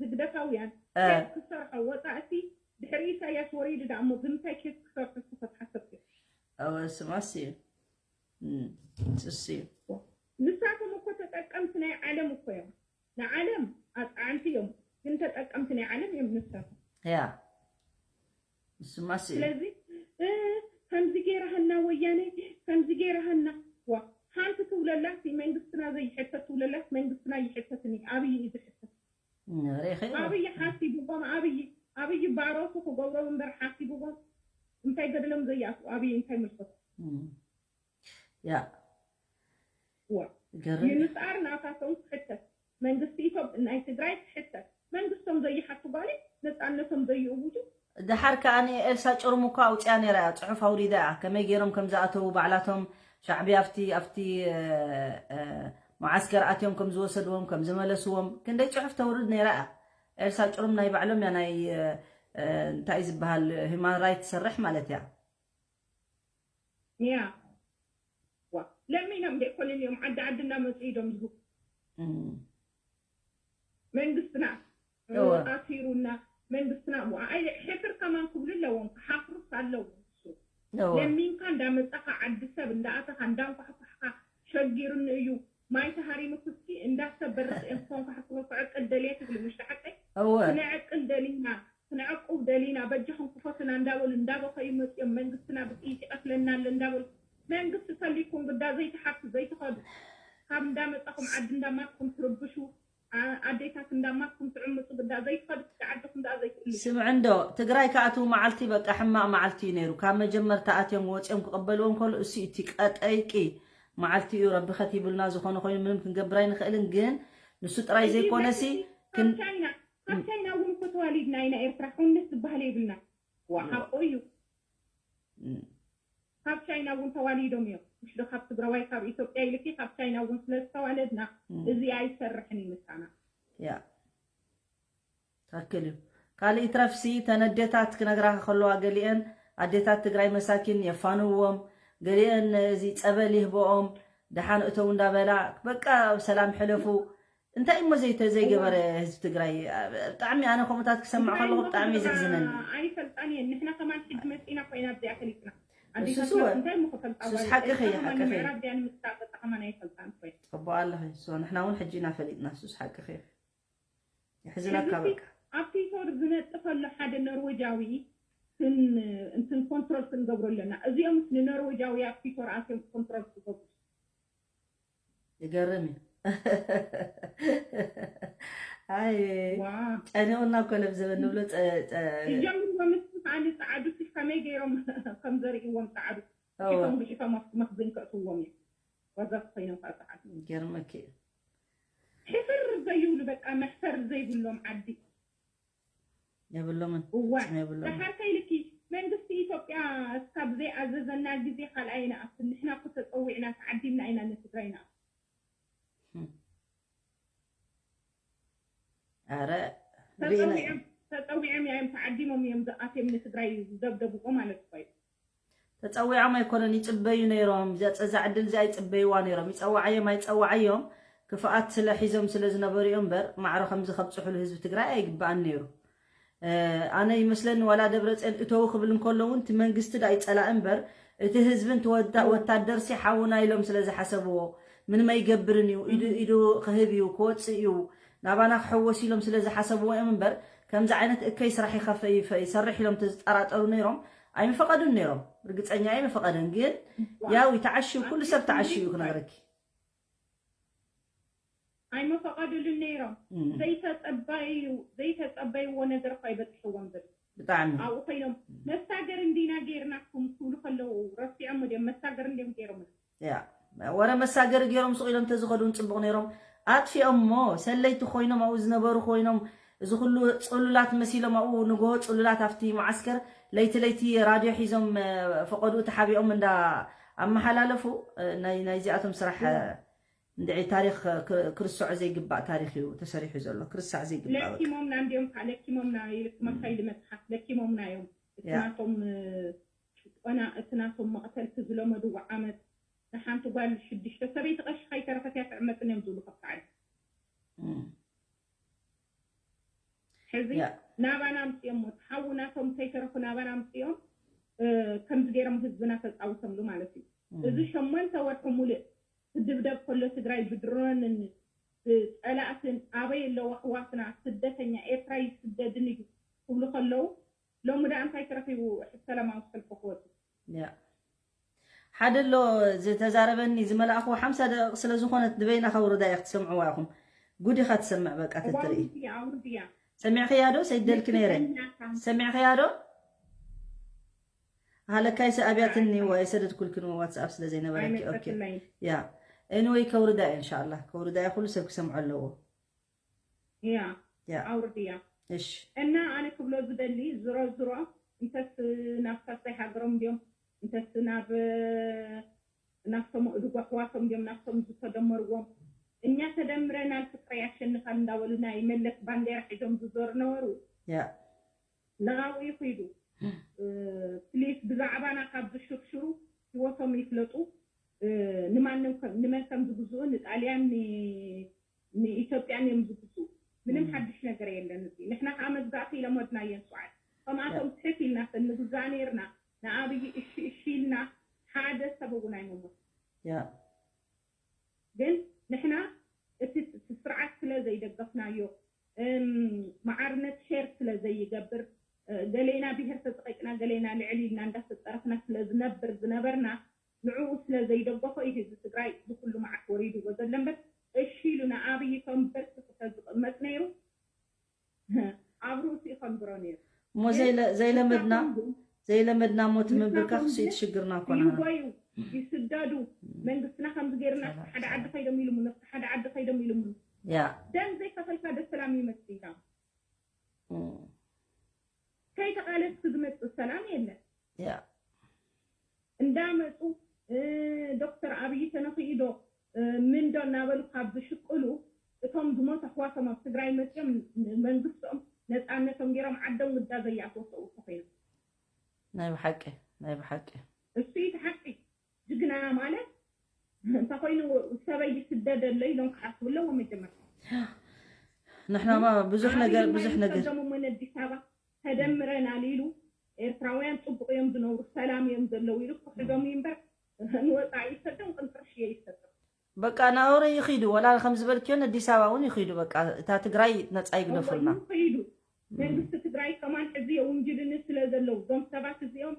ህግደፋውያን ክሰርሖ ወፃእቲ ድሕሪ ኢሳያስ ወሪዱ ደኣ እሞ ብምንታይ ኬፍ ክሰርሑ እስኪ ተትሓሰብቲ? እወ ስማስ እዩ እም፣ ስስ እዩ ንሳቶም እኮ ተጠቀምቲ ናይ ዓለም እኮ እዮም። ንዓለም ኣፃዕንቲ እዮም ግን ተጠቀምቲ ናይ ዓለም እዮም ንሳቶም። ያ ስማስ እዩ ስለዚ እ፣ ከምዚ ገይራሃና ወያነ ከምዚ ገይራሃና ዋ ሓንቲ ትብለላስ መንግስትና ዘይሕተት ትብለላስ መንግስትና ይሕተትኒ ኣብይ እዩ ዝሕተት ርኢኸ ኣብይ ሓሲብዎም ኣብይ ኣብይ ባሮቱ ክገብሮም እምበር ሓሲብዎም እንታይ ገድሎም ዘይኣትዉ ኣብይ እንታይ ምልከቱ ያ ዋ ገርም ይንስኣር ናታቶም ክሕተት መንግስቲ ኢትዮጵ ናይ ትግራይ ክሕተት መንግስቶም ዘይሓቱ ጓሊ ነፃነቶም ዘይእውጁ ደሓር ከኣ ኤልሳ ጭሩም እኮ ኣውፅያ ነይራ እያ ፅሑፍ ኣውሪዳ እያ ከመይ ገይሮም ከም ዝኣተዉ ባዕላቶም ሻዕብያ ኣብቲ ኣብቲ መዓስከር ኣትዮም ከም ዝወሰድዎም ከም ዝመለስዎም ክንደይ ፅሑፍ ተውርድ ነይራ እያ ኤልሳ ጭሩም ናይ ባዕሎም እያ ናይ እንታይ ዝበሃል human right ትሰርሕ ማለት እያ ያ ዋ ለሚኖም ደ ኮነ እዮም ዓዲ ዓዲ እናመፁ ኢዶም ዝህቡ መንግስትና ኣሲሩና መንግስትና ሕፍር ከማን ክብሉ ኣለዎም ክሓፍሩስ ኣለዎም እሱ ለሚንካ እንዳመፃኻ ዓዲ ሰብ እንዳኣተኻ እንዳንኳሕኳሕካ ሸጊሩኒ እዩ ማይ ተሃሪሙክስኪ እንዳሰበርክ እዮም ክኾንካ ሕፍሮ ክዕቅል ደልየ ትብሊ ምሽ ሓቀይ እወ ክነዕቅል ደሊና ክንዕቁብ ደሊና በጃኹም ክፈቱና እንዳበሉ እንዳበኸዩ መፅኦም መንግስትና ብጥይት ይቐትለና ኣሎ እንዳበሉ መንግስቲ ተሊኩም ግዳ ዘይትሓቱ ዘይትኸዱ ካብ እንዳመፃኹም ዓዲ እንዳማትኩም ትርብሹ ኣዴታት እንዳማትኩም ትዕምፁ ግዳ ዘይትኸዱ ክዳ ዓድኹም ዳ ዘይትእሉ ስምዕ እንዶ ትግራይ ክኣትዉ መዓልቲ በቃ ሕማቕ መዓልቲ እዩ ነይሩ ካብ መጀመርታ ኣትዮም ወፂኦም ክቕበልዎም ከሉ እሱ እቲ ቀጠይቂ መዓልቲ እዩ ረቢ ከቲቡልና ዝኾነ ኮይኑ ምንም ክንገብር ኣይንኽእልን ግን ንሱ ጥራይ ዘይኮነሲ ካብ ቻይና ካብ ቻይና እውን እኮ ተዋሊድና ኢና ኤርትራ ሕውነት ዝበሃል የብልና ዋ ሓቆ እዩ ካብ ቻይና እውን ተዋሊዶም እዮም ምሽ ካብ ትግራዋይ ካብ ኢትዮጵያ ኢልኪ ካብ ቻይና እውን ስለ ዝተዋለድና እዚኣ ኣይሰርሕን እዩ ምሳና ያ ትክክል እዩ ካልእ ይትረፍሲ ተን ኣዴታት ክነግራኻ ከለዋ ገሊአን ኣዴታት ትግራይ መሳኪን የፋንውዎም ገሊአን እዚ ፀበል ይህበኦም ደሓን እተው እንዳበላ በቃ ሰላም ሕለፉ እንታይ እሞ ዘይተ ዘይገበረ ህዝቢ ትግራይ ብጣዕሚ ኣነ ከምኡታት ክሰምዕ ከለኹ ብጣዕሚ እዩ ዘሕዝነኒ ኣይፈልጣን እየን ንሕና ከማን ሕጂ መፂና ኮይና ኣብዚኣ ፈሊጥና እሱስ እወ እሱስ ሓቅኺ ሓቅኺ ምዕራብ ዲያ ንምፅዳቅ በጣ ከማን ኣይፈልጣን ኮይና ፅቡቅ ኣለኺ እሱ ንሕና እውን ሕጂ ኢና ፈሊጥና እሱስ ሓቅኺ የሕዝነካ በቃ ኣብ ቲቶር ዝነጥፈሉ ሓደ ኖርወጃዊ እንትን ኮንትሮል ክንገብሮ ኣለና እዚኦምስ ንኖርወጃዊ ኣብ ቲቶር ኣትዮም ኮንትሮል ክገብሩ ይገርም እዩ ሃይ ዋ ጨኒቑና እኮ ለብ ዘበን ንብሎ ጸ- ጸ- ይጀምርዎ ምስ ከዓኒ ጸዓዱ ሲ ከመይ ገይሮም ከም ዘርእዎም ጸዓዱ እወ ሒቶም ብሒቶም ኣብቲ መኽዝን ከእትዎም እዩ። ወዘት ኮይኖም ከዓ ጸዓዱ ገርመኪ እዩ። ሕፍር ዘይብሉ በቃ መሕፈር ዘይብሎም ዓዲ የብሎምን እዋ የብሎምን። ደሓር ከይልኪ መንግስቲ ኢትዮጵያ እስካብ ዘይኣዘዘና ግዜ ካልኣይ ንኣክል ንሕና እኮ ተፀዊዕና ተዓዲምና ኢና ንትግራይ ንኣክል ህም። ኣረ ርኢና ተፀዊዖም ተፀዊዖም እዮም ተዓዲሞም እዮም ዝኣትዮም ንትግራይ ዝደብደብዎ ማለት እኮ እዩ። ተፀዊዖም ኣይኮነን ይፅበዩ ነይሮም። እዛ ፀዛ ዕድል እዚኣ ይፅበይዋ ነይሮም። ይፀዋዓዮም ኣይፀዋዓዮም ክፍኣት ስለ ሒዞም ስለ ዝነበሩ እዮም እምበር ማዕረ ከምዚ ከብፅሑሉ ህዝቢ ትግራይ ኣይግባኣን ነይሩ። ኣነ ይመስለኒ ዋላ ደብረፅዮን እተው ክብል እንከሎ እውን እቲ መንግስቲ ዳ ይፀላእ እምበር እቲ ህዝቢ እቲ ወታ- ወታደር ሲ ሓውና ኢሎም ስለ ዝሓሰብዎ ምንም ኣይገብርን እዩ ኢዱ ኢዱ ክህብ እዩ ክወፅእ እዩ ናባና ክሕወስ ኢሎም ስለ ዝሓሰብዎ እዮም እምበር ከምዚ ዓይነት እከይ ስራሕ ይኸፈ ይፈ- ይሰርሕ ኢሎም ተዝጠራጠሩ ነይሮም ኣይምፈቐዱን ነይሮም። ርግፀኛ ኣይምፈቐደን ግን ያው ተዓሽዩ ኩሉ ሰብ ተዓሽዩ ክነግረኪ ኣይመፈቐዱልን ነይሮም። እም፣ ዘይተፀበዩ ዘይተፀበይዎ ነገር እኮ ይበፅሕዎም ዘሎ ብጣዕሚ ኣብኡ ኮይኖም መሳገር እንዲና ገይርናኩም ክብሉ ከለዉ ረሲዖም ድዮም መሳገር እንዲዮም ገይሮም ያ ወረ መሳገሪ ገይሮም ስቕ ኢሎም ተዝኸዱ እውን ፅቡቕ ነይሮም። ኣጥፊኦሞ ሰለይቲ ኮይኖም ኣብኡ ዝነበሩ ኮይኖም እዚ ኩሉ ፅሉላት መሲሎም ኣብኡ ንግሆ ፅሉላት ኣብቲ መዓስከር ለይቲ ለይቲ ራድዮ ሒዞም እ፣ ፈቐድኡ ተሓቢኦም እንዳ ኣመሓላለፉ እ፣ ናይ ናይዚኣቶም ስራሕ እ፣ እንድዒ ታሪክ ክ- ክርስዖ ዘይግባእ ታሪክ እዩ ተሰሪሑ ዘሎ ክርስዕ ዘይግባእ በቃ። ለኪሞምና እንዲዮም ከዓ ለኪሞምና ይልክመካ ኢሉ መፅሓፍ ለኪሞምና እዮም እቲ ያ ናቶም እ፣ ጭቆና እቲ ናቶም መቕተልቲ ዝለመድዎ ዓመት ንሓንቲ ጓል ሽዱሽተ ሰበይቲ ቀሺ ከይተረፈት እያ ትዕመፅን እዮም ዝብሉ ከብቲ ዓዲ እም፣ ሕዚ ያ ናባና ኣምፅኦሞ እቲ ሓዉ ናቶም ከይተረፉ ናባና ኣምፅኦም እ፣ ከምዚ ገይሮም ህዝብና ተፃውተምሉ ማለት እዩ። እም፣ እዚ ሸሞንተ ወርሒ ሙሉእ ክድብደብ ከሎ ትግራይ ብድሮንን ብፀላእትን ኣበይ ኣለዉ ኣሕዋትና ስደተኛ ኤርትራ ይስደድን እዩ ክብሉ ከለዉ ሎሚ ደኣ እንታይ ተረኺቡ ሕዚ ሰላማዊ ሰልፊ ክወፅእ ያ ሓደ ኣሎ ዝተዛረበኒ ዝመላእኽዎ ሓምሳ ደቂቕ ስለ ዝኾነት ንበይና ካብ ርዳ ኢኻ ትሰምዕዋ ኢኹም። ጉድ ኢኻ ትሰምዕ በቃ ተትርኢ። ዋውድያ ኣውርድያ ሰሚዕኽያ ዶ ሰይደልክ ነይረ ንክተኛካ ሰሚዕኽያ ዶ? ሃለካይ ሰኣብያትኒ ዋ የሰደድኩልክን ዋትስኣፕ ስለ ዘይነበረኪ ኦኬ ኣይመፀትለይ ያ ኤኒወይ ከውርዳ እየ እንሻላ ከውርዳ እየ ኩሉ ሰብ ክሰምዖ ኣለዎ። ያ ያ ኣውርድያ እሺ እና ኣነ ክብሎ ዝደሊ ዝሮ ዝሮ እንተስ ናብ ሳልሳይ ሃገሮም እንዲዮም እንተስ ናብ ናብቶም እድጉ ኣሕዋቶም እንዲዮም ናብቶም ዝተደመርዎም እኛ ተደምረናል ፍቅር ያሸንፋል እንዳበሉ ናይ መለስ ባንዴራ ሒዞም ዝዞሩ ነበሩ። ያ ናብኡ ይኺዱ ፕሊስ ብዛዕባና ካብ ዝሽርሽሩ ህይወቶም ይፍለጡ። ንማንም ከም- ንመን ከም ዝግዝኡ ንጣልያን ን- ንኢትዮጵያን እዮም ዝግዝኡ። ምንም ሓድሽ ነገር የለን። እዚ ንሕና ከዓ መግዛእቲ ይለመድናዮ ንስውዓት ከምኣቶም ትሕት ኢልና ንግዛእ ነይርና ንኣብይ እሺ እሺ ኢልና ሓደ ሰብ እውን ኣይመሞት። ያ ግን ንሕና እቲ እቲ ስርዓት ስለ ዘይደገፍናዮ እም፣ መዓርነት ሼር ስለ ዘይገብር እ፣ ገሌና ብሄር ተፀቂጥና ገሌና ልዕል ኢልና እንዳተፀረፍና ስለ ዝነብር ዝነበርና ንዕኡ ስለ ዘይደገፎ እዩ ህዝቢ ትግራይ ዝኩሉ መዓት ወሪድዎ ዘሎ እምበር እሺ ኢሉ ንኣብይ ከም በርሲ ተዝቕመጥ ነይሩ ኣብ ርእሲኡ ከንብሮ ነይሩ። እሞ ዘይለ- ዘይለመድና ዘይለመድና እሞ እቲ ምንብርካ ክስኢት ሽግርና ኮና ይጎዩ ይስደዱ መንግስትና ከምዚ ገይርና ሓደ ዓዲ ከይዶም ኢሉሙ ነቲ ሓደ ዓዲ ከይዶም ኢሉሙ ያ ደም ዘይከፈልካ ደ ሰላም ይመፅእ ኢላ እም፣ ከይተቃለስኪ ዝመፅእ ሰላም የለን። ያ እንዳመፁ እ፣ ዶክተር ኣብይ ተነኺኡ ዶ እ፣ ምን ዶ እናበሉ ካብ ዝሽቅሉ እቶም ዝሞቱ ኣሕዋቶም ኣብ ትግራይ መፅኦም መንግስቶም ነፃነቶም ገይሮም ዓዶም ውዳ ዘይኣትወሰኡ እኮ ኮይኖም ናይ ብሓቂ ናይ ብሓቂ እሱ እዩ እቲ ሓቂ። ጅግና ማለት እንተኮይኑ ሰበይ ይስደደሎ ኢሎም ክሓስቡ ኣለዎ መጀመርታ። ንሕናማ ብዙሕ ነገር ብዙሕ ነገር ሰዶም እውን ኣዲስ ኣበባ ተደምረናል ኢሉ ኤርትራውያን ፅቡቅ እዮም ዝነብሩ ሰላም እዮም ዘለዉ ኢሉ ክሕዞም እዩ እምበር ንወፃኢ ይሰዶም ቅንጥርሽ እየ ይሰዶም በቃ ናውረ ይኺዱ ወላ ከም ዝበልክዮ ኣዲስ ኣበባ እውን ይኺዱ በቃ እታ ትግራይ ነፃ ይግደፉልና ይኸይዱ። መንግስቲ ትግራይ ከማን ሕዚ የውንጅልኒ ስለ ዘለዉ እዞም ሰባት እዚኦም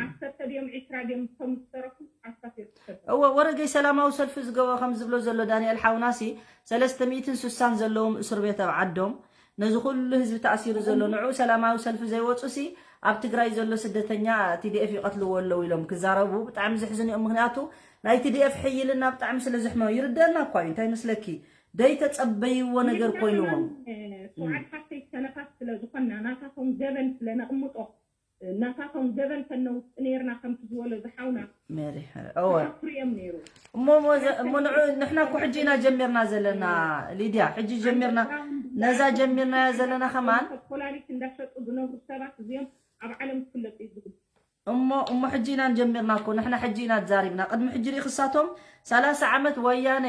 ዓሰርተ ድዮም ዒስራ ድዮም እቶም ዝተረፉ ኣሳፊርኩም እወ፣ ወረገይ ሰላማዊ ሰልፊ ዝገበ ከም ዝብሎ ዘሎ ዳንኤል ሓውናሲ፣ ሰለስተ ሚእትን ስሳን ዘለዎም እስር ቤት ኣብ ዓዶም፣ ነዚ ኩሉ ህዝቢ ተኣሲሩ ዘሎ ንዑ ሰላማዊ ሰልፊ ዘይወፁ ሲ፣ ኣብ ትግራይ ዘሎ ስደተኛ ቲዲኤፍ ይቐትልዎ ኣለዉ ኢሎም ክዛረቡ ብጣዕሚ ዘሕዝን እዮም። ምክንያቱ ናይ ቲዲኤፍ ሕይልና ብጣዕሚ ስለ ዝሕመ፣ ይርደአና እኳ እዩ። እንታይ መስለኪ? ደይተጸበይዎ ነገር ኮይንዎም። ሰዓት ሓፍተይ ሰነፋት ስለ ዝኾንና ናታቶም ገበን ስለ ነቕምጦ፣ ናታቶም ገበን ከነውፅ ነርና። ከምቲ ዝበሎ ዝሓውና ሜሪ፣ እወ። ክፍርዮም ነይሩ። እሞ እሞ ዘ- እሞ ንዑ ንሕና እኮ ሕጂ ኢና ጀሚርና ዘለና ሊድያ፣ ሕጂ ጀሚርና ነዛ ጀሚርናያ ዘለና ከማን ኮላሊት እንዳሸጡ ዝነብሩ ሰባት እዚኦም ኣብ ዓለም ክፍለጡ እዩ ዝግቡ። እሞ እሞ ሕጂ ኢና ጀሚርና እኮ ንሕና ሕጂ ኢና ተዛሪብና። ቅድሚ ሕጂ ሪኢ ክሳቶም ሰላሳ ዓመት ወያነ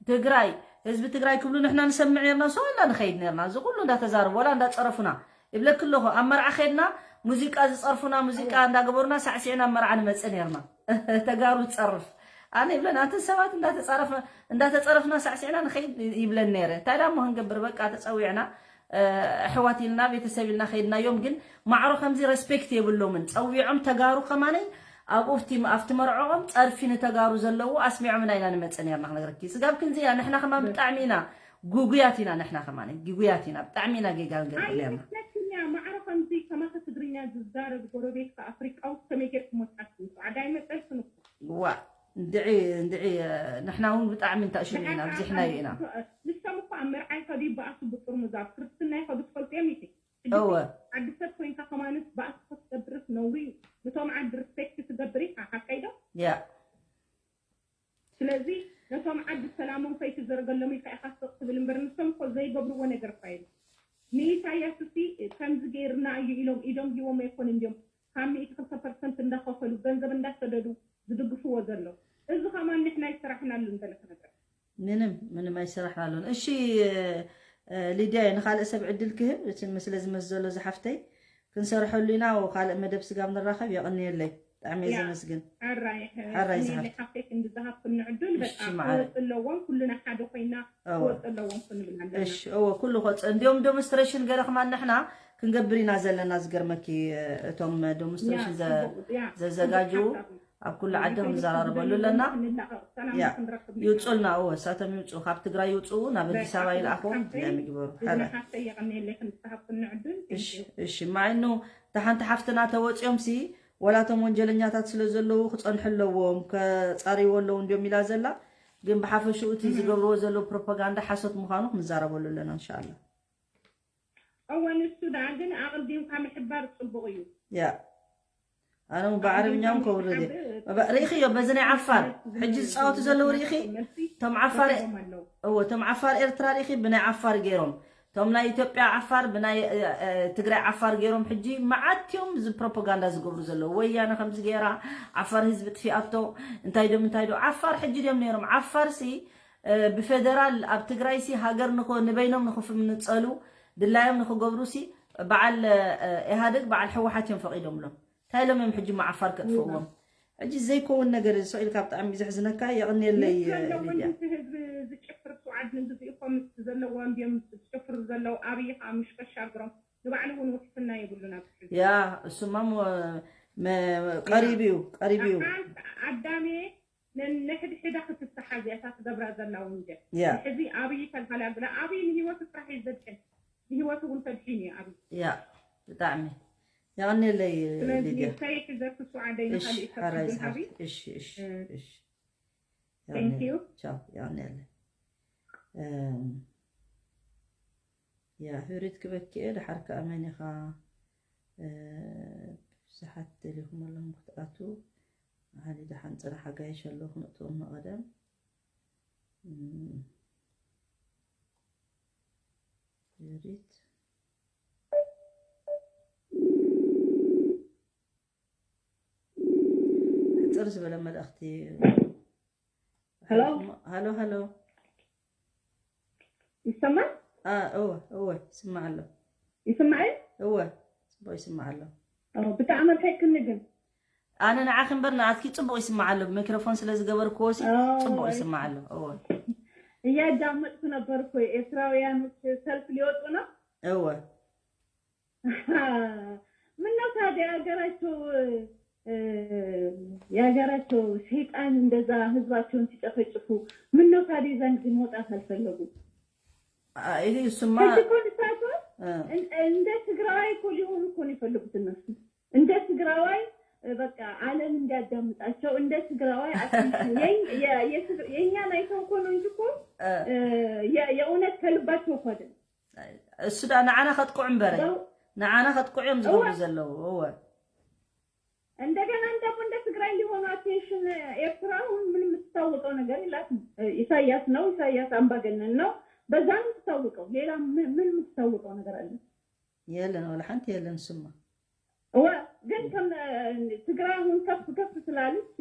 ትግራይ ህዝቢ ትግራይ ክብሉ ንሕና ንሰምዕ ነርና፣ ሰው ኢልና ንኸይድ ነርና። እዚ ኩሉ እንዳተዛረቡ ወላ እንዳፀረፉና ይብለክ ኣለኹ። ኣብ መርዓ ኸድና ሙዚቃ ዝፀርፉና ሙዚቃ እንዳገበሩና ሳዕሲዕና ኣብ መርዓ ንመፅእ ነርና። ተጋሩ ትፀርፍ ኣነ ይብለን ኣንተ ሰባት እንዳተፀረፍና ሳዕሲዕና ንኸይድ ይብለን ነረ። እንታይ ዳሞ ክንገብር በቃ ተፀዊዕና ኣሕዋት ኢልና ቤተሰብ ኢልና ከይድናዮም። ግን ማዕሮ ከምዚ ረስፔክት የብሎምን። ፀዊዖም ተጋሩ ከማነይ ኣብኡ ኣብቲ ኣብቲ መርዖኦም ፀርፊ ንተጋሩ ዘለዎ ኣስሚዖምና ኢና ንመፅእ ነርና። ክነግረኪ ስጋብ ክንዚ ኢና ንሕና ከማን ብጣዕሚ ኢና ጉጉያት ኢና ንሕና ከማን ጉጉያት ኢና ብጣዕሚ ኢና ጌጋ ንገብር ነርና። ኣይመስለክን እያ ማዕሮ ከምዚ ከማኸ ትግርኛ ዝዛረብ ጎረቤትካ ኣፍሪቃ ውስጥ ከመይ ጌርኩም ወጻችሁ? ዓዳ ኣይመጸልክን እኮ። ዋ እንድዒ እንድዒ ንሕና እውን ብጣዕሚ እንታእሽኑ ኢና ኣብዚሕናዮ ኢና። ንሶም እኮ ኣብ መርዓ ይኸዱ ይበኣሱ ብጥርሙዝ ኣብ ክርስትና ይኸዱ ትፈልጥዮም ኢኺ። ሕጂ እወ ዓዲ ሰብ ኮይንካ ከማንስ ባእሲ ክትገብርስ ነውሪ እዩ። ንቶም ዓዲ ሪስፔክት ትገብር ኢኻ ሓቀይ ዶ? ያ ስለዚ ነቶም ዓዲ ሰላሞም ከይትዘርገሎም ኢልካ ኢኻ ስቕ ትብል እምበር ንሶም እኮ ዘይገብርዎ ነገር እኳ የለን። ንኢሳያስ እሲ ከምዚ ገይርና እዩ ኢሎም ኢዶም ሂቦም ኣይኮን እንዲዮም ካብ ሚእቲ ክልተ ፐርሰንት እንዳኸፈሉ ገንዘብ እንዳሰደዱ ዝድግፍዎ ዘለዉ። እዚ ከማን ንሕና ኣይሰራሕናሉን ገለ ክነግረካ። ምንም ምንም ኣይሰራሕናሉን። እሺ ሊድያ ንካልእ ሰብ ዕድል ክህብ እቲ ስለ ዝመዝ ዘሎ ዝሓፍተይ ክንሰርሐሉ ኢና ካልእ መደብ ስጋብ ንራኸብ የቐንየለይ። ብጣዕሚ እየ ዘመስግን። ሕራይ ሕራይ እኔ ዝሓፍተይ። ለሓፍተይ ክንዲ ዝሃብ ክንዕድል እሺ በጣም ማዕረ። ክወፅ ኣለዎም ኩሉ ናይ ሓደ ኮይና እወ። ክወፅ ኣለዎም ክንብል ኣለና። እሺ እወ ኩሉ ክወፅእ እንዲዮም ዶሚኒስትሬሽን ገለ ከማን ንሕና ክንገብር ኢና ዘለና። ዝገርመኪ እቶም ዶሚኒስትሬሽን ያ፣ ጽቡቅ፣ ያ፣ ዘዘጋጅዉ ጽቡቅ ሓሳብ እዩ። ኣብ ኩሉ ዓዲ ክንዘራረበሉ ኣለና። ክንላቀቅ ሰላም ያ ክንረክብ ይውፁልና እወ እሳቶም ይውፁ ካብ ትግራይ ይውፁ ናብ ኣዲስ ኣበባ ይልኣኽዎም እንታይ ምግበሩ እዚ ሕረ ሓፍተይ የቀንየለይ ክንዝሃብ ክንዕድል እሺ እሺ ማይኑ ተሓንቲ ሓፍትና ተወፂኦም ሲ ወላቶም ወንጀለኛታት ስለ ዘለዉ ክፀንሑ ኣለዎም ከፃሪዎ ኣለዉ እንዲዮም ኢላ ዘላ። ግን ብሓፈሽኡ እቲ ዝገብርዎ ዘለዉ ፕሮፓጋንዳ ሓሶት ምዃኑ ክንዛረበሉ ኣለና እንሻላ። እወ ንሱ ደኣ ግን ኣቕዲምካ ምሕባር ጽቡቕ እዩ። ያ ኣነ እውን ብዓረብኛ እውን ከውርድ እየ። ርኢኽዮ በዚ ናይ ዓፋር ሕጂ ዝፃወቱ ዘለዉ ርኢኺ እቶም ዓፋር እዎ እቶም ዓፋር ኤርትራ ርኢኺ ብናይ ዓፋር ገይሮም እቶም ናይ ኢትዮጵያ ዓፋር ብናይ ትግራይ ዓፋር ገይሮም ሕጂ መዓት እዮም እዚ ፕሮፓጋንዳ ዝገብሩ ዘለዉ። ወያነ ከምዚ ገይራ ዓፋር ህዝቢ ጥፊኣቶ እንታይ ዶ ምንታይ ዶ ዓፋር ሕጂ ድዮም ነይሮም ዓፋር ሲ ብፌደራል ኣብ ትግራይ ሲ ሃገር ንበይኖም ንክፍንፀሉ ድላዮም ንክገብሩ ሲ በዓል ኢህኣደግ በዓል ህወሓት እዮም ፈቒዶምሎም። እንታይ ኢሎም እዮም ሕጂ እሞ ዓፋር ከጥፍእዎም? ሕጂ ዘይከውን ነገር እዚ ሰው ኢልካ ብጣዕሚ እዩ ዘሕዝነካ። የቕንየለይ ምስ ዘለዎም ሊድያ። እቲ ህዝቢ ዝጭፍር ስውዓት ንግዚኡ እኮ ምስ ዘለዎም ድዮም ዝጭፍሩ ዘለዉ ኣብይ ከዓ ምሽ ከሻግሮም ንባዕሉ እውን ውሕስና የብሉን ኣብዚ ሕዚ ያ እሱማ ሞ- መ- ቀሪብ እዩ ቀሪብ እዩ። ሓንቲ ኣዳሜ ነንሕድሕዳ ክትተሓዝ እያ እታ ትገብራ ዘላ ውንጀል ያ ሕዚ ኣብይ ተጋላግላ ኣብይ ንህይወቱ ጥራሕ እዩ ዘድሕን ንህይወቱ እውን ተድሒን እዩ ኣብይ ያ ብጣዕሚ የቐንየለይ ስለዚ ሊድያ። ከይሕዘ ክስዋዓ እሺ ደይንካሊእ ሓራይ ተትብል ዝሓፍት ኣብይ እሺ እሺ እ፣ እሺ Thank you. ቻው የቐንየለይ። እም፣ ያ ህብሪት ክበኪ እየ ድሓር ከዓ መን ኢኻ እ፣ ብዙሓት ደሊኹም ኣለኹም ክትኣትዉ። ሃሊ ደሓን ፅናሕ ኣጋይሽ ኣለኹ ነእትዎም መቐደም እም፣ ህብሪት ሕፅር ዝበለ መልእኽቲ ሄሎ ሃሎ ሃሎ ይሰማል? አ፣ እወ እወ ይስማዕ ኣሎ። ይስማዕ እዩ? እወ ፅቡቅ ይስማዕ ኣሎ። ኦ፣ ብጣዕሚ ኣርሒቅክኒ ግን ኣነ ንዓኺ እምበር ንኣትኪ ፅቡቅ ይስማዕ ኣሎ። ብሚክሮፎን ስለ ዝገበርክዎ ሲ ኦ፣ ፅቡቅ ወይ። ይስማዕ ኣሎ። እወ እያዳመጥኩ ነበርኩ። ኤርትራውያኖች ሰልፍ ሊወጡ ነው። እወ ምነው ታዲያ ሀገራቸው የሀገራቸው ሰይጣን እንደዛ ህዝባቸውን ሲጨፈጭፉ ምነው ታዲያ የዛን ጊዜ መውጣት አልፈለጉም? ይሄ እሱማ ህግ እኮ ንሳቶ እንደ ትግራዋይ እኮ ሊሆኑ እኮ ነው የፈለጉት እነሱ። እንደ ትግራዋይ በቃ ዓለም እንዲያዳምጣቸው እንደ ትግራዋይ የእኛን አይተው እኮ ነው እንጂ እኮ የእውነት ከልባቸው እኮ አይደለም። እሱ ዳ ንዓና ከጥቅዑ እምበረ ንዓና ከጥቅዑ እዮም ዝገብሩ ዘለዉ። እወ እንደገና ደግሞ እንደ ትግራይ ሊሆኑ attention ኤርትራ አሁን ምንም የምትታወቀው ነገር የላትም። ኢሳያስ ነው፣ ኢሳያስ አምባገነን ነው። በዛ ነው የምትታወቀው። ሌላ ምን የምትታወቀው ነገር አለ? የለን፣ ወላ ሓንቲ የለን። ስማ እወ ግን ትግራይ አሁን ከፍ ከፍ ስላለች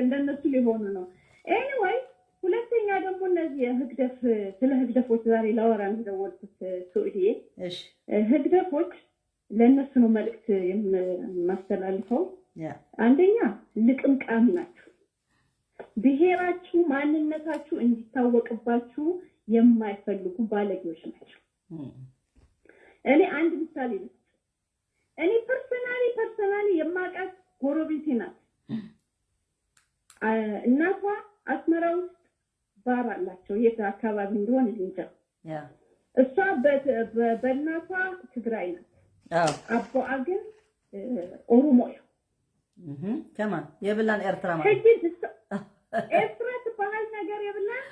እንደነሱ ሊሆኑ ነው። Anyway ሁለተኛ ደግሞ እነዚህ የህግደፍ ስለ ህግደፎች ዛሬ ላወራ እንደደወልኩት ሱዕድዬ ህግደፎች ለእነሱ ነው መልእክት የማስተላልፈው። አንደኛ ልቅምቃሚ ናቸው። ብሔራችሁ ማንነታችሁ እንዲታወቅባችሁ የማይፈልጉ ባለጌዎች ናቸው። እኔ አንድ ምሳሌ ልስጥ። እኔ personally personally የማውቃት ጎረቤቴ ናት። እናቷ አስመራ ውስጥ bar አላቸው። የት አካባቢ እንደሆነ እንጃ። እሷ በእናቷ ትግራይ ናት። አቦዋ ግን ኦሮሞ ነው። ከማን የብላን ኤርትራ ማለት ሕጂ ኤርትራ ትበሃል ነገር የብላን።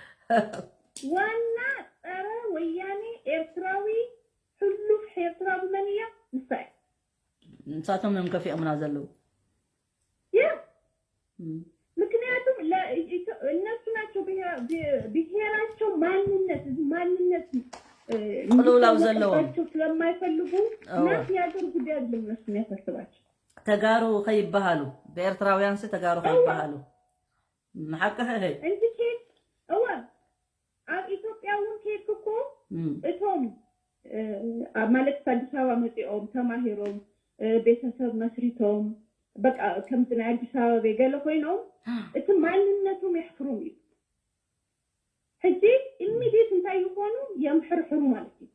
ዋና ጸረ ወያኔ ኤርትራዊ ሕሉፍ ኤርትራዊ መን እያ? ንሳ እያ። ንሳቶም እዮም ከፊኦምና ዘለዉ። ያ ምክንያቱም እነሱ ናቸው ብሔራቸው ማንነት ማንነት ቅልውላው ዘለዎም ስለማይፈልጉ ናት የሀገር ጉዳይ አይደለም እነሱ የሚያሳስባቸው። ተጋሩ ከይበሃሉ ብኤርትራውያን ሲ ተጋሩ ከይበሃሉ ንሓቂ ሕይ እንጂ ኬድ እወ ኣብ ኢትዮጵያ እውን ኬድ እኮ እቶም ማለት ኣዲስ ኣበባ መፂኦም ተማሂሮም ቤተሰብ መስሪቶም በቃ ከምቲ ናይ ኣዲስ ኣበባ ገለ ኮይኖም እቲ ማንነቶም የሕፍሮም እዩ። ሕጂ immediate እንታይ ይኾኑ? የምሕርሕሩ ማለት እዩ።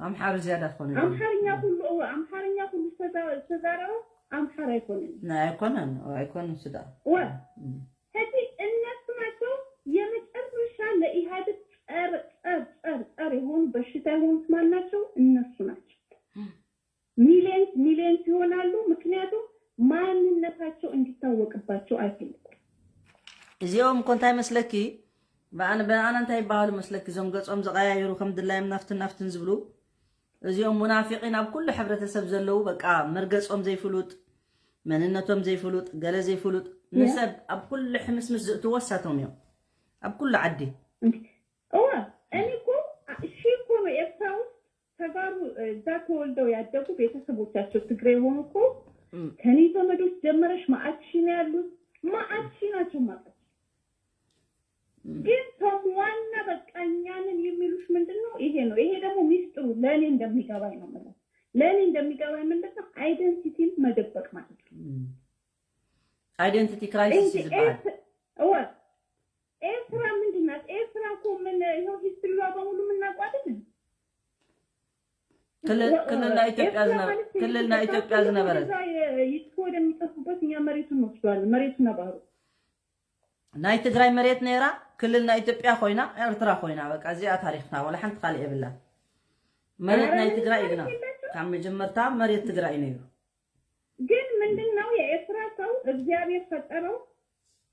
ኣምሓሩ ዝያዳ ዝኾነ ኣምሓርኛ ኩሉ ኣምሓርኛ ኩሉ ዝተዛረበ ኣምሓር ኣይኮነን ኣይኮነን ኣይኮነን ስዳ ወ ሕጂ እነሱ ናቸው የመጨረሻ ለኢህአዴግ ጸር ጸር ጸር ጸር የሆኑ በሽታ የሆኑት ማን ናቸው? እነሱ ናቸው። Millions millions ይሆናሉ። ምክንያቱም ማንነታቸው እንዲታወቅባቸው አይፈልጉም። እዚኦም እኮ እንታይ መስለኪ ብኣነ እንታይ ይበሃሉ መስለኪ? እዞም ገጾም ዝቀያየሩ ከም ድላዮም ናፍትን ናፍትን ዝብሉ እዚኦም ሙናፊቂን ኣብ ኩሉ ሕብረተሰብ ዘለዉ በቃ መርገጾም ዘይፍሉጥ መንነቶም ዘይፍሉጥ ገለ ዘይፍሉጥ ንሰብ ኣብ ኩሉ ሕምስምስ ዝእትዎ እሳቶም እዮም ኣብ ኩሉ ዓዲ። እዋ እኔ እኮ ሺ እኮ ነው ኤርትራ ውስጥ ተጋሩ እዛ ተወልደው ያደጉ ቤተሰቦቻቸው ትግሬ የሆኑ እኮ ከኔ ዘመዶች ጀመረሽ ማአት ሺ ነው ያሉት። ማአት ሺ ናቸው ማቀች ግን ከም ዋና በቃ እኛንን የሚሉሽ ምንድን ነው? ይሄ ነው። ይሄ ደግሞ ሚስጥሩ ለእኔ እንደሚገባኝ ነው የምለው። ለእኔ እንደሚገባኝ ምንድን ነው? Identity ን መደበቅ ማለት ነው። Identity crisis ይባላል። እወ ኤርትራ ምንድን ናት? ኤርትራ እኮ ምን ይኸው history ዋ በሙሉ የምናውቀው አይደል? ክልል ናይ ኢትዮጵያ ዝነበረ ክልል ናይ ኢትዮጵያ ዝነበረ ይጥፎ ወደሚጠፉበት እኛ መሬቱን እንወስደዋለን። መሬቱና ባህሩ ናይ ትግራይ መሬት ነይራ፣ ክልል ናይ ኢትዮጵያ ኮይና፣ ኤርትራ ኮይና፣ በቃ እዚኣ ታሪኽና፣ ወላ ሓንቲ ካልእ የብላ። መሬት ናይ ትግራይ እዩ ግና ካብ መጀመርታ መሬት ትግራይ ነይሩ። ግን ምንድን ነው የኤርትራ ሰው እግዚአብሔር ፈጠረው፣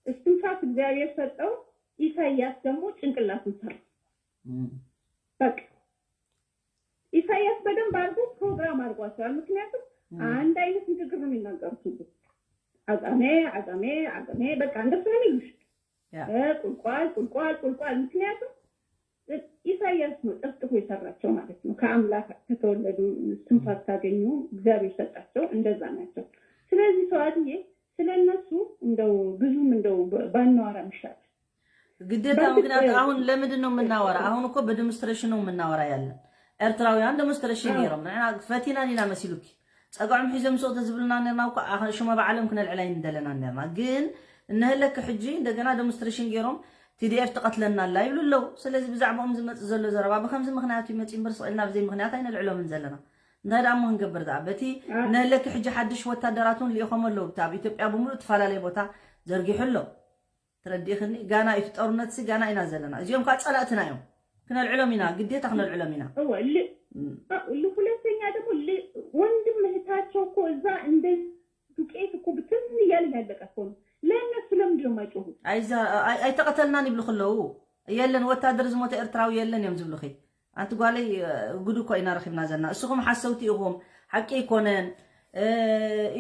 እስትንፋስ እግዚአብሔር ሰጠው። ኢሳያስ ደግሞ ጭንቅላቱን ሰራ። በቃ ኢሳያስ በደንብ አድርጎ ፕሮግራም አድርጓቸዋል። ምክንያቱም አንድ አይነት ንግግር ነው የሚናገሩት ሁሉ አጋሜ አጋሜ አጋሜ በቃ እንደሱ ነው የሚሉሽ። ቁልቋል ቁልቋል ቁልቋል። ምክንያቱም ኢሳያስ ነው ጠፍጥፎ የሰራቸው ማለት ነው። ከአምላክ ከተወለዱ ትንፋስ ካገኙ እግዚአብሔር ሰጣቸው እንደዛ ናቸው። ስለዚህ ሰዋድዬ ስለነሱ እንደው ብዙም እንደው ባናወራ ይሻላል። ግዴታ ምክንያቱ አሁን ለምንድን ነው የምናወራ? አሁን እኮ በ demonstration ነው የምናወራ ያለን። ኤርትራውያን demonstration ነይሮም ንሕና ፈቲና ኢና መሲሉኪ ጸጋዖም ሒዞም ሰው ተዝብልና ነርና እኮ ሽማ ባዕሎም ክነልዕላ እንደለና ነርና። ግን እነህለክ ሕጂ እንደገና demonstration ገይሮም TDF ትቐትለና ኣላ ይብሉ ኣለዉ። ስለዚ ብዛዕባኦም ዝመጽእ ዘሎ ዘረባ ብከምዚ ምክንያት ይመጽእ እምበር ስቕ ኢልና ብዘይ ምክንያት ኣይነልዕሎምን ዘለና። እንታይ ደኣ እሞ ክንገብር ደኣ? በቲ ነህለኪ ሕጂ ሓድሽ ወታደራት እውን ልኢኾም ኣለዉ። ብታ ኣብ ኢትዮጵያ ብምሉእ እተፈላለየ ቦታ ዘርጊሑ ኣሎ። ተረዲእኽኒ? ጋና እዩ እቲ ጦርነትሲ፣ ጋና ኢና ዘለና። እዚኦም ከዓ ጸላእትና እዮም። ክነልዕሎም ኢና፣ ግዴታ ክነልዕሎም ኢና። እወ ል- ል- ሁለተኛ ደግሞ ል- ወንድም እህታቸው እኮ እዛ እንደ ዱቄት እኮ ብትን እያለ ያለቀ እኮ ነው። ለእነሱ ለምንድን ነው የማይጮሁት? ኣይዛ- ኣይ- ኣይተቐተልናን ይብሉ ከለዉ፣ የለን ወታደር ዝሞተ ኤርትራዊ የለን እዮም ዝብሉኺ። ኣንቲ ጓለይ፣ እ፣ ጉድ እኮ ኢና ረኺብና ዘለና። እስኹም ሓሰውቲ ኢኹም፣ ሓቂ ኣይኮነን፣ እ፣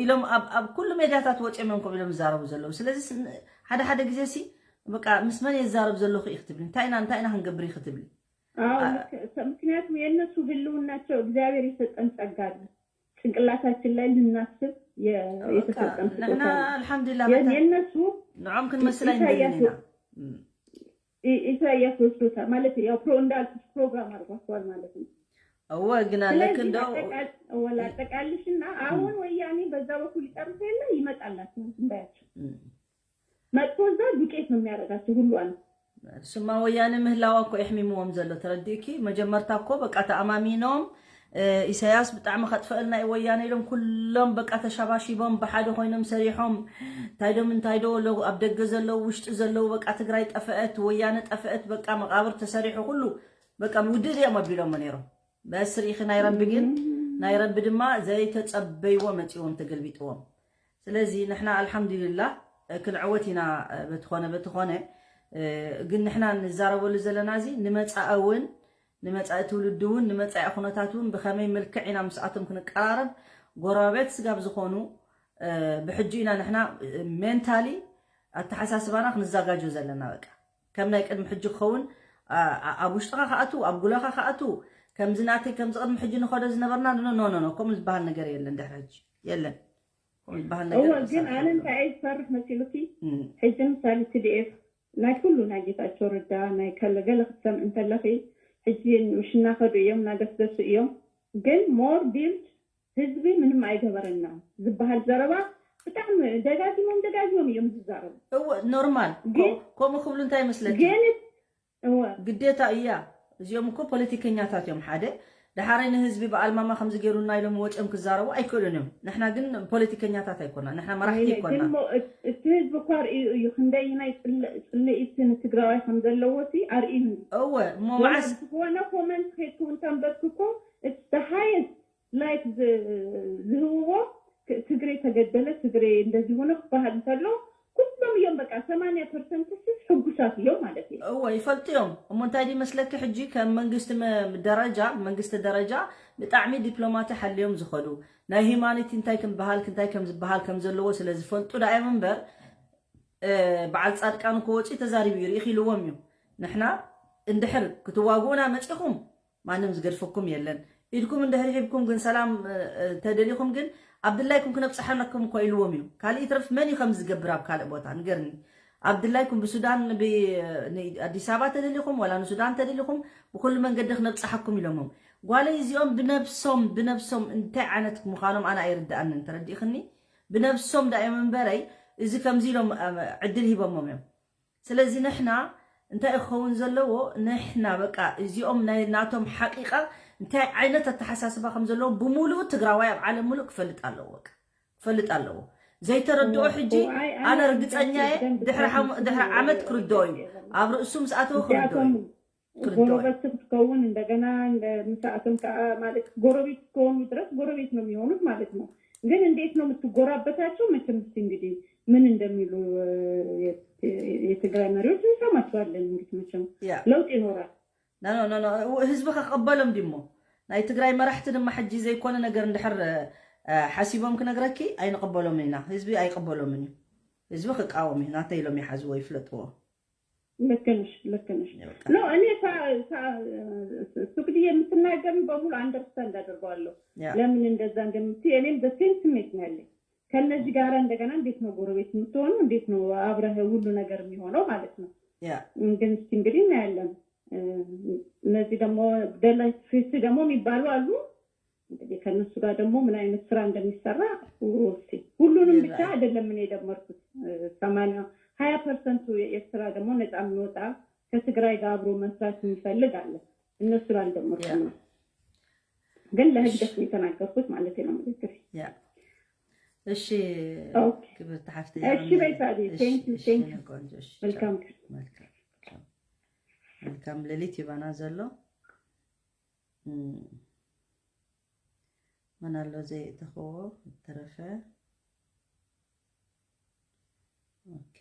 ኢሎም ኣብ ኣብ ኩሉ ሜድያታት ወጺኦም እዮም ከምኡ ኢሎም ዝዛረቡ ዘለዉ። ስለዚ ስ- ሓደ ሓደ ግዜ ሲ በቃ ምስ መን የዛረብ ዘለኹ ኢኺ ትብሊ፣ እንታይ ኢና እንታይ ኢና ክንገብር ኢኺ ትብሊ። አዎ ልክ። ምክንያቱም የእነሱ ህልውናቸው እግዚአብሔር የሰጠን ጸጋ አለ። ጭንቅላታችን ላይ ልናስብ የ- በቃ የተሰጠን ንሕና ስጦታ ነው። ኣልሓምዱሊላህ የ- መታ የእነሱ ንዖም ክንመስል ኢሳያስ ኣይንደልን ኢና። ኢ- ኢሳያስ ወስዶታል ማለት ያው ፕሮ እንዳልኩት ፕሮግራም አድርጓቸዋል ማለት ነው። እወ ግን ኣለክ ስለዚህ እንደው ላጠቃል- ወ- ላጠቃልሽና አሁን ወያኔ በዛ በኩል ይጨርስ የለ ይመጣላቸው ዝም በያቸው። መጥቶ እዛ ዱቄት ነው የሚያደርጋቸው ሁሉ አለ። ስማ ወያነ ምህላዋ እኮ የሕሚምዎም ዘሎ ተረዲእኪ። መጀመርታ እኮ በቃ ተኣማሚኖም እ፣ ኢሳያስ ብጣዕሚ ከጥፈእልና እዩ ወያነ ኢሎም ኩሎም በቃ ተሸባሺቦም ብሓደ ኮይኖም ሰሪሖም እንታይ ዶም እንታይ ዶ ሎ- ኣብ ደገ ዘለዉ ውሽጢ ዘለዉ በቃ ትግራይ ጠፈአት ወያነ ጠፈአት በቃ መቃብር ተሰሪሑ ኩሉ በቃ ውድእ እዮም ኣቢሎሞ ነይሮም። በስ ርኢኺ ናይ ረቢ ግን ናይ ረቢ ድማ ዘይተጸበይዎ መጺዎም ተገልቢጥዎም። ስለዚ ንሕና ኣልሓምዱሊላህ እ፣ ክንዕወት ኢና እ፣ በትኾነ በትኾነ እ፣ ግን ንሕና ንዛረበሉ ዘለና እዚ ንመጻኢ እውን ንመጻኢ ትውልዲ እውን ንመጻኢ ኩነታት እውን ብኸመይ መልክዕ ኢና ምስኣቶም ክንቀራረብ ጎረባብት ስጋብ ዝኾኑ እ፣ ብሕጂ ኢና ንሕና ሜንታሊ ኣተሓሳስባና ክንዘጋጆ ዘለና በቃ ከም ናይ ቅድሚ ሕጂ ክኸውን ኣ- ኣ- ኣብ ውሽጥኻ ከኣቱ ኣብ ጉለኻ ከኣቱ ከምዚ ናተይ ከምዚ ቅድሚ ሕጂ ንኸዶ ዝነበርና ኖ ኖ ኖ ከምኡ ዝበሃል ነገር የለን ድሕሪ ሕጂ የለን ከምኡ ዝበሃል ነገር እወ የለን። ግን ኣነ እንታይ እየ ዝፈርሕ መሲሉኪ እም፣ ሕጂ ምሳሌ ቲ ዲ ኤፍ ናይ ኩሉ ናይ ጌታቸው ረዳ ናይ ከለ ገለ ክትሰምዒ እንተለኺ ሕጂ ምሽ እናኸዱ እዮም እናገስገሱ እዮም ግን ሞር ቢልድ ህዝቢ ምንም ኣይገበረና ዝበሃል ዘረባ ብጣዕሚ ደጋጊሞም ደጋጊሞም እዮም ዝዛረቡ እወ ኖርማል ግን- ከምኡ ክብሉ እንታይ ይመስለኪ ግን እወ ግዴታ እያ እዚኦም እኮ ፖለቲከኛታት እዮም ሓደ ደሓረይ ንህዝቢ በዓል ማማ ከምዚ ገይሩና ኢሎም ወፂኦም ክዛረቡ ኣይክእሉን እዮም ንሕና ግን ፖለቲከኛታት ኣይኮና ንሕና መራሕቲ ግን ኣይኮና ሞ- እት- እቲ ህዝቢ እኳ ርእዩ እዩ ክንደይናይ ፅል- ፅልኢት ንትግራዋይ ከም ዘለዎ ሲ ኣርእዩ እዩ እወ እሞ ወላ መዓስ ዝኾነ ኮመንት ከይድኩም እንተንበብኩ እኮ it's the highest like ዝህብዎ ክ- ትግሬ ተገደለ ትግሬ እንደዚህ ሆነ ክበሃል እንተሎ ኩሎም እዮም በቃ ሰማንያ ፐርሰንት ስ ሕጉሳት እዮም ማለት እዩ እወ ይፈልጡ እዮም እሞ እንታይ ድዩ መስለኪ ሕጂ ከም መንግስቲ መ- ደረጃ መንግስቲ ደረጃ ብጣዕሚ ዲፕሎማቲ ሓልዮም ዝኸዱ ናይ ሂማኒቲ እንታይ ክምበሃል እንታይ ከም ዝበሃል ከም ዘለዎ ስለ ዝፈልጡ ዳ እዮም እምበር እ፣ በዓል ፃድቃን ክወፁ ተዛሪቡ እዩ ርኢኺ ኢልዎም እዩ ንሕና እንድሕር ክትዋግኡና መፂኹም ማንም ዝገድፈኩም የለን ኢድኩም እንድሕር ሒብኩም ግን ሰላም እ፣ እ፣ ተደሊኹም ግን ኣብ ድላይኩም ክነብፅሓነኩም እኮ ኢልዎም እዩ ካልእ ይትረፍ መን እዩ ከም ዝገብር ኣብ ካልእ ቦታ ንገርኒ ኣብ ድላይኩም ብሱዳን ብ- ን- ኣዲስ ኣበባ ተደሊኹም ዋላ ንሱዳን ተደሊኹም ብኩሉ መንገዲ ክነብፅሓኩም ኢሎሞም ጓለይ እዚኦም ብነብሶም ብነብሶም እንታይ ዓይነት ምዃኖም ኣነ ኣይርድኣንን ተረዲእኽኒ ብነብሶም ዳእዮም እምበረይ እዚ ከምዚ ኢሎም እ፣ ዕድል ሂቦሞም እዮም ስለዚ ንሕና እንታይ እዩ ክኸውን ዘለዎ ንሕና በቃ እዚኦም ናይ ናቶም ሓቂቃ እንታይ ዓይነት ኣተሓሳስባ ከም ዘለዎ ብምሉኡ ትግራዋይ ኣብ ዓለም ምሉእ ክፈልጥ ኣለዎ በቃ ክፈልጥ ኣለዎ ዘይተረድኦ ሕጂ ኣነ ርግፀኛ እየ ድሕሪ ዓመት ክርድኦ እዩ ኣብ ርእሱ ምስ ኣተወ ክርድኦ እዩ ጎረበት ክትከውን እንደገና ምስኣቶም ከዓ ማለት ጎረቤት እስከሆኑ ድረስ ጎረቤት ነው የሚሆኑት ማለት ነው። ግን እንዴት ነው የምትጎራበታቸው? መቼም እስኪ እንግዲህ ምን እንደሚሉ የትግራይ መሪዎች እንሰማቸዋለን። እንግዲህ መቼም ለውጥ ይኖራል። ህዝቢ ከቀበሎም ድሞ ናይ ትግራይ መራሕቲ ድማ ሕጂ ዘይኮነ ነገር እንድሕር ሓሲቦም ክነግረኪ ኣይንቀበሎምን ኢና። ህዝቢ ኣይቀበሎምን እዩ። ህዝቢ ክቃወም እዩ። ናተይ ኢሎም ይሓዝዎ ይፍለጥዎ። ልክ ነሽ፣ ልክ ነሽ። ኖ እኔ ሱግዲ የምትናገርን በሙሉ አንደርስታንድ አደርገዋለሁ ለምን እንደዛ እንደምትይ። እኔም በሴም ስሜት ነው ያለኝ። ከነዚህ ጋር እንደገና እንዴት ነው ጎረቤት የምትሆነው? እንዴት ነው አብረህ ሁሉ ነገር የሚሆነው ማለት ነው። ግን እስኪ እንግዲህ እናያለን። እነዚህ ደግሞ ደላይት ፊት ደግሞ የሚባሉ አሉ። እንግዲህ ከነሱ ጋር ደግሞ ምን አይነት ስራ እንደሚሰራ እስኪ። ሁሉንም ብቻ አይደለም እኔ የደመርኩት። ሰማንያ ሀያ ፐርሰንቱ የኤርትራ ደግሞ ነፃ የሚወጣ ከትግራይ ጋር አብሮ መስራት የሚፈልግ አለ። እነሱን አልደመርኩም ነው። ግን ለህግደፍ ነው የተናገርኩት ማለት ነው። ምክክር ያ እሺ፣ ኦኬ። ክብርቲ ሓፍቲ እሺ፣ በይ ሳዲ፣ thank you፣ thank you። ቆንጆ። እሺ፣ መልካም ቻው። ቀን። መልካም ቻው። መልካም ሌሊት ይባና ዘሎ። እም፣ መን ኣሎ ዘይእተኸዎ? ተረፈ። ኦኬ።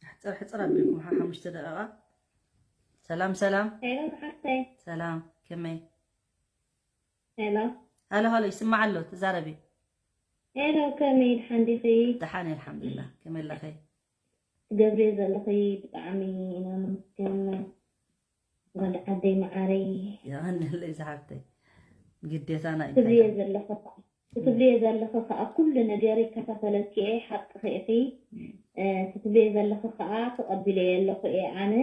ሕፅር ሕፅር ኣቢልኩም ሓ ሓሙሽተ ደቂቓ። ሰላም ሰላም ሄሎ ዝሓፍተይ። ሰላም፣ ከመይ? ሄሎ ሃሎ ሃሎ፣ ይስማዕ ኣሎ፣ ተዛረቢ። ሄሎ፣ ከመይ ድሓን ዲኺ? ደሓን እየ፣ ኣልሓምዱሊላህ። ከመይ ኣለኺ? ትገብርዮ ዘለኺ ብጣዕሚ ኢና ነመስግን። ጓል ዓደይ መዓረይ። የቐንለይ ዝሓፍተይ፣ ግዴታና እዩ። ትብልዮ ዘለኺ ከዓ ትብልዮ ዘለኺ ከዓ ኩሉ ነገር ይከታተለኪ እየ፣ ሓቅኺ ኢኺ። እ፣ ትብልዮ ዘለኺ ከዓ ተቐቢለዮ ኣለኹ እየ ኣነ።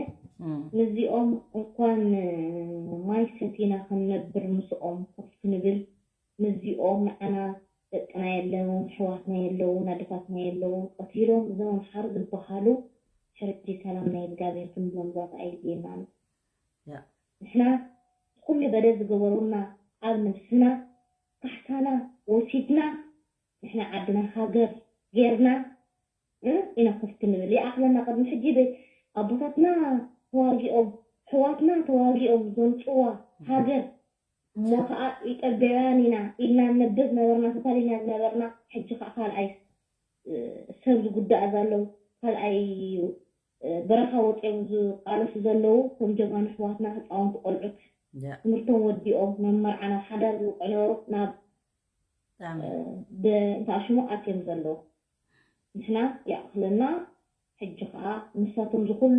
እም፣ ምስዚኦም እንኳን ማይ ሰቲና ክንነብር ምስኦም ኮፍ ክንብል ምስዚኦም ንዓና ደቅና የለውን ኣሕዋትና የለውን ኣደታትና የለውን ቀቲሎም እዞም ኣምሓሩ ዝበሃሉ ሕርዲ ሰላም ናይ እግዚኣብሔር ክንብሎም ዛት ኣይድልየናን። ያ። ንሕና ኩሉ በደል ዝገበሩና ኣብ ነብስና ካሕሳና ወሲድና ንሕና ዓድና ሃገር ጌርና እ፣ ኢና ኮፍ ክንብል ይኣኽለና። ቅድሚ ሕጂ ብ-፣ ኣቦታትና ተዋጊኦም ኣሕዋትና ተዋጊኦም ዘምፅዋ ሃገር እሞ ከዓ ኢጠብያውያን ኢና ኢልና ንነብር ዝነበርና ተታሊና ዝነበርና ሕጂ ከዓ ካልኣይ እ፣ ሰብ ዝጉዳእ ዘለዉ ካልኣይ እዩ እ፣ በረኻ ወፅኦም ዝቃለሱ ዘለዉ ከም ጀጋኑ ኣሕዋትና ህፃውንቲ ቆልዑት ያ። ትምህርቶም ወዲኦም መመርዓ ናብ ሓዳር ዝውቅዕነሩ ናብ ብጣዕሚ እ፣ ብ-፣ እንታይ ሽሙ ኣትዮም ዘለዉ ንሕና ይኣኽለና። ሕጂ ከዓ ንሳቶም ዝኩሉ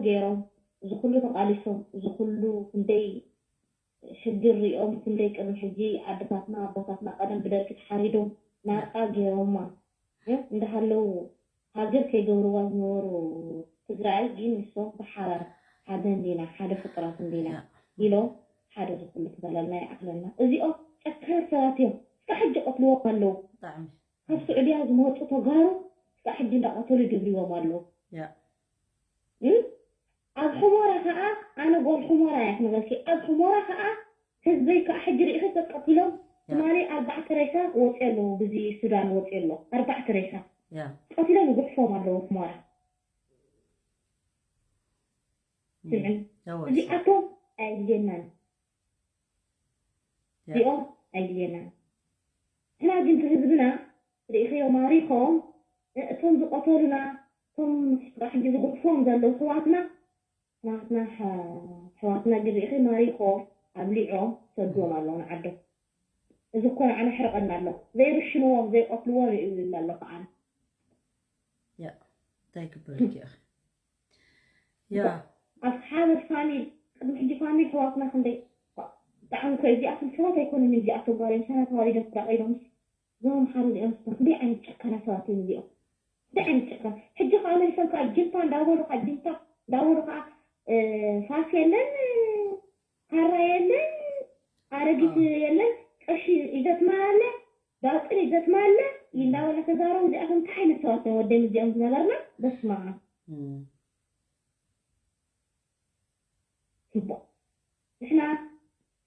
ገይሮም ዝኩሉ ተቃሊሶም ዝኩሉ ክንደይ ሽግር ሪኦም ክንደይ ቅድሚ ሕጂ ኣደታትና ኣቦታትና ቀደም ብደርጊ ተሓሪዶም ናፃ ገይሮማ እ፣ እንዳሃለዉ ሃገር ከይገብርዋ ዝነበሩ ትግራይ ግን ንሶም ብሓባር ሓደ እንዲና ሓደ ፍጡራት እንዲና ኢሎም ሓደ ዝኩሉ ክበለልና ይኣኽለና። እዚኦም ጨካን ሰባት እዮም። እስካ ሕጂ ቀትልዎም ኣለዉ። ብጣዕሚ ካብ ስዑድያ ዝመፁ ተጋሩ እስካ ሕጂ እንዳቀተሉ ይድብርዎም ኣለዉ። ያ። እም? ኣብ ሕሞራ ከዓ ኣነ ጓል ሕሞራ እያ ክነገርኪ ኣብ ሕሞራ ከዓ ህዝበይ ከዓ ሕጂ ርኢኺ ተቀቲሎም ትማሊ ኣርባዕተ ሬሳ ወፂኦ ኣለዉ ብዚ ሱዳን ወፂኦ ኣሎ ኣርባዕተ ሬሳ ያ። ቀቲሎም ይጉሕፎም ኣለዉ ሕሞራ ስምዕን ያወ እዚኣቶም ኣይድልየናን ያ። እዚኦም ኣይድልየናን ንሕና ግን ህዝብና ርኢኽዮ ማሪኾም እቶም ዝቀተሉና እቶም ሕጂ ዝጉሕፎም ዘለዉ ኣሕዋትና ኣሕዋትና ኣሕዋትና ግን ርኢኺ ማሪኾም ኣብሊዖም ሰድዎም ኣለዉ ንዓዶም እዚ እኮ ንዓና ሕርቐና ኣሎ ዘይርሽንዎም ዘይቀትልዎም እዩ ይብል ኣለኹ ኣነ ያ እንታይ ክበልኪ ኢኺ ያ ኣብ ሓደ ፋሚል ቅድሚ ሕጂ ፋሚል ኣሕዋትና ክንደይ ብጣዕሚ እኮ እዚኣቶም ሰባት ኣይኮኑን እዚኣቶም ጓል ኣንስተይቲ ተዋሊዶም ተራቒዶምስ እዞም ኣምሓሩ እዚኦም ክንደይ ዓይነት ጨካና ሰባት እዮም እዚኦም ክንደይ ዓይነት ጨካና ሕጂ ከዓ መሊሶም ከዓ ጅንታ እንዳበሉ ከዓ ጅንታ እንዳበሉ ከዓ እ፣ ፋስ የለን ካራ የለን ኣረጊት የለን ቀሺ ይዘትማ ኣለ ዳውጥን ይዘትማ ኣለ እንዳበለ ተዛረቡ እዚኣቶም እንታይ ዓይነት ሰባት እዮም ወደም እዚኦም ዝነበርና በስማ እም፣ ጽቡቕ ንሕና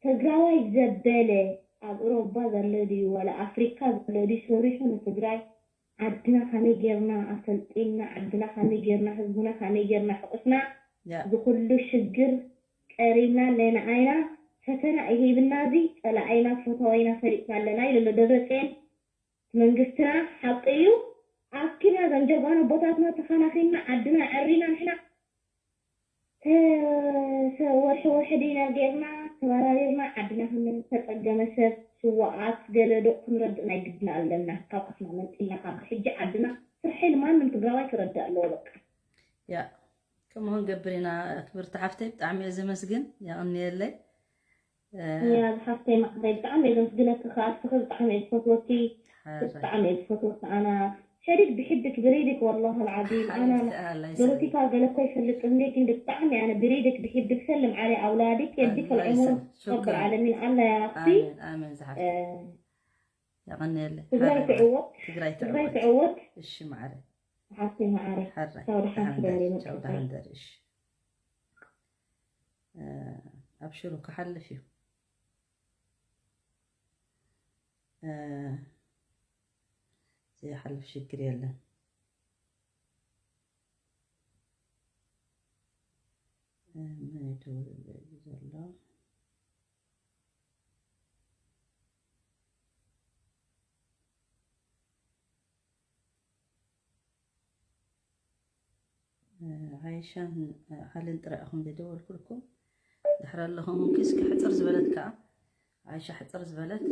ትግራዋይ ዘበለ ኣብ እሮባ ዘሎ ድዩ ዋላ ኣፍሪካ ዘሎ ድዩ ሰሪሑ ንትግራይ ዓድና ከመይ ጌርና ኣሰልጢንና ዓድና ከመይ ጌርና ህዝብና ከመይ ጌርና ሕቑስና ያ። ዝኩሉ ሽግር ቀሪብና ኣለና ኣይና ፈተና ይሂብና እዚ ፀላኣይና ፈታዋይና ፈሊጥና ኣለና ኢሉ ኣሎ ደብረፅዮን መንግስትና ሓቂ እዩ ኣኪብና ዘንጀጓና ቦታትና ተኸናኺንና ዓድና ዕሪና ንሕና ወርሒ ወርሒ ዲና ጌርና ተባራሪርና ዓድና ክንተፀገመ ሰብ ስዋኣት ገለ ዶ ክንረድእ ናይ ግድና ኣለና ካብ ዓፍና መንጢልና ካብ ሕጂ ዓድና ስርሐ ኢሉ ማንም ትግራዋይ ክረድእ ኣለዎ በቃ ያ ከምኡ ክንገብር ኢና ክብርቲ ሓፍተይ ብጣዕሚ እየ ዘመስግን የቐንየለይ ያ ዝሓፍተይ ማዕረይ ብጣዕሚ እየ ዘመስግነኪ ከዓ እስኺ ብጣዕሚ እየ ዝፈትወኪ ብጣዕሚ እየ ዝፈትወኪ ኣና ሸሪክ ብሕብክ ብሪድክ والله العظيم ኣና ፖለቲካ ገለ እኮ ይፈልጥ እንዴ ግን ብጣዕሚ ኣነ ብሪድክ ብሕብክ ሰልም ዓለ ኣውላድክ የድክ العمر رب العالمين ኣላ يا ربي ኣሜን ዝሓፍተይ የቐንየለይ ትግራይ ትዕወት ትግራይ ትግራይ ትዕወት ትዕወት እሺ ማዕረ ሓፍተይ ማዕረይ ሓራይ ቻው ደሓን ደሓን ትበሪ ደሪ ቻው ደሓን ደሪ እሺ እ፣ ኣብሽሩ፣ ክሓልፍ እዩ። እ፣ ዘይሓልፍ ሽግር የለን። እ፣ መን ይደውልለይ እዩ ዘሎ? እ፣ ዓይሻን፣ እ፣ ዓልን ጥራይ ኢኹም ዝደወልኩልኩም። ድሕሪ ኣለኹም፣ እስኪ ሕፅር ዝበለት ከዓ፣ ዓይሻ፣ ሕፅር ዝበለት።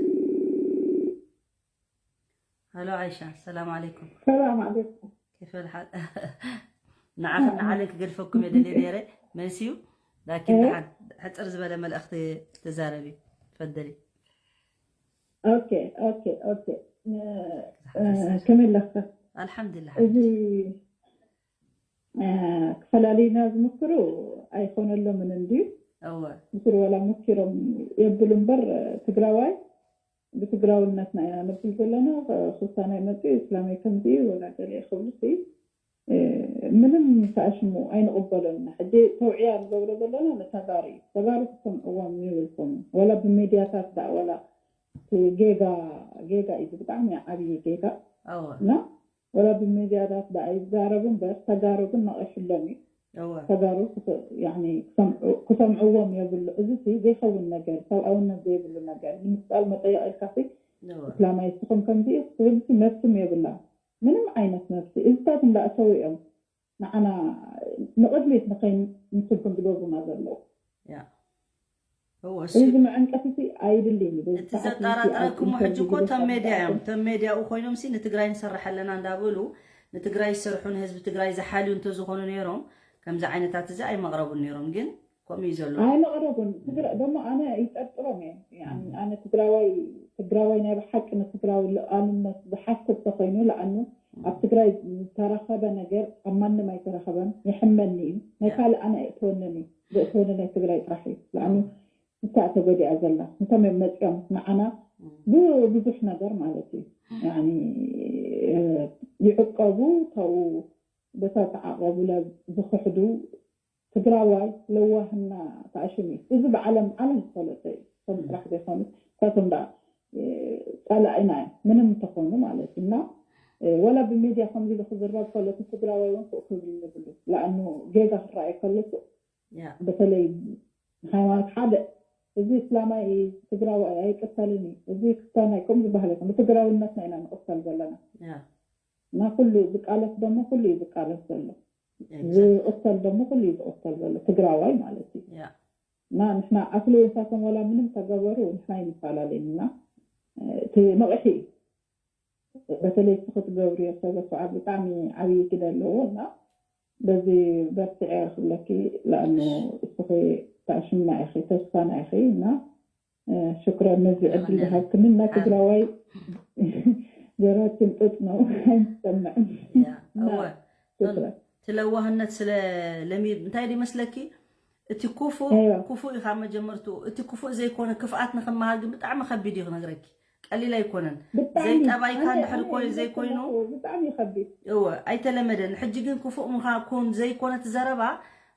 ሃሎ ዓይሻ፣ ሰላም ዓለይኩም። ሰላም ዓለይኩም። ከይፈ ልሓል ንዓኽን ንዓልን ክገድፈኩም እየ ደልየ ነይረ። መልሲ እዩ። ላኪን ደሓን ሕፅር ዝበለ መልእኽቲ ተዛረቢ። ትፈደሊ። ኦኬ፣ ኦኬ፣ ኦኬ። እ፣ እ፣ ከመይ ኣለካ? ኣልሓምዱሊላህ። እዚ፣ እ፣ ክፈላልዩና ዝምክሩ ኣይኾነሎምን እንድዩ። እወ። ብስሩ ዋላ መኪሮም የብሉ እምበር፣ ትግራዋይ ብትግራውነትና ኢና ነብል ዘለና። ኹሳናይ መፅኡ እስላማይ ከምዚ እዩ ወላ ገለ ክብሉ ሲ፣ እ፣ ምንም ተኣሽሙ ኣይንቕበሎን ኢና። ሕጂ ተውዕያ ንገብሮ ዘለና ንተጋሩ እዩ። ተጋሩ ክሰምዕዎም የብልኩም። ወላ ብሚድያታት ደኣ፣ ወላ እቲ ጌጋ፣ ጌጋ እዩ፣ ብጣዕሚ ዓብዪ ጌጋ። እወ። እና ወላ ብሚድያታት ደኣ ይዛረቡ እምበር፣ ተጋሩ ግን ነቒሕሎም እዩ። እወ። ተጋሩ ክሰ-፣ ያኒ ክሰምዑ-፣ ክሰምዕዎም የብሉ። እዚ ሲ ዘይኸውን ነገር፣ ሰብኣውነት ዘይብሉ ነገር። ንምስጣል መጠየቕ ኢልካ ሲ፣ እወ። እስላማይ እስኹም ከምዚ ኢኹም ክብል ሲ መብትም የብላ። ምንም ዓይነት መብት። እዝታት እንዳእተው እዮም ንዓና ንቕድሚት ንኸይንስጉም ዝገብሩና ዘለዉ። ያ። እወ፣ እሱ እዚ መዐንቀፊ ሲ ኣይድልን እዩ። በዚ እቲ ሰዓት እዚ ዘጣራጥረኩም ኣብ ሕጂ እኮ ኢንተርቪው እቶም ሜድያ እዮም። ዝረኸብኩ እቶም ሜድያ እኮ ኮይኖም ሲ ንትግራይ ንሰርሕ ኣለና እንዳበሉ ንትግራይ ዝሰርሑ ንህዝቢ ትግራይ ዝሓልዩ እንተዝኾኑ ነይሮም ከምዚ ዓይነታት እዚ ኣይመቕረቡን ነይሮም። ግን ከምኡ እዩ ዘሎ። ኣይመቕረቡን። ትግራ-፣ ደሞ ኣነ ይጠርጥሮም እየ። ያኒ ኣነ ትግራዋይ፣ ትግራዋይ ናይ ብሓቂ ንትግራዊ ልኣልነት ዝሓስብ ተኾይኑ፣ ለኣኑ ኣብ ትግራይ ዝተረኸበ ነገር ኣብ ማንም ኣይተረኸበን። የሕመኒ እዩ። ናይ ካልእ ኣነ ኣይእትወንን እዩ። ዘእትወኒ ናይ ትግራይ ጥራሕ እዩ። ለኣኑ ንሳ ተጎዲኣ ዘላ። እንቶም እዮም መፂኦም ንዓና ብብዙሕ ነገር ማለት እዩ። ያኒ፣ እ፣ ይዕቀቡ፣ ካብኡ በታ ተዓቐቡላ ዝኽሕዱ ትግራዋይ ለዋህና ተኣሽም እዩ። እዚ ብዓለም፣ ዓለም ዝፈለጠ እዩ። እቶም ጥራሕ ዘይኮኑስ፣ እሳቶም ደኣ፣ እ፣ ጸላኢና እዮም። ምንም እንተኾኑ ማለት እዩ። እና፣ እ፣ ወላ ብሚድያ ከምዚ ኢሉ ክዝረብ ከሎ፣ እቲ ትግራዋይ እውን ሱቕ ክብል የብሉ። ለኣኑ ጌጋ ክረኣይ ከሎ፣ ሱቕ ያ። በተለይ ሃይማኖት ሓደ፣ እዚ እስላማይ እዩ፣ ትግራዋይ ኣይቅተልን እዩ፣ እዚ ክርስቲያን ኣይኮን ዝበሃል የለን። ብትግራውነትና ኢና ንቕተል ዘለና። ያ። እና ኩሉ ዝቃለስ ደሞ ኩሉ እዩ ዝቃለስ ዘሎ። ኤግዛክት። ዝቕተል ደሞ ኩሉ እዩ ዝቕተል ዘሎ፣ ትግራዋይ ማለት እዩ። ያ። እና ንሕና ኣፍሉ ንሳቶም ወላ ምንም ተገበሩ ንሕና ኣይንፈላለዩን። እና፣ እ፣ እቲ መቕሒ እዩ። በተለይ እቲ ክትገብርዮ ሰብ ኣስተውዓል ብጣዕሚ ዓብዪ ግደ ኣለዎ። እና በዚ በርትዒ እየ ክብለኪ፣ ለኣኑ እስኺ ተኣሽምና ኢኺ፣ ተስፋና ኢኺ። እና፣ እ፣ ሽክረን ነዚ ዕድል የቐንየለይ። ዝሃብክኒ። እና ሓ- ትግራዋይ ጀራችን ጥጥ ነው ኣይንሰምዕን። ያ፣ እና እወ። ሽክረን። ትለዋህነት ስለ ለሚድ እንታይ ዶ ይመስለኪ? እቲ ክፉእ እዮ። ክፉእ እዩ ካብ መጀመርትኡ። እቲ ክፉእ ዘይኮነ ክፍኣት ንኽመሃር ግን ብጣዕሚ ከቢድ እዩ ክነግረኪ። ቀሊል ኣይኮነን። ብጣዕሚ ዘይጠባይካ ኣነ፣ እንድሕር ኣነ ኮይኑ እየ ዘይኮይኑ ዘለኹ፣ ብጣዕሚ ይኸቢድ። እወ፣ ኣይተለመደን። ሕጂ ግን ክፉእ ምዃን ዘይኮነ እቲ ዘረባ፣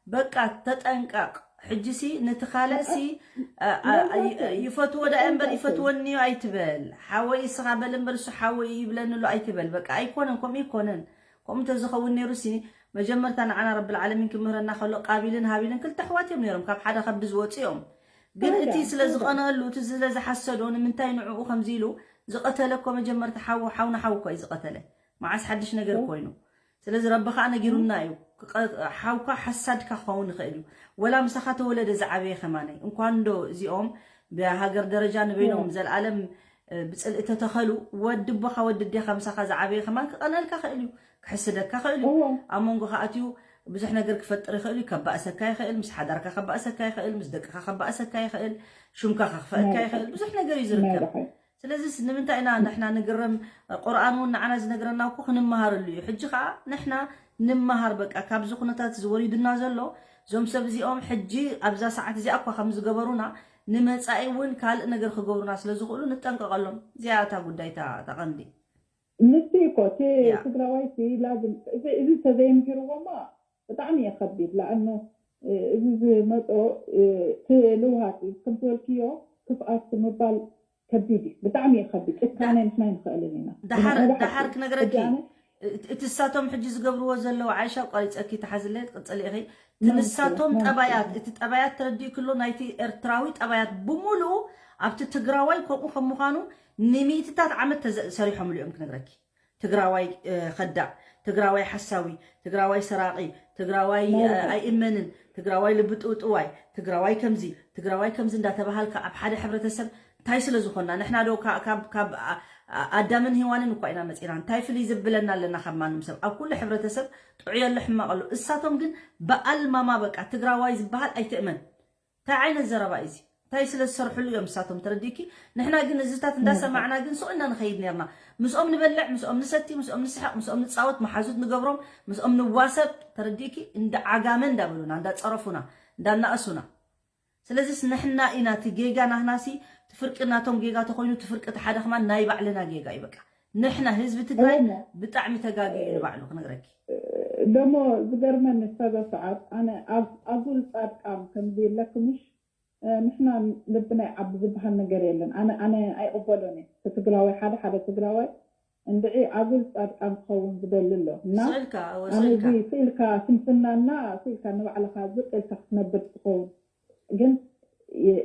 በቃ ተጠንቀቕ። ሕጂሲ ነቲ ካልእሲ፣ ኣ፣ ኣ፣ ኣ፣ ይ-፣ ይፈትዎ ደኣ እምበር ይፈትወኒ እዩ ኣይትበል። ሓወይ እስኻ በል እምበር እሱ ሓወይ ይብለኒ ኣሎ ኣይትበል። በቃ ኣይኮነን፣ ከምኡ ይኮነን። ከምኡ እንተዝኸውን ነይሩሲ፣ መጀመርታ ንዓና ረብል ዓለሚን ክምህረና ከሎ ቃቢልን ሃቢልን ክልተ ኣሕዋት እዮም ነይሮም። ካብ ሓደ ከብዲ ዝወፁ እዮም። ግን እቲ ታዲያ፣ ስለ ታዲያ። ዝቐነአሉ፣ እቲ ስለ ዝሓሰዶ፣ ንምንታይ ንዕኡ ከምዚ ኢሉ ዝቐተለ እኮ መጀመርታ ሓው፣ ሓው ንሓው እኮ እዩ ዝቐተለ። መዓስ ሓድሽ ነገር ኮይኑ? ስለዚ ረቢ ከዓ ነጊሩና እዩ። ክቐ-፣ ሓውካ ሓሳድካ ክኸውን ይኽእል እዩ። ወላ ምሳኻ ተወለደ ዝዓበየ ከማነይ። እንኳን ዶ እዚኦም ብሃገር ደረጃ ንበይኖም እወ። ዘልኣለም፣ እ፣ ብጽልኢ ተተኸሉ፣ ወዲ ኣቦኻ ወዲ ኣዴኻ ምሳኻ ዝዓበየ ከማን ክቐንኣልካ ይኽእል እዩ። ክሕስደካ ይኽእል እዩ። እወ። ኣብ መንጎኻ ኣትዩ ብዙሕ ነገር ክፈጥር ይኽእል እዩ። ከባእሰካ ይኽእል፣ ምስ ሓዳርካ ከባእሰካ ይኽእል፣ ምስ ደቅኻ ከባእሰካ ይኽእል፣ ሽምካ ከኽፍአካ ናይ ይኽእል፣ ብዙሕ ነገር እዩ ናይ ዝርከብ። ብሓቂ። ስለዚስ ንምንታይ ኢና ንሕና ንግረም? ቁርኣን እውን ንዓና ዝነግረና እኮ ክንመሃረሉ እዩ። ሕጂ ኸዓ ንሕና ንመሃር፣ በቃ ካብዚ ኩነታት እዚ ወሪዱና ዘሎ፣ እዞም ሰብ እዚኦም ሕጂ ኣብዛ ሰዓት እዚኣ እኳ ከም ዝገበሩና፣ ንመጻኢ እውን ካልእ ነገር ክገብሩና ስለ ዝኽእሉ ንጠንቀቐሎም። እዚኣ እታ ጉዳይ እታ፣ እታ ቀንዲ። ንሱ እኮ እቲ ያ። ትግራዋይ ሲ ላዝም እዚ፣ እዚ ተዘይምሂርዎማ ብጣዕሚ እዩ ከቢድ። ለኣኑ እዚ ዝመጾ እቲ ልውሃት እዩ። ከም ዝበልክዮ ክፍኣት ምባል ከቢድ እዩ፣ ብጣዕሚ እዩ ከቢድ። ጭካነ ንሕና ኣይንኽእልን ኢና። ደሓር ደሓር ክነግረኪ እቲ እሳቶም ሕጂ ዝገብርዎ ዘለዉ፣ ዓይሻ፣ ቋሪፀኪ፣ ተሓዝለይ፣ ትቅፅል ኢኺ። እቲ ንሳቶም ጠባያት፣ እቲ ጠባያት ተረዲኡ ክሎ ናይቲ ኤርትራዊ ጠባያት ብምሉኡ ኣብቲ ትግራዋይ ከምኡ ከም ምዃኑ ንሚእትታት ዓመት ሰሪሖምሉ እዮም ክነግረኪ። ትግራዋይ ከዳዕ፣ ትግራዋይ ሓሳዊ፣ ትግራዋይ ሰራቂ፣ ትግራዋይ ኣይእመንን፣ ትግራዋይ ልቢ ጥውጥዋይ፣ ትግራዋይ ከምዚ፣ ትግራዋይ ከምዚ እንዳተባሃልካ ኣብ ሓደ ሕብረተሰብ እንታይ ስለ ዝኾንና ንሕና ዶ ካብ ኣዳምን ሄዋንን እኳ ኢና መፂና? እንታይ ፍልይ ዝብለና ኣለና ካብ ማንም ሰብ? ኣብ ኩሉ ሕብረተሰብ ጥዑይ ኣሎ ሕማቕ ኣሎ። እሳቶም ግን ብኣልማማ በቃ ትግራዋይ ዝበሃል ኣይትእመን። እንታይ ዓይነት ዘረባ እዩ እዚ? እንታይ ስለ ዝሰርሕሉ እዮም እሳቶም? ተረዲእኪ? ንሕና ግን እዚታት እንዳሰማዕና ግን ሱቕ እና ንኸይድ ነርና። ምስኦም ንበልዕ፣ ምስኦም ንሰቲ፣ ምስኦም ንስሕቕ፣ ምስኦም ንፃወት፣ መሓዙት ንገብሮም፣ ምስኦም ንዋሰብ። ተረዲእኪ? እንዳ ዓጋመ እንዳበሉና፣ እንዳፀረፉና፣ እንዳናእሱና። ስለዚስ ንሕና ኢና እቲ ጌጋ ናህናሲ፣ ትፍርቂ ናቶም ጌጋ ተኮይኑ ትፍርቂ እቲ ሓደ ከማን ናይ ባዕልና ጌጋ እዩ። በቃ ንሕና ህዝቢ ትግራይ ብጣዕሚ ተጋጊ እዩ ንባዕሉ ክነግረኪ። ደሞ ዝገርመኒ ሰበ ሰዓት ኣነ ኣብ ኣጉል ጻድቃም ከምዚ የለክምሽ። ንሕና ልብና ይዓቢ ዝበሃል ነገር የለን። ኣነ ኣነ ኣይቕበሎን እየ። እቲ ትግራዋይ ሓደ ሓደ ትግራዋይ እንድዒ ኣጉል ጻድቃን ክኸውን ዝደሊ ኣሎ እና ስእልካ ኣነ እዚ ስእልካ ስንፍናና ስእልካ ንባዕልኻ ዝቅ ኢልካ ክትነብር ትኸውን። ግን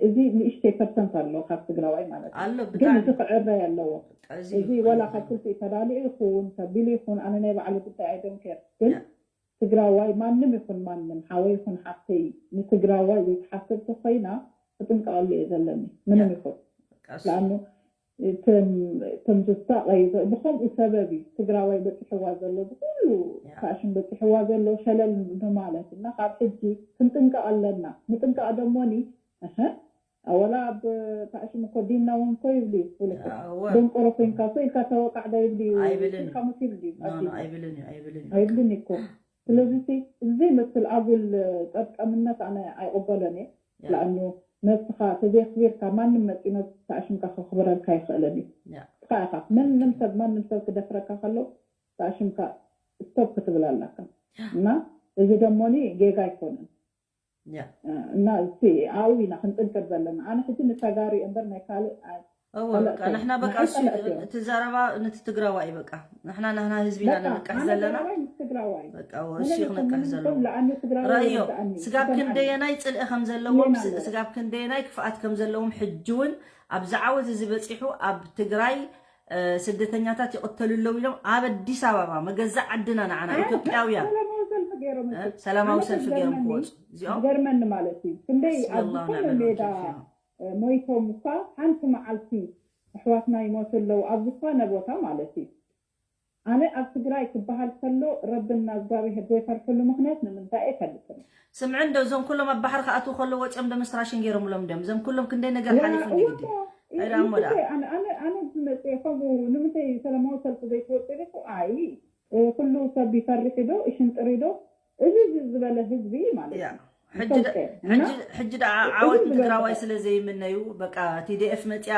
እዚ ንእሽተይ ፐርሰንት ኣሎ ካብ ትግራዋይ ማለት እዩ። ኣሎ ግን ብጣዕሚ እዚ ክዕረ ኣለዎ። እዚ እዚ ወላ ካብ ክልቲኡ ተዳሊዑ ይኸውን ተቢሉ ይኹን ኣነ ናይ ባዕሉ ጉዳይ ኣይደንኬር። ግን ትግራዋይ ማንም ይኹን ማንም ሓወይ ይኹን ሓፍተይ ንትግራዋይ ዘይትሓስብ ተኮይና ክጥንቀቐሉ እየ ዘለኒ ምንም ይኹን በቃ እሱ ለኣኑ እቶም ዝሳቐዩ ብከምኡ ሰበብ እዩ ትግራዋይ በፂሕዋ ዘሎ ብኩሉ ሳእሽን በፂሕዋ ዘሎ ሸለል ንማለት እና ካብ ሕጂ ክንጥንቀቕ ኣለና። ንጥንቀቕ ደሞኒ እህ ኣወላ ኣብ ሳእሽን እኮ ዲና እውን እኮ ይብሉ እዩ ትብል እኮ ኣወ ደንቆሮ ኮይንካ እኮ ኢልካ ተወቃዕ ዶ ይብሉ እዩ ኣይብልን ኢልካ መሲሉ ድዩ ኖ ኖ ኣይብልን እዩ ኣይብልን እዩ ኣይብልን እኮ ስለዚ እዚ ዘይመስል ኣጉል ጸጥቀምነት ኣነ ኣይቕበሎን እየ ያ። ለኣኑ ነብስኻ ተዘይኽቢርካ ማንም መፂኡ ነብስኻ ሽምካ ከኽብረልካ ይኽእልን እዩ ያ። እስኻ ኢኻ ምንም ሰብ ማንም ሰብ ክደፍረካ ከሎ ሽምካ ስቶፕ ክትብል ኣለካ እና እዚ ደሞኒ ጌጋ ኣይኮነን ያ። እና እቲ ኣብኡ ኢና ክንጥንቅር ዘለና ኣነ ሕጂ ንተጋሪ እምበር ናይ ካልእ ኣይ- እወ ካልእ በቃ ሰብ ንሕና በቃ ንዓይ እሱ ጸላእቲ እዮም። እቲ ዘረባ ነቲ ትግራዋይ በቃ ንሕና ናህና ህዝቢ ኢና በቃ ነንቅሕ ኣነ ዘለና ተጋራይ ምስ ትግራዋይ በቃ እወ ምንም እሱ ይኹን ክነቅሕ ምንም ዘለዎ ይኹን ለኣኒ ትግራዋይ ራእዮ ይርድኣኒ ስጋብ ይሰምዓኒ። ክንደየናይ ፅልኢ ከም ዘለዎም የና ስ- ኣለዎ። ስጋብ ክንደየናይ ክፍኣት ከም ዘለዎም ሕጂ እውን ኣብዚ ዓወት እዚ በፂሑ ኣብ ትግራይ እ፣ ስደተኛታት ይቕተሉ ኣለዉ ኢሎም ኣብ ኣዲስ ኣበባ መገዛእ ዓድና ንዓና ኢትዮጵያውያን ሰላማዊ ሰልፊ ገይሮም እ፣ እኮ። ሰላማዊ ኣነ ሰልፊ ገይሮም ዝገርመኒ- ክወፁ እዚኦም ዝገርመኒ ማለት እዩ ክንደይ ኣብ ስለላሁ ዝኾነ ንዕመል ሜዳ ወኪል እዮም። እ፣ ሞይቶም እኳ ሓንቲ መዓልቲ ኣሕዋትና ይሞቱ ኣለዉ ኣብ ዝኾነ ቦታ ማለት እዩ ኣነ ኣብ ትግራይ ክበሃል ከሎ ረብና እግዚኣብሄር ዘይፈርሕሉ ምክንያት ንምንታይ ኣይፈልጥን ስምዒ እንዶ እዞም ኩሎም ኣብ ባሕሪ ክኣትዉ ከሎ ወፂኦም ደመስትራሽን ገይሮምሎም እንዲዮም እዞም ኩሎም ክንደይ ነገር ሓሊፉ ንግዲ ኣይዳ እሞ ደኣ ኣነ ዝመፅእ ከምኡ ንምንታይ ሰላማዊ ሰልፊ ዘይትወፅእ ደ ኣይ ኩሉ ሰብ ይፈርሕ ዶ ይሽንጥሪ ዶ እዚ ዝበለ ህዝቢ ማለት ያ እዩ ሕጂ ይፈልጠ እና ሕጂ- ሕጂ ደኣ ዓወት እዚ ንትግራዋይ ዝበለ- ስለ ዘይምነዩ በቃ ቲዲኤፍ መፅያ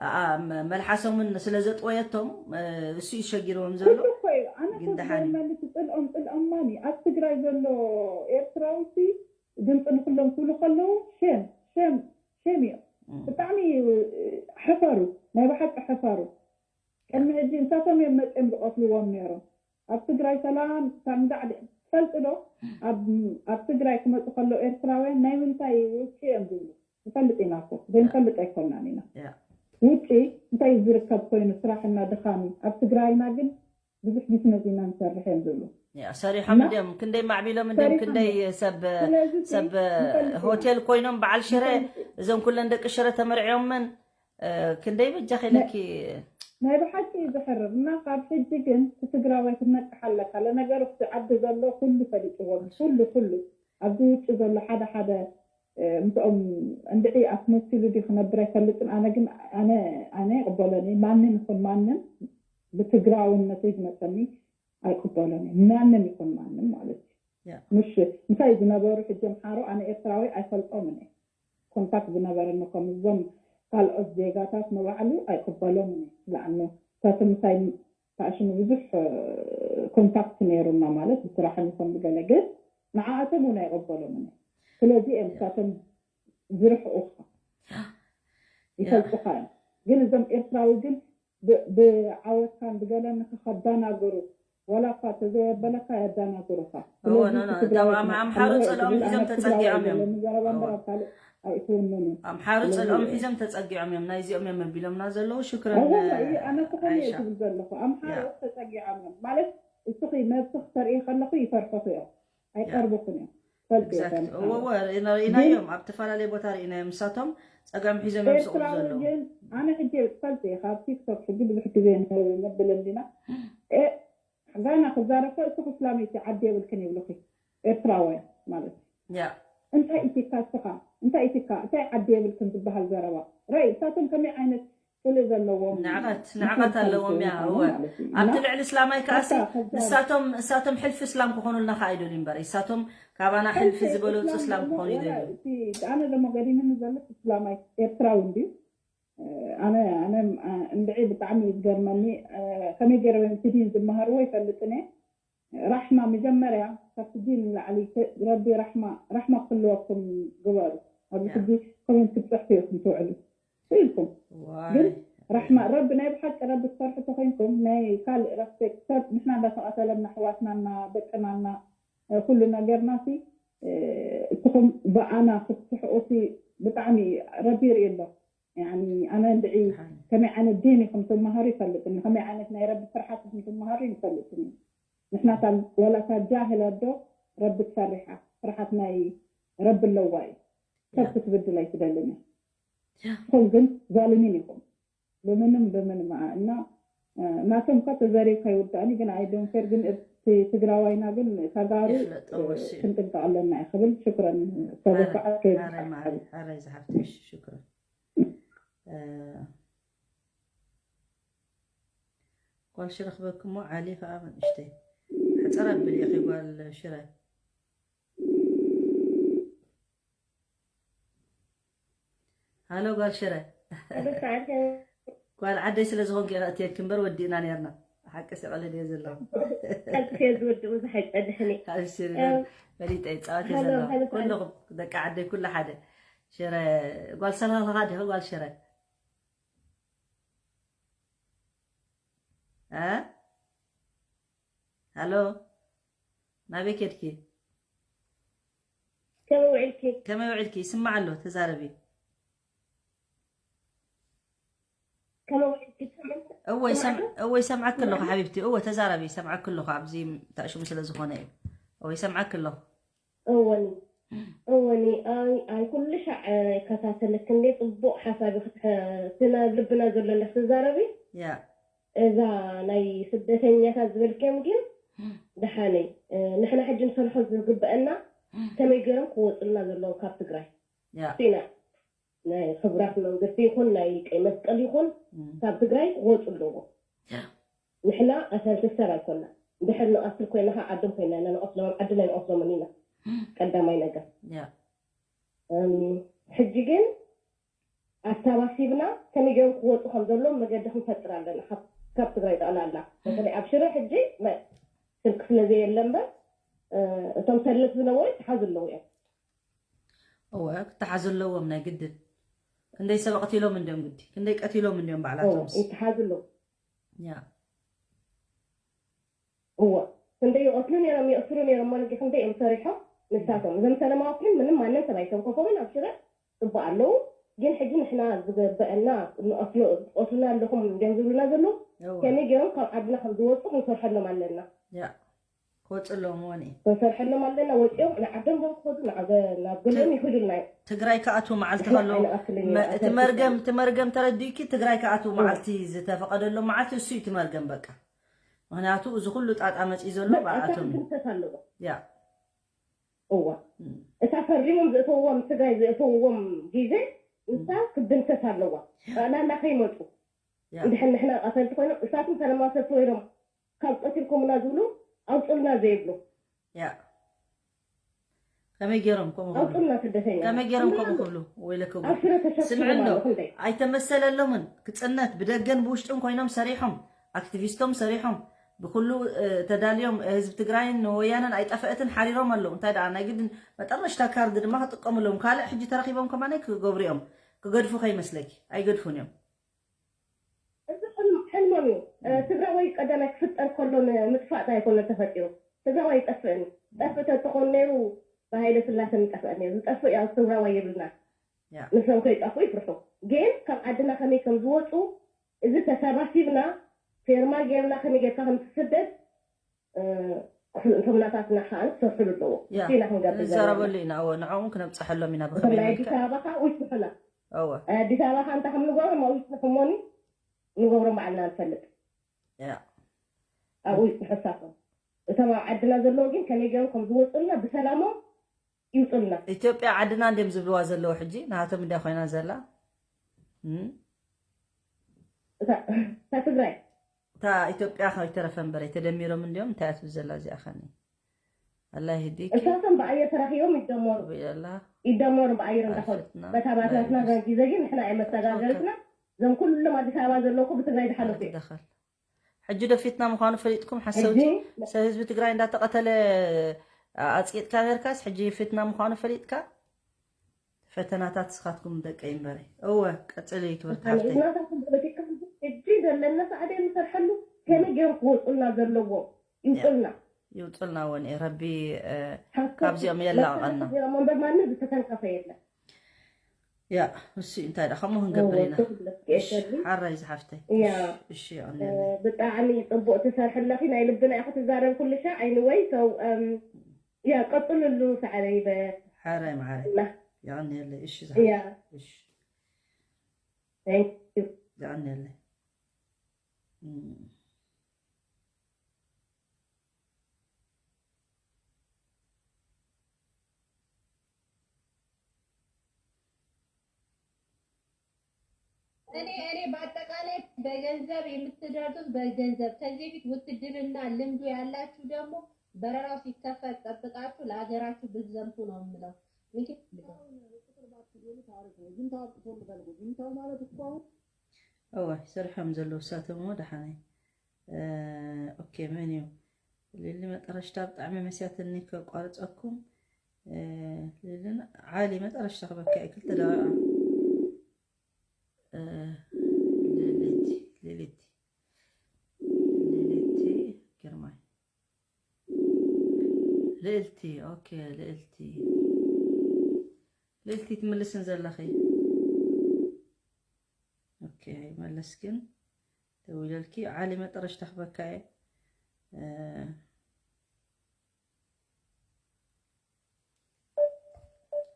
ኣ- ም- መልሓሶምን ስለ ዘጥወየቶም እ፣ እሱ እዩ ሸጊርዎም ዘሎ ኩሉ እኮ እዩ ኣነ ግን ደሓን እዩ። ተዝመልስ ፅልኦም ፅልኦም ማን እዩ ኣብ ትግራይ ዘሎ ኤርትራዊ ሲ ድምፂ ንኩሎም ክብሉ ከለዉ ሸም ሸም ሸም እዩ እም። ብጣዕሚ ሕፈሩ ናይ ብሓቂ ሕፈሩ ቅድሚ ሕጂ እንሳቶም እዮም መፅኦም ዝቐትልዎም ነይሮም ኣብ ትግራይ ሰላም ሳንጋዕ ትፈልጡ ዶ ኣብ ኣብ ትግራይ ክመፁ ከለዉ ኤርትራውያን ናይ ምንታይ ውጭ እዮም ዝብሉ ንፈልጥ ኢና እኮ ዘይንፈልጥ ኣይኮናን ኢና ያ። ውጭ እንታይ ዝርከብ ኮይኑ ስራሕና ድኻሚ ኣብ ትግራይና ግን ብዙሕ ቢዝነስ ኢና ንሰርሕ እዮም ዝብሉ ያ፣ ሰሪሖም እንዲም ክንደይ ማዕቢሎም እንዲም ሰሪሖም ክንደይ ሰብ ስለዚ እቲ ሰብ ንፈልጥ ኢና። ሆቴል ኮይኖም በዓል ሽረ ንፈልጥ ኢና። እዞም ኩለን ደቂ ሽረ ተመርዕዮምን እ፣ ክንደይ በጃ ኸይለኪ ናይ ብሓቂ እዩ ዘሕርር እና ካብ ሕጂ ግን እቲ ትግራዋይ ክትነቅሕ ኣለካ ለነገሩ እቲ ዓዲ ዘሎ ኩሉ ፈሊጥዎም ኩሉ ኩሉ ኣብዚ ውጭ ዘሎ ሓደ ሓደ እ፣ ምስኦም እንድዒ ኣስመሲሉ ድዩ ክነብር ኣይፈልጥን ኣነ ግን ኣነ ኣነ ይቕበሎን እየ ማንም ይኹን ማንም ብትግራውነተይ ዝመፀኒ ኣይቅበሎን እየ ማንም ይኹን ማንም ማለት እዩ ያ። ምሽ ምሳይ ዝነበሩ ሕጂ ኣምሓሩ ኣነ ኤርትራዊ ኣይፈልጦምን እየ ኮንታክት ዝነበረኒ ከም እዞም ካልኦት ዜጋታት ንባዕሉ ኣይቅበሎምን እየ ለኣኑ ሳቲ ምሳይ ታእሽሙ ብዙሕ ኮንታክት ነይሩና ማለት ብስራሕን ይኹን ብገለ ግን ንዓኣቶም እውን ኣይቐበሎምን እዮም። ስለዚ እዮም ንሳቶም ዝርሕቑኻ፣ ይፈልጡኻ እዮም። ግን እዞም ኤርትራዊ ግን ብ- ብዓወትካን ብገለን ንኸዳናገሩ፣ ዋላ እኳ ተዘየበለካ የዳናግሩኻ። እዎ፣ ኖ፣ ኖ፣ እቶም ኣም- ኣምሓሩ ጸልኦም ሒዞም ተጸጊዖም እዮም። ዘረባ እምበር ኣብ ካልእ ኣይትውንኑን። ኣምሓሩ ጸልኦም ሒዞም ተጸጊዖም እዮም። ናይዚኦም እዮም መቢሎምና ዘለዉ። ሽክረን። ኣነ ክኾነ እየ ዝብል ዘለኹ። ኣምሓሩ ተጸጊዖም እዮም ማለት እስኺ ነብስኺ ተርኢ ከለኹ ይፈርሑኺ እዮም፣ ኣይቀርቡኽን እዮም። ፈልጢ እየ ከምሳ እወ ርኢናዮም ኣብ ተፈላለየ ቦታ ርኢናዮም። ንሳቶም ጸገም ሒዞም እዮም ስቑ ኤርትራዊ ዘለዉ። ግን ኣነ ሕጂ ፈልጢ እየ ካብ ቲክቶክ ሕጂ ብዙሕ ግዜ ነብል እንዲና። ጋና ክዛረብ ከ እስኺ እስላመይቲ ዓዲ የብልክን ይብሉኺ ኤርትራውያን ማለት እዩ። ያ እንታይ ኢቲካ እስኻ እንታይ ኢቲካ እንታይ ዓዲ የብልክን ዝበሃል ዘረባ ራይ እሳቶም ከመይ ዓይነት ጽልእ ዘለዎም ንዕቐት ንዕቐት ኣለዎም ያ እወ። ኣብቲ ልዕሊ እስላማይ ከኣሲ ንሳቶም ንሳቶም ሕልፊ እስላም ክኾኑልና ከኣ ኣይደልዩ እምበር እሳቶም ካባና ሕልፊ ዝበለፁ እስላም ክኾኑ ይደልዩ። ኣነ ደሞ ገሪምኒ ዘሎ እስላማይ ኤርትራዊ እንድዩ። ኣነ ኣነ እንድዒ ብጣዕሚ እዩ ዝገርመኒ። ከመይ ገይሮም እዮም እቲ ዲን ዝመሃርዎ ይፈልጥን እየ። ራሕማ መጀመርያ ካብቲ ዲን ንላዕሊ ረቢ ራሕማ ራሕማ ክህልወኩም ግበሩ። ኣብዚ ሕጂ ኮሜንት ክትፅሕፉ ኢኹም ትውዕሉ ኢልኩም ግን ራሕማ ረቢ ናይ ብሓቂ ረቢ ትፈርሑ ተኮይንኩም ናይ ካልእ ረስፔክት ሰብ ንሕና እንዳተቐተለና ኣሕዋትና እና ደቅና እና ኩሉ ነገርና ሲ እትኹም ብኣና ክትስሕቁ ሲ ብጣዕሚ ረቢ ይርኢ ኣሎ። ያኒ ኣነ እንድዒ ከመይ ዓይነት ዲን ኢኹም ትመሃሩ ይፈልጥኒ ከመይ ዓይነት ናይ ረቢ ፍርሓት ኢኹም ትመሃሩ ይፈልጥኒ። ንሕና ወላ እታ ጃህል ኣዶ ረቢ ትፈርሕ እያ። ፍርሓት ናይ ረቢ ኣለዋ እዩ። ሰብ ክትብድል ኣይትደልን እያ። ንስኹም ግን ዛልሚን ኢኹም ብምንም ብምንም እና ናቶም እኳ ተዘሪብካ ይውዳእኒ ግን I don't care ግን እቲ ትግራዋይና ግን ተጋሩ ክንጥንቀቕ ኣለና እዩ ክብል ሽክረን ዝተበሳዓት ከይብሳዓት ሓረይ ዝሓፍተይ ሽክረን ጓል ሽረ ክበክሞ ዓሊ ከዓ ንእሽተይ ሕፀር ኣብሊ ኢኺ ጓል ሽረ ሃሎ ጓል ሽረ ጓል ዓደይ ስለ ዝኾንኪ ኢኻ እትየኪ እምበር ወዲእና ነርና ሓቂ ስቐለ ድየ ዘለኹ ዝወድኡ ብዙሕ ኣይፀንሕን ኣብሽር ፈሊጠ ይፃወት እየ ዘለኹ ኩልኹም ደቂ ዓደይ ኩሉ ሓደ ሽረ ጓል ሰላልኻ ዲኹ ጓል ሽረ ሃሎ ናበይ ከድኪ? ከመይ ውዒልኪ? ከመይ ውዒልኪ? ይስማዕ ኣሎ ተዛረቢ። ከመይ ውዒልኪ? እወ ይሰምዓኪ ኣለኹ ሓቢብቲ። እወ ተዛረቢ ይሰምዓኪ ኣለኹ። ኣብዚ ታእሽሙ ስለ ዝኾነ እዩ። እወ ይሰምዓኪ ኣለኹ። እወኒ እወኒ ኣይ ኣይ ኩሉ ሻዕ ይከታተለኪ እንዴ ጽቡቕ ሓሳብ ክትሕትና ልብና ዘሎ እንዳ ክትዛረቢ ያ እዛ ናይ ስደተኛታት ዝበልክዮም ግን ደሓነይ ንሕና ሕጂ ንሰርሖ ዝግበአና ከመይ ገይሮም ክወፁልና ዘለዎም ካብ ትግራይ ያ ሲና ናይ ክቡራት መንግስቲ ይኹን ናይ ቀይ መስቀል ይኹን ካብ ትግራይ ክወፁ ኣለዎ ንሕና ኣሰልቲ ሰብ ኣይኮና እንድሕር ንቐትል ኮይና ከዓ ዓዶም ኮይና ኢና ንቐትሎም ዓድና ኣይንቐትሎምን ኢና ቀዳማይ ነገር ሕጂ ግን ኣተባሲብና ከመይ ገይሮም ክወፁ ከም ዘለዎም መገዲ ክንፈጥር ኣለና ካብ ትግራይ ጠቕላላ በተለይ ኣብ ሽረ ሕጂ ስልክ ስለ ዘየለ እምበር እቶም ሰልፍ ዝነበሩ ይተሓዙ ኣለዉ እዮም እወ ክተሓዙ ኣለዎም ናይ ግድን ክንደይ ሰብ ኣቕቲሎም እንዲዮም ግዲ ክንደይ ቀቲሎም እንዲዮም ባዕላቶም ይተሓዙ ኣለዉ እወ ክንደይ ይቐትሉ ነይሮም የእስሩ ነይሮም ማለት ክንደይ እዮም ሰሪሖም ንሳቶም እዞም ሰለማዊ ግን ምንም ማንም ሰብ ኣይተንከፎምን ኣብ ሽረ ፅቡቅ ኣለዉ ግን ሕጂ ንሕና ዝገበአና ንቐትሎ ትቐትሉና ኣለኹም እንዲዮም ዝብሉና ዘለዉ ከመይ ገይሮም ካብ ዓድና ከም ዝወፁ ክንሰርሐሎም ኣለና ክወፅሎም ሆነ ክንሰርሐሎም ኣለና ወፂኦም ንዓዶም ዶ ክኸዱ ናብ ገለኦም ይኽዱልና እዮም ትግራይ ክኣትዉ መዓልቲ ከሎ እቲ መርገም እቲ መርገም ተረዲእኪ ትግራይ ክኣትዉ መዓልቲ ዝተፈቐደሎም መዓልቲ እሱ እዩ እቲ መርገም በቃ ምክንያቱ እዚ ኩሉ ጣጣ መፂ ዘሎ ብኣቶም እዩ ያ እዋ እታ ፈሪሞም ዘእተውዎም ትግራይ ዘእተውዎም ግዜ እሳ ክድምሰስ ኣለዋ ጠቕላላ ከይመፁ እንድሕር ንሕና ቀተልቲ ኮይኖም እሳቶም ሰለማዊ ሰልፊ ኮይኖም ካብ ቀቲልኩምና ዝብሉ ኣውፅልና ዘይብሉ ያ ከመይ ገይሮም ከምኡ ክብሉ ኣውፅልና ስደተኛ ከመይ ገይሮም ከምኡ ክብሉ ወይለከ ኣብ ሽረ ተሸፍኖም ስምዕሎ ኣለኹ እንደ ኣይተመሰለሎምን ክፅነት ብደገን ብውሽጥን ኮይኖም ሰሪሖም ኣክቲቪስቶም ሰሪሖም ብኩሉ ተዳልዮም ህዝቢ ትግራይን ንወያነን ኣይጠፈእትን ሓሪሮም ኣለዉ። እንታይ ደኣ ናይ ግድን መጠረሽታ ካርድ ድማ ክጥቀምሎም ካልእ ሕጂ ተረኺቦም ከማነይ ክገብሩ እዮም። ክገድፉ ከይመስለኪ ኣይገድፉን እዮም። እዚ ሕልሞም እዩ። ትግራዋይ ቀዳማይ ክፍጠር ከሎ ንምጥፋእ ኣይኮነ ተፈጢሩ። ትግራዋይ ይጠፍእን ጠፍእ ተትኾን ነይሩ ብሃይለ ስላሰ ምጠፍአ ነይሩ። ዝጠፍእ ያው ትግራዋይ የብልና። ንሶም ከይጠፉ ይፍርሑ። ግን ካብ ዓድና ከመይ ከም ዝወፁ እዚ ተሰባሲብና ፌርማ ጌርና ከመይ ጌርካ ከም ትስደድ እቶም ናታትና ከዓ ክሰርሕሉ ኣለዎ። ኢና ክንገብር ዘለና። ንዘረበሉ ኢና። እወ ንዕኦም ክነብፀሐሎም ኢና። ብከመይ ናይ ኣዲስ ኣበባ ከዓ ውስንሕና። እወ ኣዲስ ኣበባ ከዓ እንታይ ከም ንገብሮም ኣብ ውስንሕሞኒ ንገብሮም ባዕልና ንፈልጥ። ኣብኡ ይፅሕሳቶም። እቶም ኣብ ዓድና ዘለዉ ግን ከመይ ገይሮም ከም ዝወፁልና ብሰላሞም ይውፁልና። ኢትዮጵያ ዓድና እንድዮም ዝብልዋ ዘለዉ ሕጂ ናሃቶም እንድያ ኮይና ዘላ። እታ ትግራይ እታ ኢትዮጵያ ከይተረፈ እምበረይ ተደሚሮም እንድዮም እንታይ እያ ትብል ዘላ እዚኣ ኸኒ ኣላ ይህዲኪ እሳቶም ብኣየር ተራኺቦም ይደመሩ ብላ ይደመሩ ብኣየር እንዳኸዱ ኣይፈትና። በታ ባትናትና ናይ- ጊዜ ግን ንሕና ኣይመሰጋገርትና እዞም ኩሎም ኣዲስ ኣበባ ዘለውኩ ብትግራይ ዝሓለፉ እዮም። ኣይትደኸል ሕጂ ዶ ፊትና ምዃኑ ፈሊጥኩም ሓሰውቲ ሰብ ህዝቢ ትግራይ እንዳተቐተለ ኣፅቂጥካ ነርካስ ሕጂ ፊትና ምዃኑ ፈሊጥካ ፈተናታት ስኻትኩም ደቀይ እምበረይ እወ ቀፅሊ ክብርቲ ሓፍተይ ናታኩም ፖለቲካ ሕጂ ዘለና ሰዓደ ንሰርሐሉ ከመይ ገይሩ ክወፁልና ዘለዎ ይውፅልና ይውፅልና ወን ረቢ ካብዚኦም የላቕቐና መንበር ማንም ዝተተንከፈ የለን ያ እሱ እንታይ ዳ ከምኡ ክንገብር ኢና ሓራይ ዝሓፍተይ እሺ ብጣዕሚ ፅቡቅ ትሰርሒ ኣለኺ ናይ ልብና ኢኹ ትዛረብ ኩሉ ሻዕ ኣይንወይ ሰው ያ ቀፅልሉ ሳዕረይ በ ሓራይ መዓረይ የቐንየለይ እሺ ዝሓፍተይ እሺ የቐንየለይ እኔ እኔ በአጠቃላይ በገንዘብ የምትደርሱት በገንዘብ ከዚህ በፊት ውትድርና ልምዱ ያላችሁ ደግሞ በረራው ሲከፈት ጠብቃችሁ ለሀገራችሁ ብትዘምቱ ነው የምለው። እወ ይሰርሖም ዘለዉ እሳቶም እሞ ደሓነይ ኦኬ መን እዩ ሊሊ መጠረሽታ ብጣዕሚ መስያትኒ ከቋርፀኩም ሊልን ዓሊ መጠረሽታ ክበካ እዩ ክልተ ደቂቃ ሊሊቲ ሊሊቲ ሊሊቲ ግርማይ ልእልቲ ኦኬ ልእልቲ ልእልቲ ትምልስን ዘለኺ ኦኬ መለስክን ደዊለልኪ ዓሊ መጠረሽታ ክበካ እየ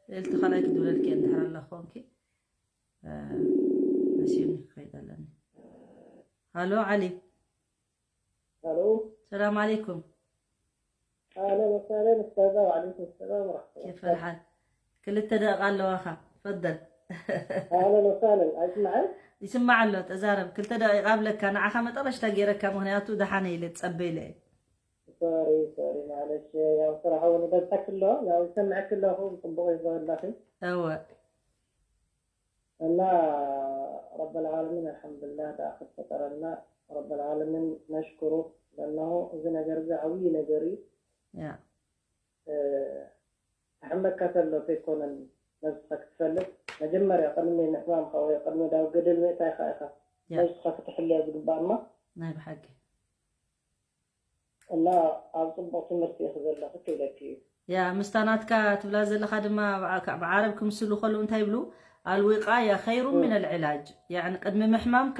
ልእልቲ ካልኣይ ክድውለልኪ እየ እንድሕር ኣላ ኮንኪ መሲኒ ክኸይድ ኣለኒ ሃሎ ዓሊ الو السلام عليكم اهلا وسهلا استاذه وعليكم السلام ورحمه الله كيف الحال ክልተ ደቂቃ ኣለዋኻ ፈደል اهلا وسهلا ኣይስማዕን ይስማዕ ኣሎ ተዛረብ ክልተ ደቂቃ ኣብለካ ንዓኻ መጠረሽታ ገይረካ ምክንያቱ ደሓነ ኢለ ትፀበ ኢለ እየ ሶሪ ሶሪ ማለሽ ያው ስራሕ እውን ይበዝሐክ ኣሎ ያው ይሰምዐክ ኣለኹ ፅቡቅ ይዘበላኺ እወ እና ረበል ዓለሚን ኣልሓምዱሊላህ ደኣ ከፈጠረና ረበል ዓለሚን ነሽኩሩ ለነሆ እዚ ነገር እዚ ዓብዪ ነገር እዩ ያ ክሕመካ ተሎ ከይኮነን ነብስኻ ክትፈልጥ መጀመርያ ቅድሚ ንሕማምካ ወይ ቅድሚ ዳብ ገደል ምእታይካ ኢኻ ነብስኻ ክትሕልያ ዝግባእ እማ ናይ ብሓቂ እና ኣብ ፅቡቕ ትምህርቲ ኢኺ ዘለኺ ክብለኪ እዩ። ያ ምስታ ናትካ ትብላ ዘለኻ ድማ ብዓረብ ክምስሉ ከለዉ እንታይ ይብሉ ኣልዊቃያ ኸይሩ ምን ኣልዕላጅ ያዕኒ ቅድሚ ምሕማምካ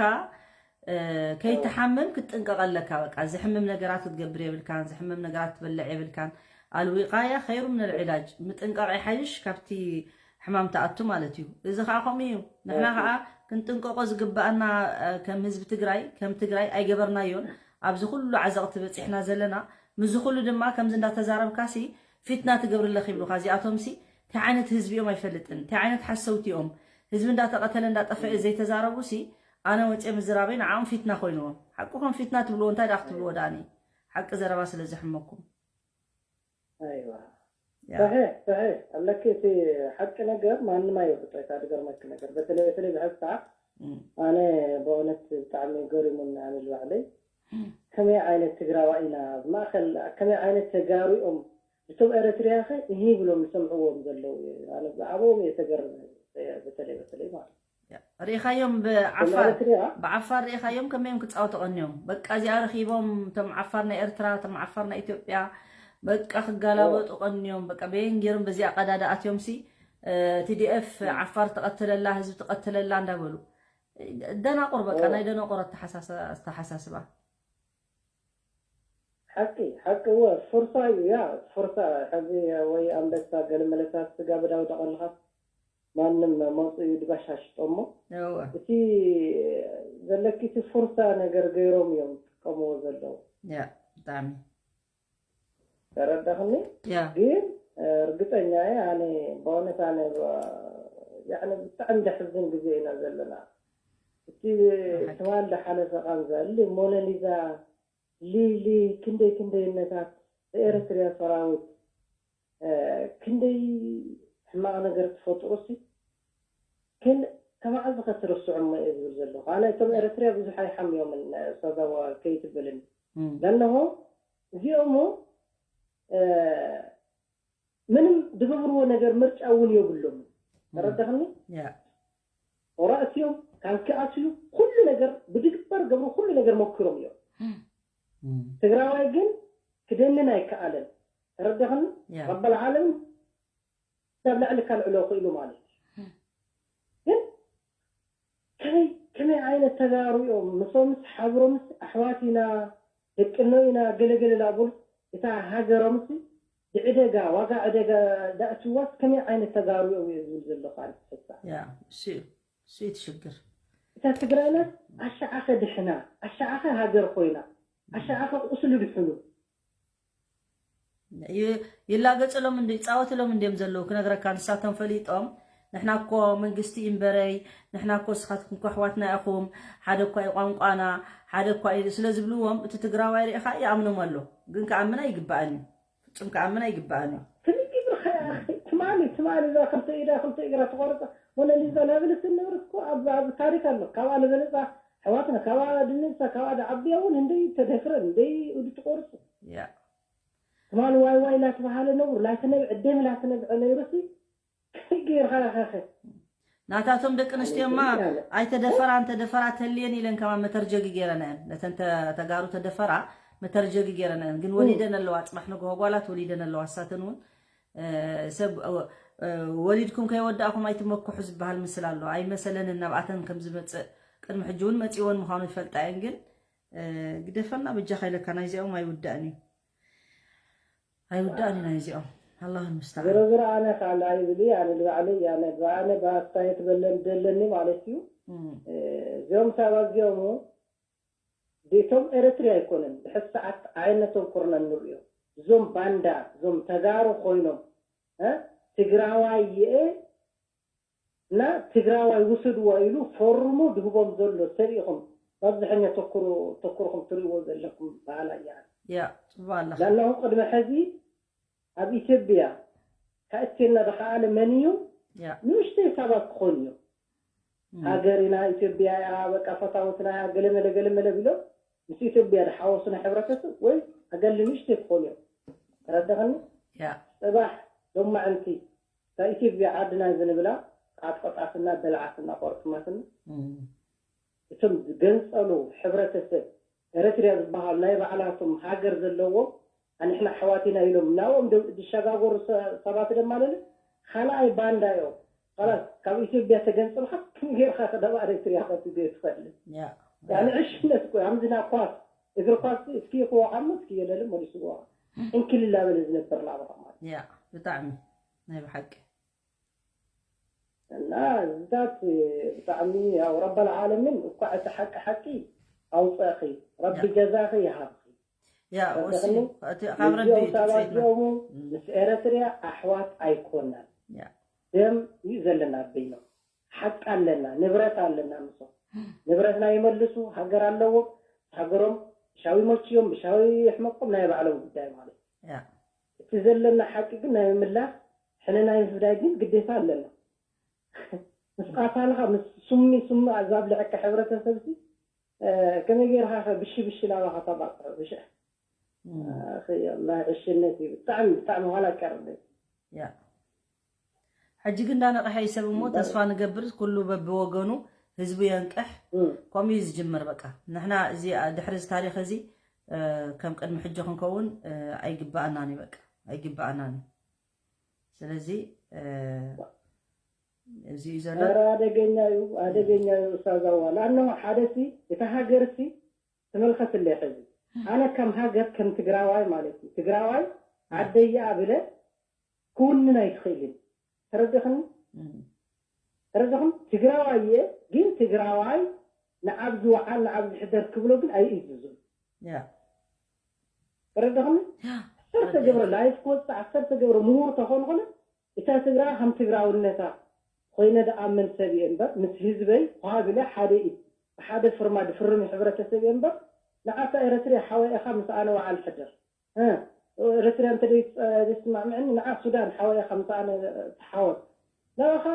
ከይትሓምም ክትጥንቀቕ ኣለካ በቃ ዝሕምም ነገራት ክትገብር የብልካን ዝሕምም ነገራት ትበልዕ የብልካን ኣልዊቃያ ኸይሩ ምን ኣልዕላጅ ምጥንቃቕ ይሓይሽ ካብቲ ሕማም ትኣቱ ማለት እዩ። እዚ ከዓ ከምኡ እዩ። ንሕና ከዓ ክንጥንቀቆ ዝግበኣና ከም ህዝቢ ትግራይ ከም ትግራይ ኣይገበርናዮን። ኣብዚ ኩሉ ዓዘቕቲ በፂሕና ዘለና። ምስዚ ኩሉ ድማ ከምዚ እንዳተዛረብካሲ ፊትና ትገብሪ ኣለኺ ይብሉኻ። እዚኣቶምሲ እንታይ ዓይነት ህዝቢ እዮም ኣይፈልጥን። እንታይ ዓይነት ሓሰውቲ እዮም። ህዝቢ እንዳተቐተለ እንዳጠፈኤ ዘይተዛረቡሲ ኣነ ወፅየ ምዝራበይ ንዓኦም ፊትና ኮይንዎም። ሓቅኹም ፊትና ትብልዎ እንታይ ደኣ ክትብልዎ ደኣኒ ሓቂ ዘረባ ስለ ዘሕመኩም። ኣይዋ صحيح صحيح ኣለኪ እቲ ሓቂ ነገር ማንም ኣይውሕጦ እታ ዝገርመኪ ነገር በተለይ በተለይ ብሕዚ ሰዓት ኣነ ብእውነት ብጣዕሚ ገሪሙኒ ኣነ ልባዕለይ ከመይ ዓይነት ትግራዋይ ኢና ኣብ ማእኸል ከመይ ዓይነት ተጋሩ እዮም እቶም ኤረትርያ ኸ እህ ብሎም ዝሰምዕዎም ዘለዉ ኣነ ብዛዕባኦም እየ ተገርመ በተለይ በተለይ ማለት ርኢኻዮም ብዓፋር ብዓፋር ርኢኻዮም ከመዮም ክፃወቱ ቀንዮም በቃ እዚኣ ረኪቦም እቶም ዓፋር ናይ ኤርትራ እቶም ዓፋር ናይ ኢትዮጵያ በቃ ክጋላበጡ ቀንዮም በቃ በየን ገይሮም በዚኣ ቀዳዳ ኣትዮም ሲ ቲዲኤፍ ዓፋር ትቐትለላ ህዝቢ ትቐትለላ እንዳበሉ ደናቁር በቃ ናይ ደናቁር ኣተሓሳስባ ሓቂ ሓቂ እወ ፉርሳ እዩ ያ ፉርሳ ሕዚ ወይ ኣንበሳ ገለመለታት ስጋ ብዳውዳ ከለካ ማንም መፁ እዩ ድባሻሽጦ እሞ እቲ ዘለኪ እቲ ፉርሳ ነገር ገይሮም እዮም ዝጥቀምዎ ዘለዉ ብጣዕሚ ተረዳኽኒ ግን እርግጠኛ እየ ኣነ በእውነት ኣነ ብጣዕሚ ደሕዝን ግዜ ኢና ዘለና እቲ ትማል ደሓለፈ ቃንዛ እሊ ሞናሊዛ ሊሊ ክንደይ ክንደይነታት ብኤርትርያ ሰራዊት ክንደይ ሕማቕ ነገር ትፈጥሩ ሲ ግን ከመዓዚ ከትርስዑ እሞ እየ ዝብል ዘለኹ ኣነ እቶም ኤርትርያ ብዙሕ ኣይሓምዮምን ሰዛዋ ከይትብልን ለነሆ እዚኦም ምንም ዝገብርዎ ነገር ምርጫ እውን የብሎም ተረዳኽኒ ቁራእት እዮም ካንኪኣት እዩ ኩሉ ነገር ብድግበር ገብሩ ኩሉ ነገር ሞክሮም እዮም ትግራዋይ ግን ክደንን ኣይከኣለን ተረዳኽኒ ረበል ዓለም ናብ ላዕሊ ካልዕሎ ክኢሉ ማለት እዩ ግን ከመይ ከመይ ዓይነት ተጋሩ እዮም ምሶምስ ሓብሮምስ ኣሕዋት ኢና ደቅኖ ኢና ገለገለ ላቡል እታ ሃገሮምስ ብዕደጋ ዋጋ ዕደጋ ዳእትዋስ ከመይ ዓይነት ተጋሩ እዮም እየ ዝብል ዘለኹ ኣንስሳ እሱ እቲ ሽግር እታ ትግራይና ኣሻዓኸ ድሕና ኣሻዓኸ ሃገር ኮይና ኣሻዓኸ ቁስሉ ድሕኑ ይላገፅሎም እንዲ ይፃወትሎም እንዲዮም ዘለዉ ክነግረካ ንሳቶም ፈሊጦም ንሕና እኮ መንግስቲ ይንበረይ ንሕና እኮ ስኻትኩም እኮ ኣሕዋትና ኢኹም ሓደ እኳ እዩ ቋንቋና ሓደ እኳ እዩ ስለ ዝብልዎም እቲ ትግራዋይ ርኢኻ ይኣምኖም ኣሎ ግን ክኣምን ኣይግባእን እዩ ፍፁም ክኣምን ኣይግባእን እዩ ትማሊ ትማሊ እዛ ክልተ ኢዳ ክልተ እግራ ተቆረፀ ሞናሊዛ ናብልስ ንብረት እኮ ኣብ ታሪክ ኣሎ ካብኣ ንበለፃ ኣሕዋትና ካብኣ ድንሳ ካብኣ ዓብያ እውን እንደይ ተደፍረን እንደይ እዱ ትቆርፁ ትማሊ ዋይ ዋይ እናተባሃለ ነብሩ ላተነብዐ ደም ላተነብዐ ነይሩሲ ከመይ ጌርካ ኢኻ ናታቶም ደቂ ኣንስትዮማ ኣይተደፈራ እንተደፈራ ተልየን ኢለን ከማ መተርጀጊ ገይረን እየን ነተን ተጋሩ ተደፈራ መተርጀጊ ገይረን እየን ግን ወሊደን ኣለዋ ፅባሕ ንግሆ ጓላት ወሊደን ኣለዋ እሳተን እውን ሰብ ወሊድኩም ከይወዳእኹም ኣይትመኩሑ ዝበሃል ምስል ኣሎ ኣይመሰለንን ናብኣተን ከም ዝመፅእ ቅድሚ ሕጂ እውን መፂወን ምዃኑ ይፈልጣ እየን ግን ግደፈና በጃኻ ኢለካ ናይዚኦም ኣይውዳእን እዩ ኣይውዳእን እዩ ናይዚኦም ኣላህ ምስተዓን ዝሮ ዝሮ ኣነ ካላ ይብል ኣነ ልባዕለይ ኣነ ኣነ ባስታ የትበለን ደለኒ ማለት እዩ እዚኦም ሰባት እዚኦም ቤቶም ኤረትርያ ኣይኮነን ብሕዚ ሰዓት ዓይነቶም ኩርና ንርእዮ እዞም ባንዳ እዞም ተጋሩ ኮይኖም ትግራዋይ ይኤ እና ትግራዋይ ውሰድዋ ኢሉ ፈርሙ ድህቦም ዘሎ ሰብ ኢኹም በብዝሐኛ ተኩርኹም ትርእዎ ዘለኩም በሃላ እያ ለኣለኹ ቅድሚ ሕዚ ኣብ ኢትዮጵያ ካእቴና ዝኸኣለ መን እዩ ንእሽተይ ሰባት ክኾኑ እዮም ሃገር ኢና ኢትዮጵያ እያ በቃ ፈታውትና እያ ገለመለ ገለመለ ቢሎም ምስ ኢትዮጵያ ዝሓወሱና ሕብረተሰብ ወይ ኣገሊ ንእሽተይ ክኾኑ እዮም ተረዳኸኒ ፅባሕ ሎማዕንቲ እታ ኢትዮጵያ ዓድና ዝንብላ ዓጥቆጣትና በልዓትና ቆርጥማትና እቶም ዝገንፀሉ ሕብረተሰብ ኤረትርያ ዝበሃሉ ናይ ባዕላቶም ሃገር ዘለዎም ኣንሕና ኣሕዋት ኢና ኢሎም ናብኦም ዝሸጋገሩ ሰባት ደማ ለለ ካልኣይ ባንዳ እዮም ላስ ካብ ኢትዮጵያ ተገንፅልካ ከም ጌርካ ከተባእረ ትሪያ ከትገ ትኽእል ንዕሽነት እኮ ኣምዝና ኳስ እግሪ ኳስ እስኪ ክወዓሞ እስኪ የለለ መሊስዎ እንክልላበለ ዝነበር ናብኻ ማለት ብጣዕሚ ናይ ብሓቂ እና እዚታት ብጣዕሚ ያው ረበል ዓለሚን እኳ እቲ ሓቂ ሓቂ ኣውፀእኺ ረቢ ጀዛኺ ይሃብኺ ካብ ረቢ እዚኦም ምስ ኤረትርያ ኣሕዋት ኣይኮናን ደም እዩ ዘለና በይኖም ሓቂ ኣለና ንብረት ኣለና ምሶም ንብረትና ይመልሱ ሃገር ኣለዎም ሃገሮም ብሻዊ ሞችዮም ብሻዊ የሕመቆም ናይ ባዕሎም ጉዳይ ማለት እቲ ዘለና ሓቂ ግን ናይ ምምላስ ሕነ ናይ ምፍዳይ ግን ግዴታ ኣለና ምስ ቃታልኻ ምስ ሱሚ ሱሚ ኣዛብልዐካ ሕብረተሰብ ሲ ከመይ ጌርካ ብሺ ብሺ ናባኻ ተባፅሑ ብሽሕ። ኣላ ዕሽነት እዩ ብጣዕሚ ብጣዕሚ ዋላ ቀርብ። ያ ሕጂ ግን እንዳነቕሐ ይሰብ እሞ ተስፋ ንገብር ኩሉ በብወገኑ ህዝቡ የንቅሕ። ከምኡ እዩ ዝጅምር። በቃ ንሕና እዚ ድሕሪ እዚ ታሪኽ እዚ ከም ቅድሚ ሕጂ ክንከውን ኣይግባኣናን እዩ። በቃ ኣይግባኣናን እዩ። ስለዚ እዚ እዩ ዘሎ። ኧረ ኣደገኛ እዩ ኣደገኛ እዩ። እሳዛዋ ላነው ሓደ ሲ እታ ሃገር ሲ ተመልከትለይ ሕዚ ኣነ ከም ሃገር ከም ትግራዋይ ማለት እዩ ትግራዋይ ዓደያ ብለ ክውንን ኣይትኽእልን። ተረድኽኒ? ተረድኽኒ? ትግራዋይ እየ ግን ትግራዋይ ንዓብ ዝወዓል ንዓብ ዝሕደር ክብሎ ግን ኣይእዝዙን። ተረድኽኒ? ዓሰርተ ገብረ ላይፍ ክወፅእ ዓሰርተ ገብረ ምሁር ተኾንኾነ እታ ትግራይ ከም ትግራውነታ ኮይነ ደኣምን ሰብ እየ እምበር ምስ ህዝበይ ኳ ብለ ሓደ ኢድ ብሓደ ፍርማ ድፍርም ሕብረተሰብ እየ እምበር ንዓታ ኤረትርያ ሓወ ኢኻ ምስ ኣነ ወዓል ሕደር ኤረትርያ እንተ ዘይትስማዕምዕኒ ንዓ ሱዳን ሓወ ኢኻ ምስ ኣነ ተሓወስ ናባኻ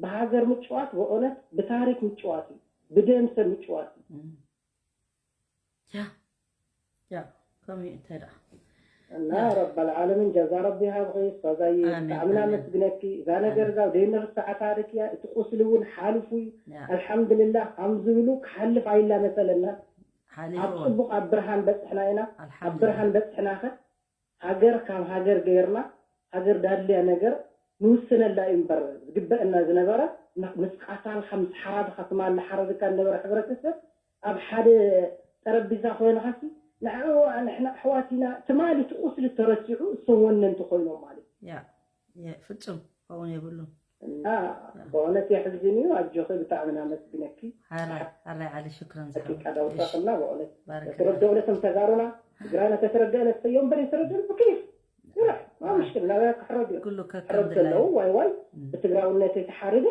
ብሃገር ምጭዋት ብእውነት ብታሪክ ምጭዋት እዩ ብደም ሰብ ምጭዋት እዩ። ያ ያ ከምኡ እንታይ ደኣ እና ረብ ኣልዓለሚን ጀዛ ረቢ ሃብኺ ኡስታዛይ ብጣዕሚ ናመስግነኪ እዛ ነገር እዛ ዘይንርሳዓ ታሪክ እያ እቲ ቁስሊ እውን ሓልፉ እዩ ኣልሓምድልላህ ከም ዝብሉ ክሓልፍ ኣይላ መሰለና ኣብ ፅቡቅ ኣብ ብርሃን በፅሕና ኢና ኣብ ብርሃን በፅሕናኸ ሃገር ካብ ሃገር ገይርና ሃገር ዳድልያ ነገር ንውስነላ እዩ እምበር ዝግበአና ዝነበረ ምስ ቃታልካ ምስ ሓራድካ ትማሊ ሓረድካ ዝነበረ ሕብረተሰብ ኣብ ሓደ ጠረቢዛ ኮይንካሲ ንዕኡ ንሕና ኣሕዋት ኢና ትማሊ እቲ ቁስሊ ተረሲዑ እሶም ወነንቲ ኮይኖም ማለት እዩ። ፍፁም ክኸውን የብሉን። እና በእውነት የሕዝን እዩ። ኣጆኺ ብጣዕሚ ናመስግነኪ። ሓራይ ዓሊ ሽክረን ዝሓ ደቂቃ ዳውጣኽና በእውነት ተረደኡለትም ተጋሩና ትግራይና ተተረደእለት ሰዮ እምበር የተረደሉ ብኬፍ ይራሕ ማ ምሽክል ናበያ ክሕረዱ እዮም ኩሉ ከከም ሕረዱ ድላዩ ዘለዉ ዋይ ዋይ ብትግራውነት የተሓርደ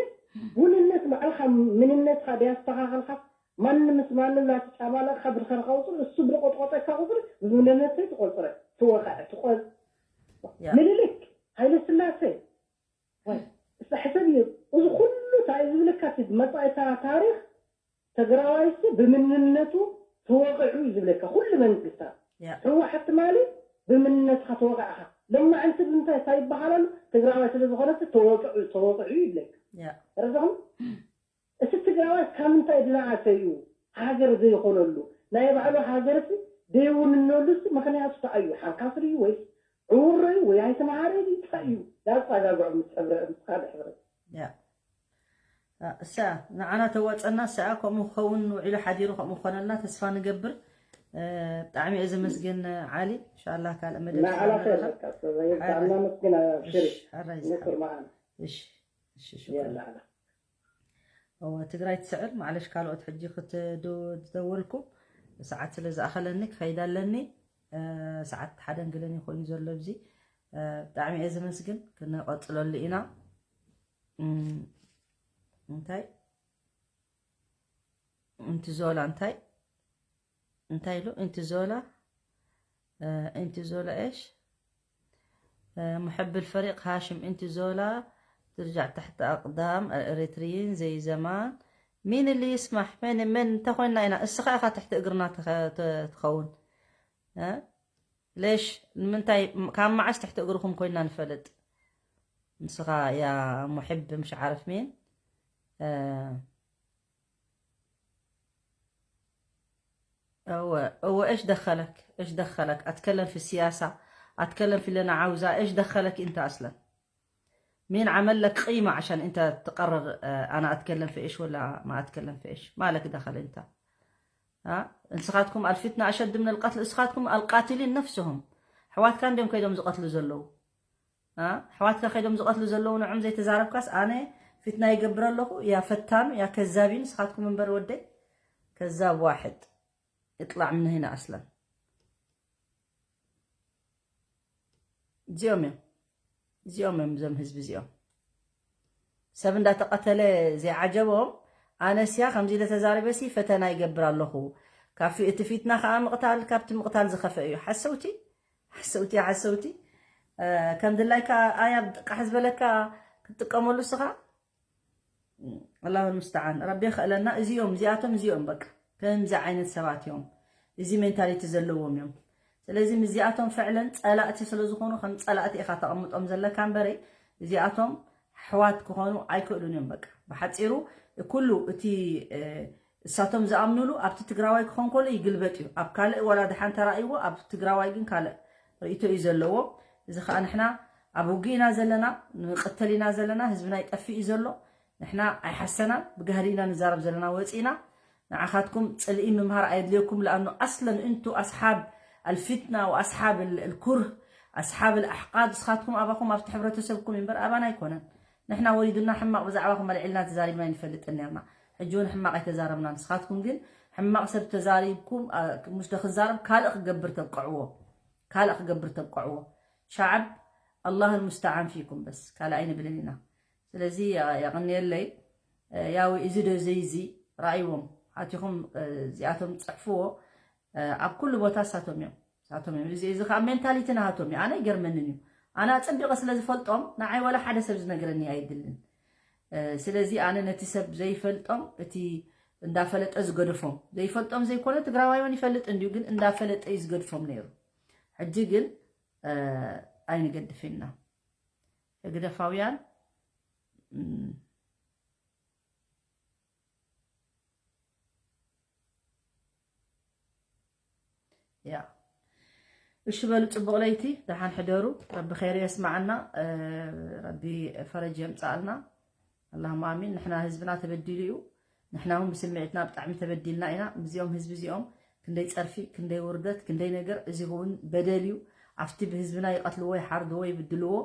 ውንነት ባዕልካ ምንነትካ ዳያስተኻኸልካ ማንም ምስ ማንም ናቲ ጫማ ለእካ ብድኸርካ ቁፅሪ እሱ ብቆጥቆጠካ ቁፅሪ ብምንነተይ ትቆፅረ ትወኸዐ ትቆፅ ያ ምልልክ ሃይለ ስላሴ ወይ እስታ ሕሰብ እዩ እዚ ኩሉ እንታይ ዝብልካ እቲ መፃኢታ ታሪክ ትግራዋይሲ ብምንነቱ ተወቂዑ እዩ ዝብለካ ኩሉ መንግስታት ያ ህወሓት ትማሊ ብምንነትካ ተወቂዕካ ለማዕንቲ ብምንታይ እንታይ ይበሃል ኣሎ ትግራዋይ ስለ ዝኾነሲ ተወቂዑ ተወቂዑ ይብለካ ያ ረዘኹም እቲ ትግራዋይ ካብ ምንታይ ድነኣሰ እዩ ሃገር ዘይኾነሉ ናይ ባዕሉ ሃገርሲ ዘይውንነሉሲ ምክንያቱ ተኣዩ ሓንካስ እዩ ወይስ ዕውሮ እዩ ወይ ኣይተምሃረ እዩ እንታይ እዩ ዳፃጋግዖ ምስ ሕብረ ምስ ካልእ ሕብረ ያ እሳ ንዓና ተዋፀና እሳ ከምኡ ክኸውን ውዒሉ ሓዲሩ ከምኡ ክኾነልና ተስፋ ንገብር። ብጣዕሚ እየ ዘመስግን ዓሊ። እንሻላ ካልእ መደብ ንዓላ ስለ ንረኸብ። ከለካ ሰበይ ብጣዕሚ ናመስግን ኣብሽሪ እሽ፣ ሕራይ ንኩር ዝሓ- መዓን እሽ፣ እሽ፣ ሽኩር። የላ እወ፣ ትግራይ ትስዕር። ማዕለሽ ካልኦት ሕጂ ክትደወልኩም ሰዓት ስለ ዝኣኸለኒ ክኸይድ ኣለኒ። እ፣ ሰዓት ሓደ እንግለን ይኾይኑ ዘሎ ኣብዚ። እ፣ ብጣዕሚ እየ ዘመስግን። ክንቐፅለሉ ኢና። እም፣ እንታይ? እንቲ ዞላ እንታይ እንታይ ኢሉ እንቲ ዞላ እ፣ እንቲ ዞላ ايش እ፣ محب الفريق هاشم انت زولا ترجع تحت أقدام الإريتريين زي زمان مين اللي يسمح من من እንተ ኮይንና ኢና እስኻ ኢኻ ትሕቲ እግርና ትኸ- ት- ትኸውን እ? ሌሽ ንምንታይ ካብ መዓስ ትሕቲ እግርኹም ኮይንና ንፈልጥ ንስኻ ያ ሙሕብ ምሽ ዓርፍ ሚን እ፣ እወ እወ ايش دخلك ايش دخلك اتكلم في السياسة اتكلم في اللي انا عاوزة ايش دخلك انت اصلا مين عمل لك قيمة عشان انت تقرر آه، انا اتكلم في ايش ولا ما اتكلم في ايش ما لك دخل انت ها نسخاتكم الفتنة اشد من القتل نسخاتكم القاتلين نفسهم حوات كان ديم كيدهم زقتلو زلو ኣሕዋትካ ከይዶም ዝቐትሉ ዘለዉ ንዕም ዘይተዛረብካስ ኣነ ፊትና ይገብር ኣለኹ ያ ፈታኑ ያ ከዛብ እዩ ንስኻትኩም እምበር ወደይ ከዛብ ዋሕድ እጥላዕ ምን ሄና ኣስለን እዚኦም እዮም እዚኦም እዮም እዞም ህዝቢ እዚኦም ሰብ እንዳተቐተለ ዘይዓጀቦም ኣነስያ ከምዚ ኢለ ተዛሪበሲ ፈተና ይገብር ኣለኹ ካብ እቲ ፊትና ከዓ ምቕታል ካብቲ ምቕታል ዝኸፈ እዩ ሓሰውቲ ሓሰውቲ ሓሰውቲ ከም ድላይካ ኣያ ቃሕ ዝበለካ ክትጥቀመሉ ስኻ ኣላሁ ልምስተዓን ረቢ የኽእለና እዚኦም እዚኣቶም እዚኦም በቃ ከምዚ ዓይነት ሰባት እዮም። እዚ ሜንታሊቲ ዘለዎም እዮም። ስለዚ ምስዚኣቶም ፍዕለን ጸላእቲ ስለ ዝኾኑ ከም ጸላእቲ ኢኻ ተቐምጦም ዘለካ እምበረይ እዚኣቶም ኣሕዋት ክኾኑ ኣይክእሉን እዮም። በቃ ብሓጺሩ ኩሉ እቲ እሳቶም ዝኣምኑሉ ኣብቲ ትግራዋይ ክኾን ከሎ ይግልበጥ እዩ። ኣብ ካልእ ዋላ ድሓን ተራእይዎ ኣብ ትግራዋይ ግን ካልእ ርእይቶ እዩ ዘለዎ። እዚ ከዓ ንሕና ኣብ ውግእ ኢና ዘለና፣ ንቕተል ኢና ዘለና፣ ህዝብና ይጠፍእ እዩ ዘሎ። ንሕና ኣይሓሰናን፣ ብጋህዲ ኢና ንዛረብ ዘለና ወፂእና። ንዓኻትኩም ፅልኢ ምምሃር ኣየድልየኩም ለኣኑ ኣስለን እንቱ ኣስሓብ ኣልፊትና ወኣስሓብ ልኩርህ ኣስሓብ ልኣሕቃድ እስኻትኩም ኣባኹም ኣብቲ ሕብረተሰብኩም እምበር ኣባና ኣይኮነን። ንሕና ወሪዱና ሕማቕ ብዛዕባኹም ኣልዒልና ተዛሪብና ኣይንፈልጥን ነርና። ሕጂ እውን ሕማቕ ኣይተዛረብና። ንስኻትኩም ግን ሕማቕ ሰብ ተዛሪብኩም ምሽ ዶ ክዛረብ ካልእ ክገብር ተብቅዕዎ ካልእ ክገብር ተብቅዕዎ። ሻዓብ ኣላህ ልሙስተዓን ፊኩም በስ ካልእ ኣይንብልን ኢና። ስለዚ የቕንየለይ። ያው እዚ ዶ ዘይዚ ራእይዎም ኣቲኹም እዚኣቶም ፅሕፍዎ። ኣብ ኩሉ ቦታ ሳቶም እዮም ሳቶም እዮም። እዚ እዚ ከዓ ሜንታሊቲ ናሃቶም እዩ። ኣነ ይገርመንን እዩ። ኣነ ኣፀቢቐ ስለ ዝፈልጦም ንዓይ ዋላ ሓደ ሰብ ዝነግረኒ ኣይድልን። ስለዚ ኣነ ነቲ ሰብ ዘይፈልጦም እቲ እንዳፈለጠ ዝገደፎም ዘይፈልጦም ዘይኮነ ትግራዋይ እውን ይፈልጥ እንዲዩ ግን እንዳፈለጠ እዩ ዝገድፎም ነይሩ። ሕጂ ግን ኣይንገድፍና ህግደፋውያን ያ እሺ በሉ። ፅቡቕ ለይቲ፣ ደሓን ሕደሩ። ረቢ ኸይር የስማዓና፣ ረቢ ፈረጅ የምፃኣልና። ኣላሁማ ኣሚን። ንሕና ህዝብና ተበዲሉ እዩ። ንሕና እውን ብስምዒትና ብጣዕሚ ተበዲልና ኢና። ምስዚኦም ህዝቢ እዚኦም ክንደይ ፀርፊ፣ ክንደይ ውርደት፣ ክንደይ ነገር፣ እዚ እውን በደል እዩ። ኣብቲ ብህዝብና ይቐትልዎ፣ ይሓርድዎ፣ ይብድልዎ፣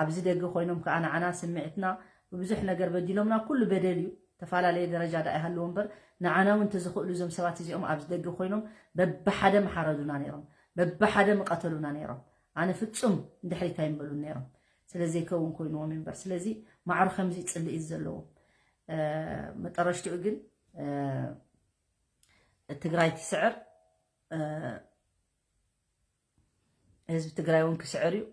ኣብዚ ደገ ኮይኖም ከዓ ንዓና ስምዒትና ብብዙሕ ነገር በዲሎምና። ኩሉ በደል እዩ። ተፈላለየ ደረጃ ዳ ይሃልዎ እምበር ንዓና እውን እንተዝኽእሉ እዞም ሰባት እዚኦም ኣብዚ ደገ ኮይኖም በብሓደ ምሓረዱና ነይሮም፣ በብሓደ ምቐተሉና ነይሮም። ኣነ ፍጹም እንድሕሪት ኣይምበሉን ነይሮም። ስለ ዘይከውን ኮይንዎም እምበር። ስለዚ ማዕሩ ከምዚ ጽልኢ ዘለዎም። መጠረሽትኡ ግን ትግራይ ትስዕር፣ ህዝቢ ትግራይ እውን ክስዕር እዩ።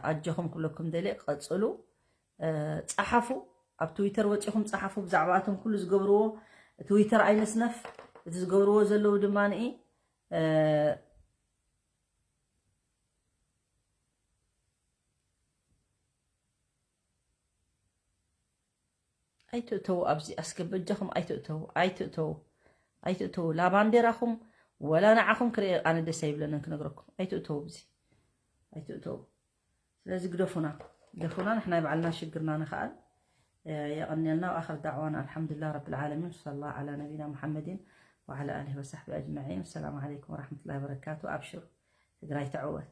ኣጆኹም ክብለኩም ደልየ፣ ቀጽሉ፣ ጸሓፉ፣ ኣብ ትዊተር ወጺኹም ጸሓፉ፣ ብዛዕባኣቶም ኩሉ ዝገብርዎ። ትዊተር ኣይንስነፍ፣ እቲ ዝገብርዎ ዘለዉ ድማ ንኢ ኣይትእተዉ ኣብዚ ኣስገ በጃኹም ኣይትእተዉ ኣይትእተዉ ኣይትእተዉ ላባንዴራኹም ወላ ንዓኹም ክርኢ ኣነ ደስ ኣይብለንን ክነግረኩም ኣይትእተዉ ኣብዚ ኣይትእተዉ ስለዚ ግደፉና ግደፉና ንሕና ባዕልና ሽግርና ንኽኣል የቐንየልና وآخر دعوانا الحمد لله رب العالمين وصلى الله على نبينا محمد وعلى آله وصحبه أجمعين السلام عليكم ورحمة الله وبركاته أبشروا ትግራይ ትዕወት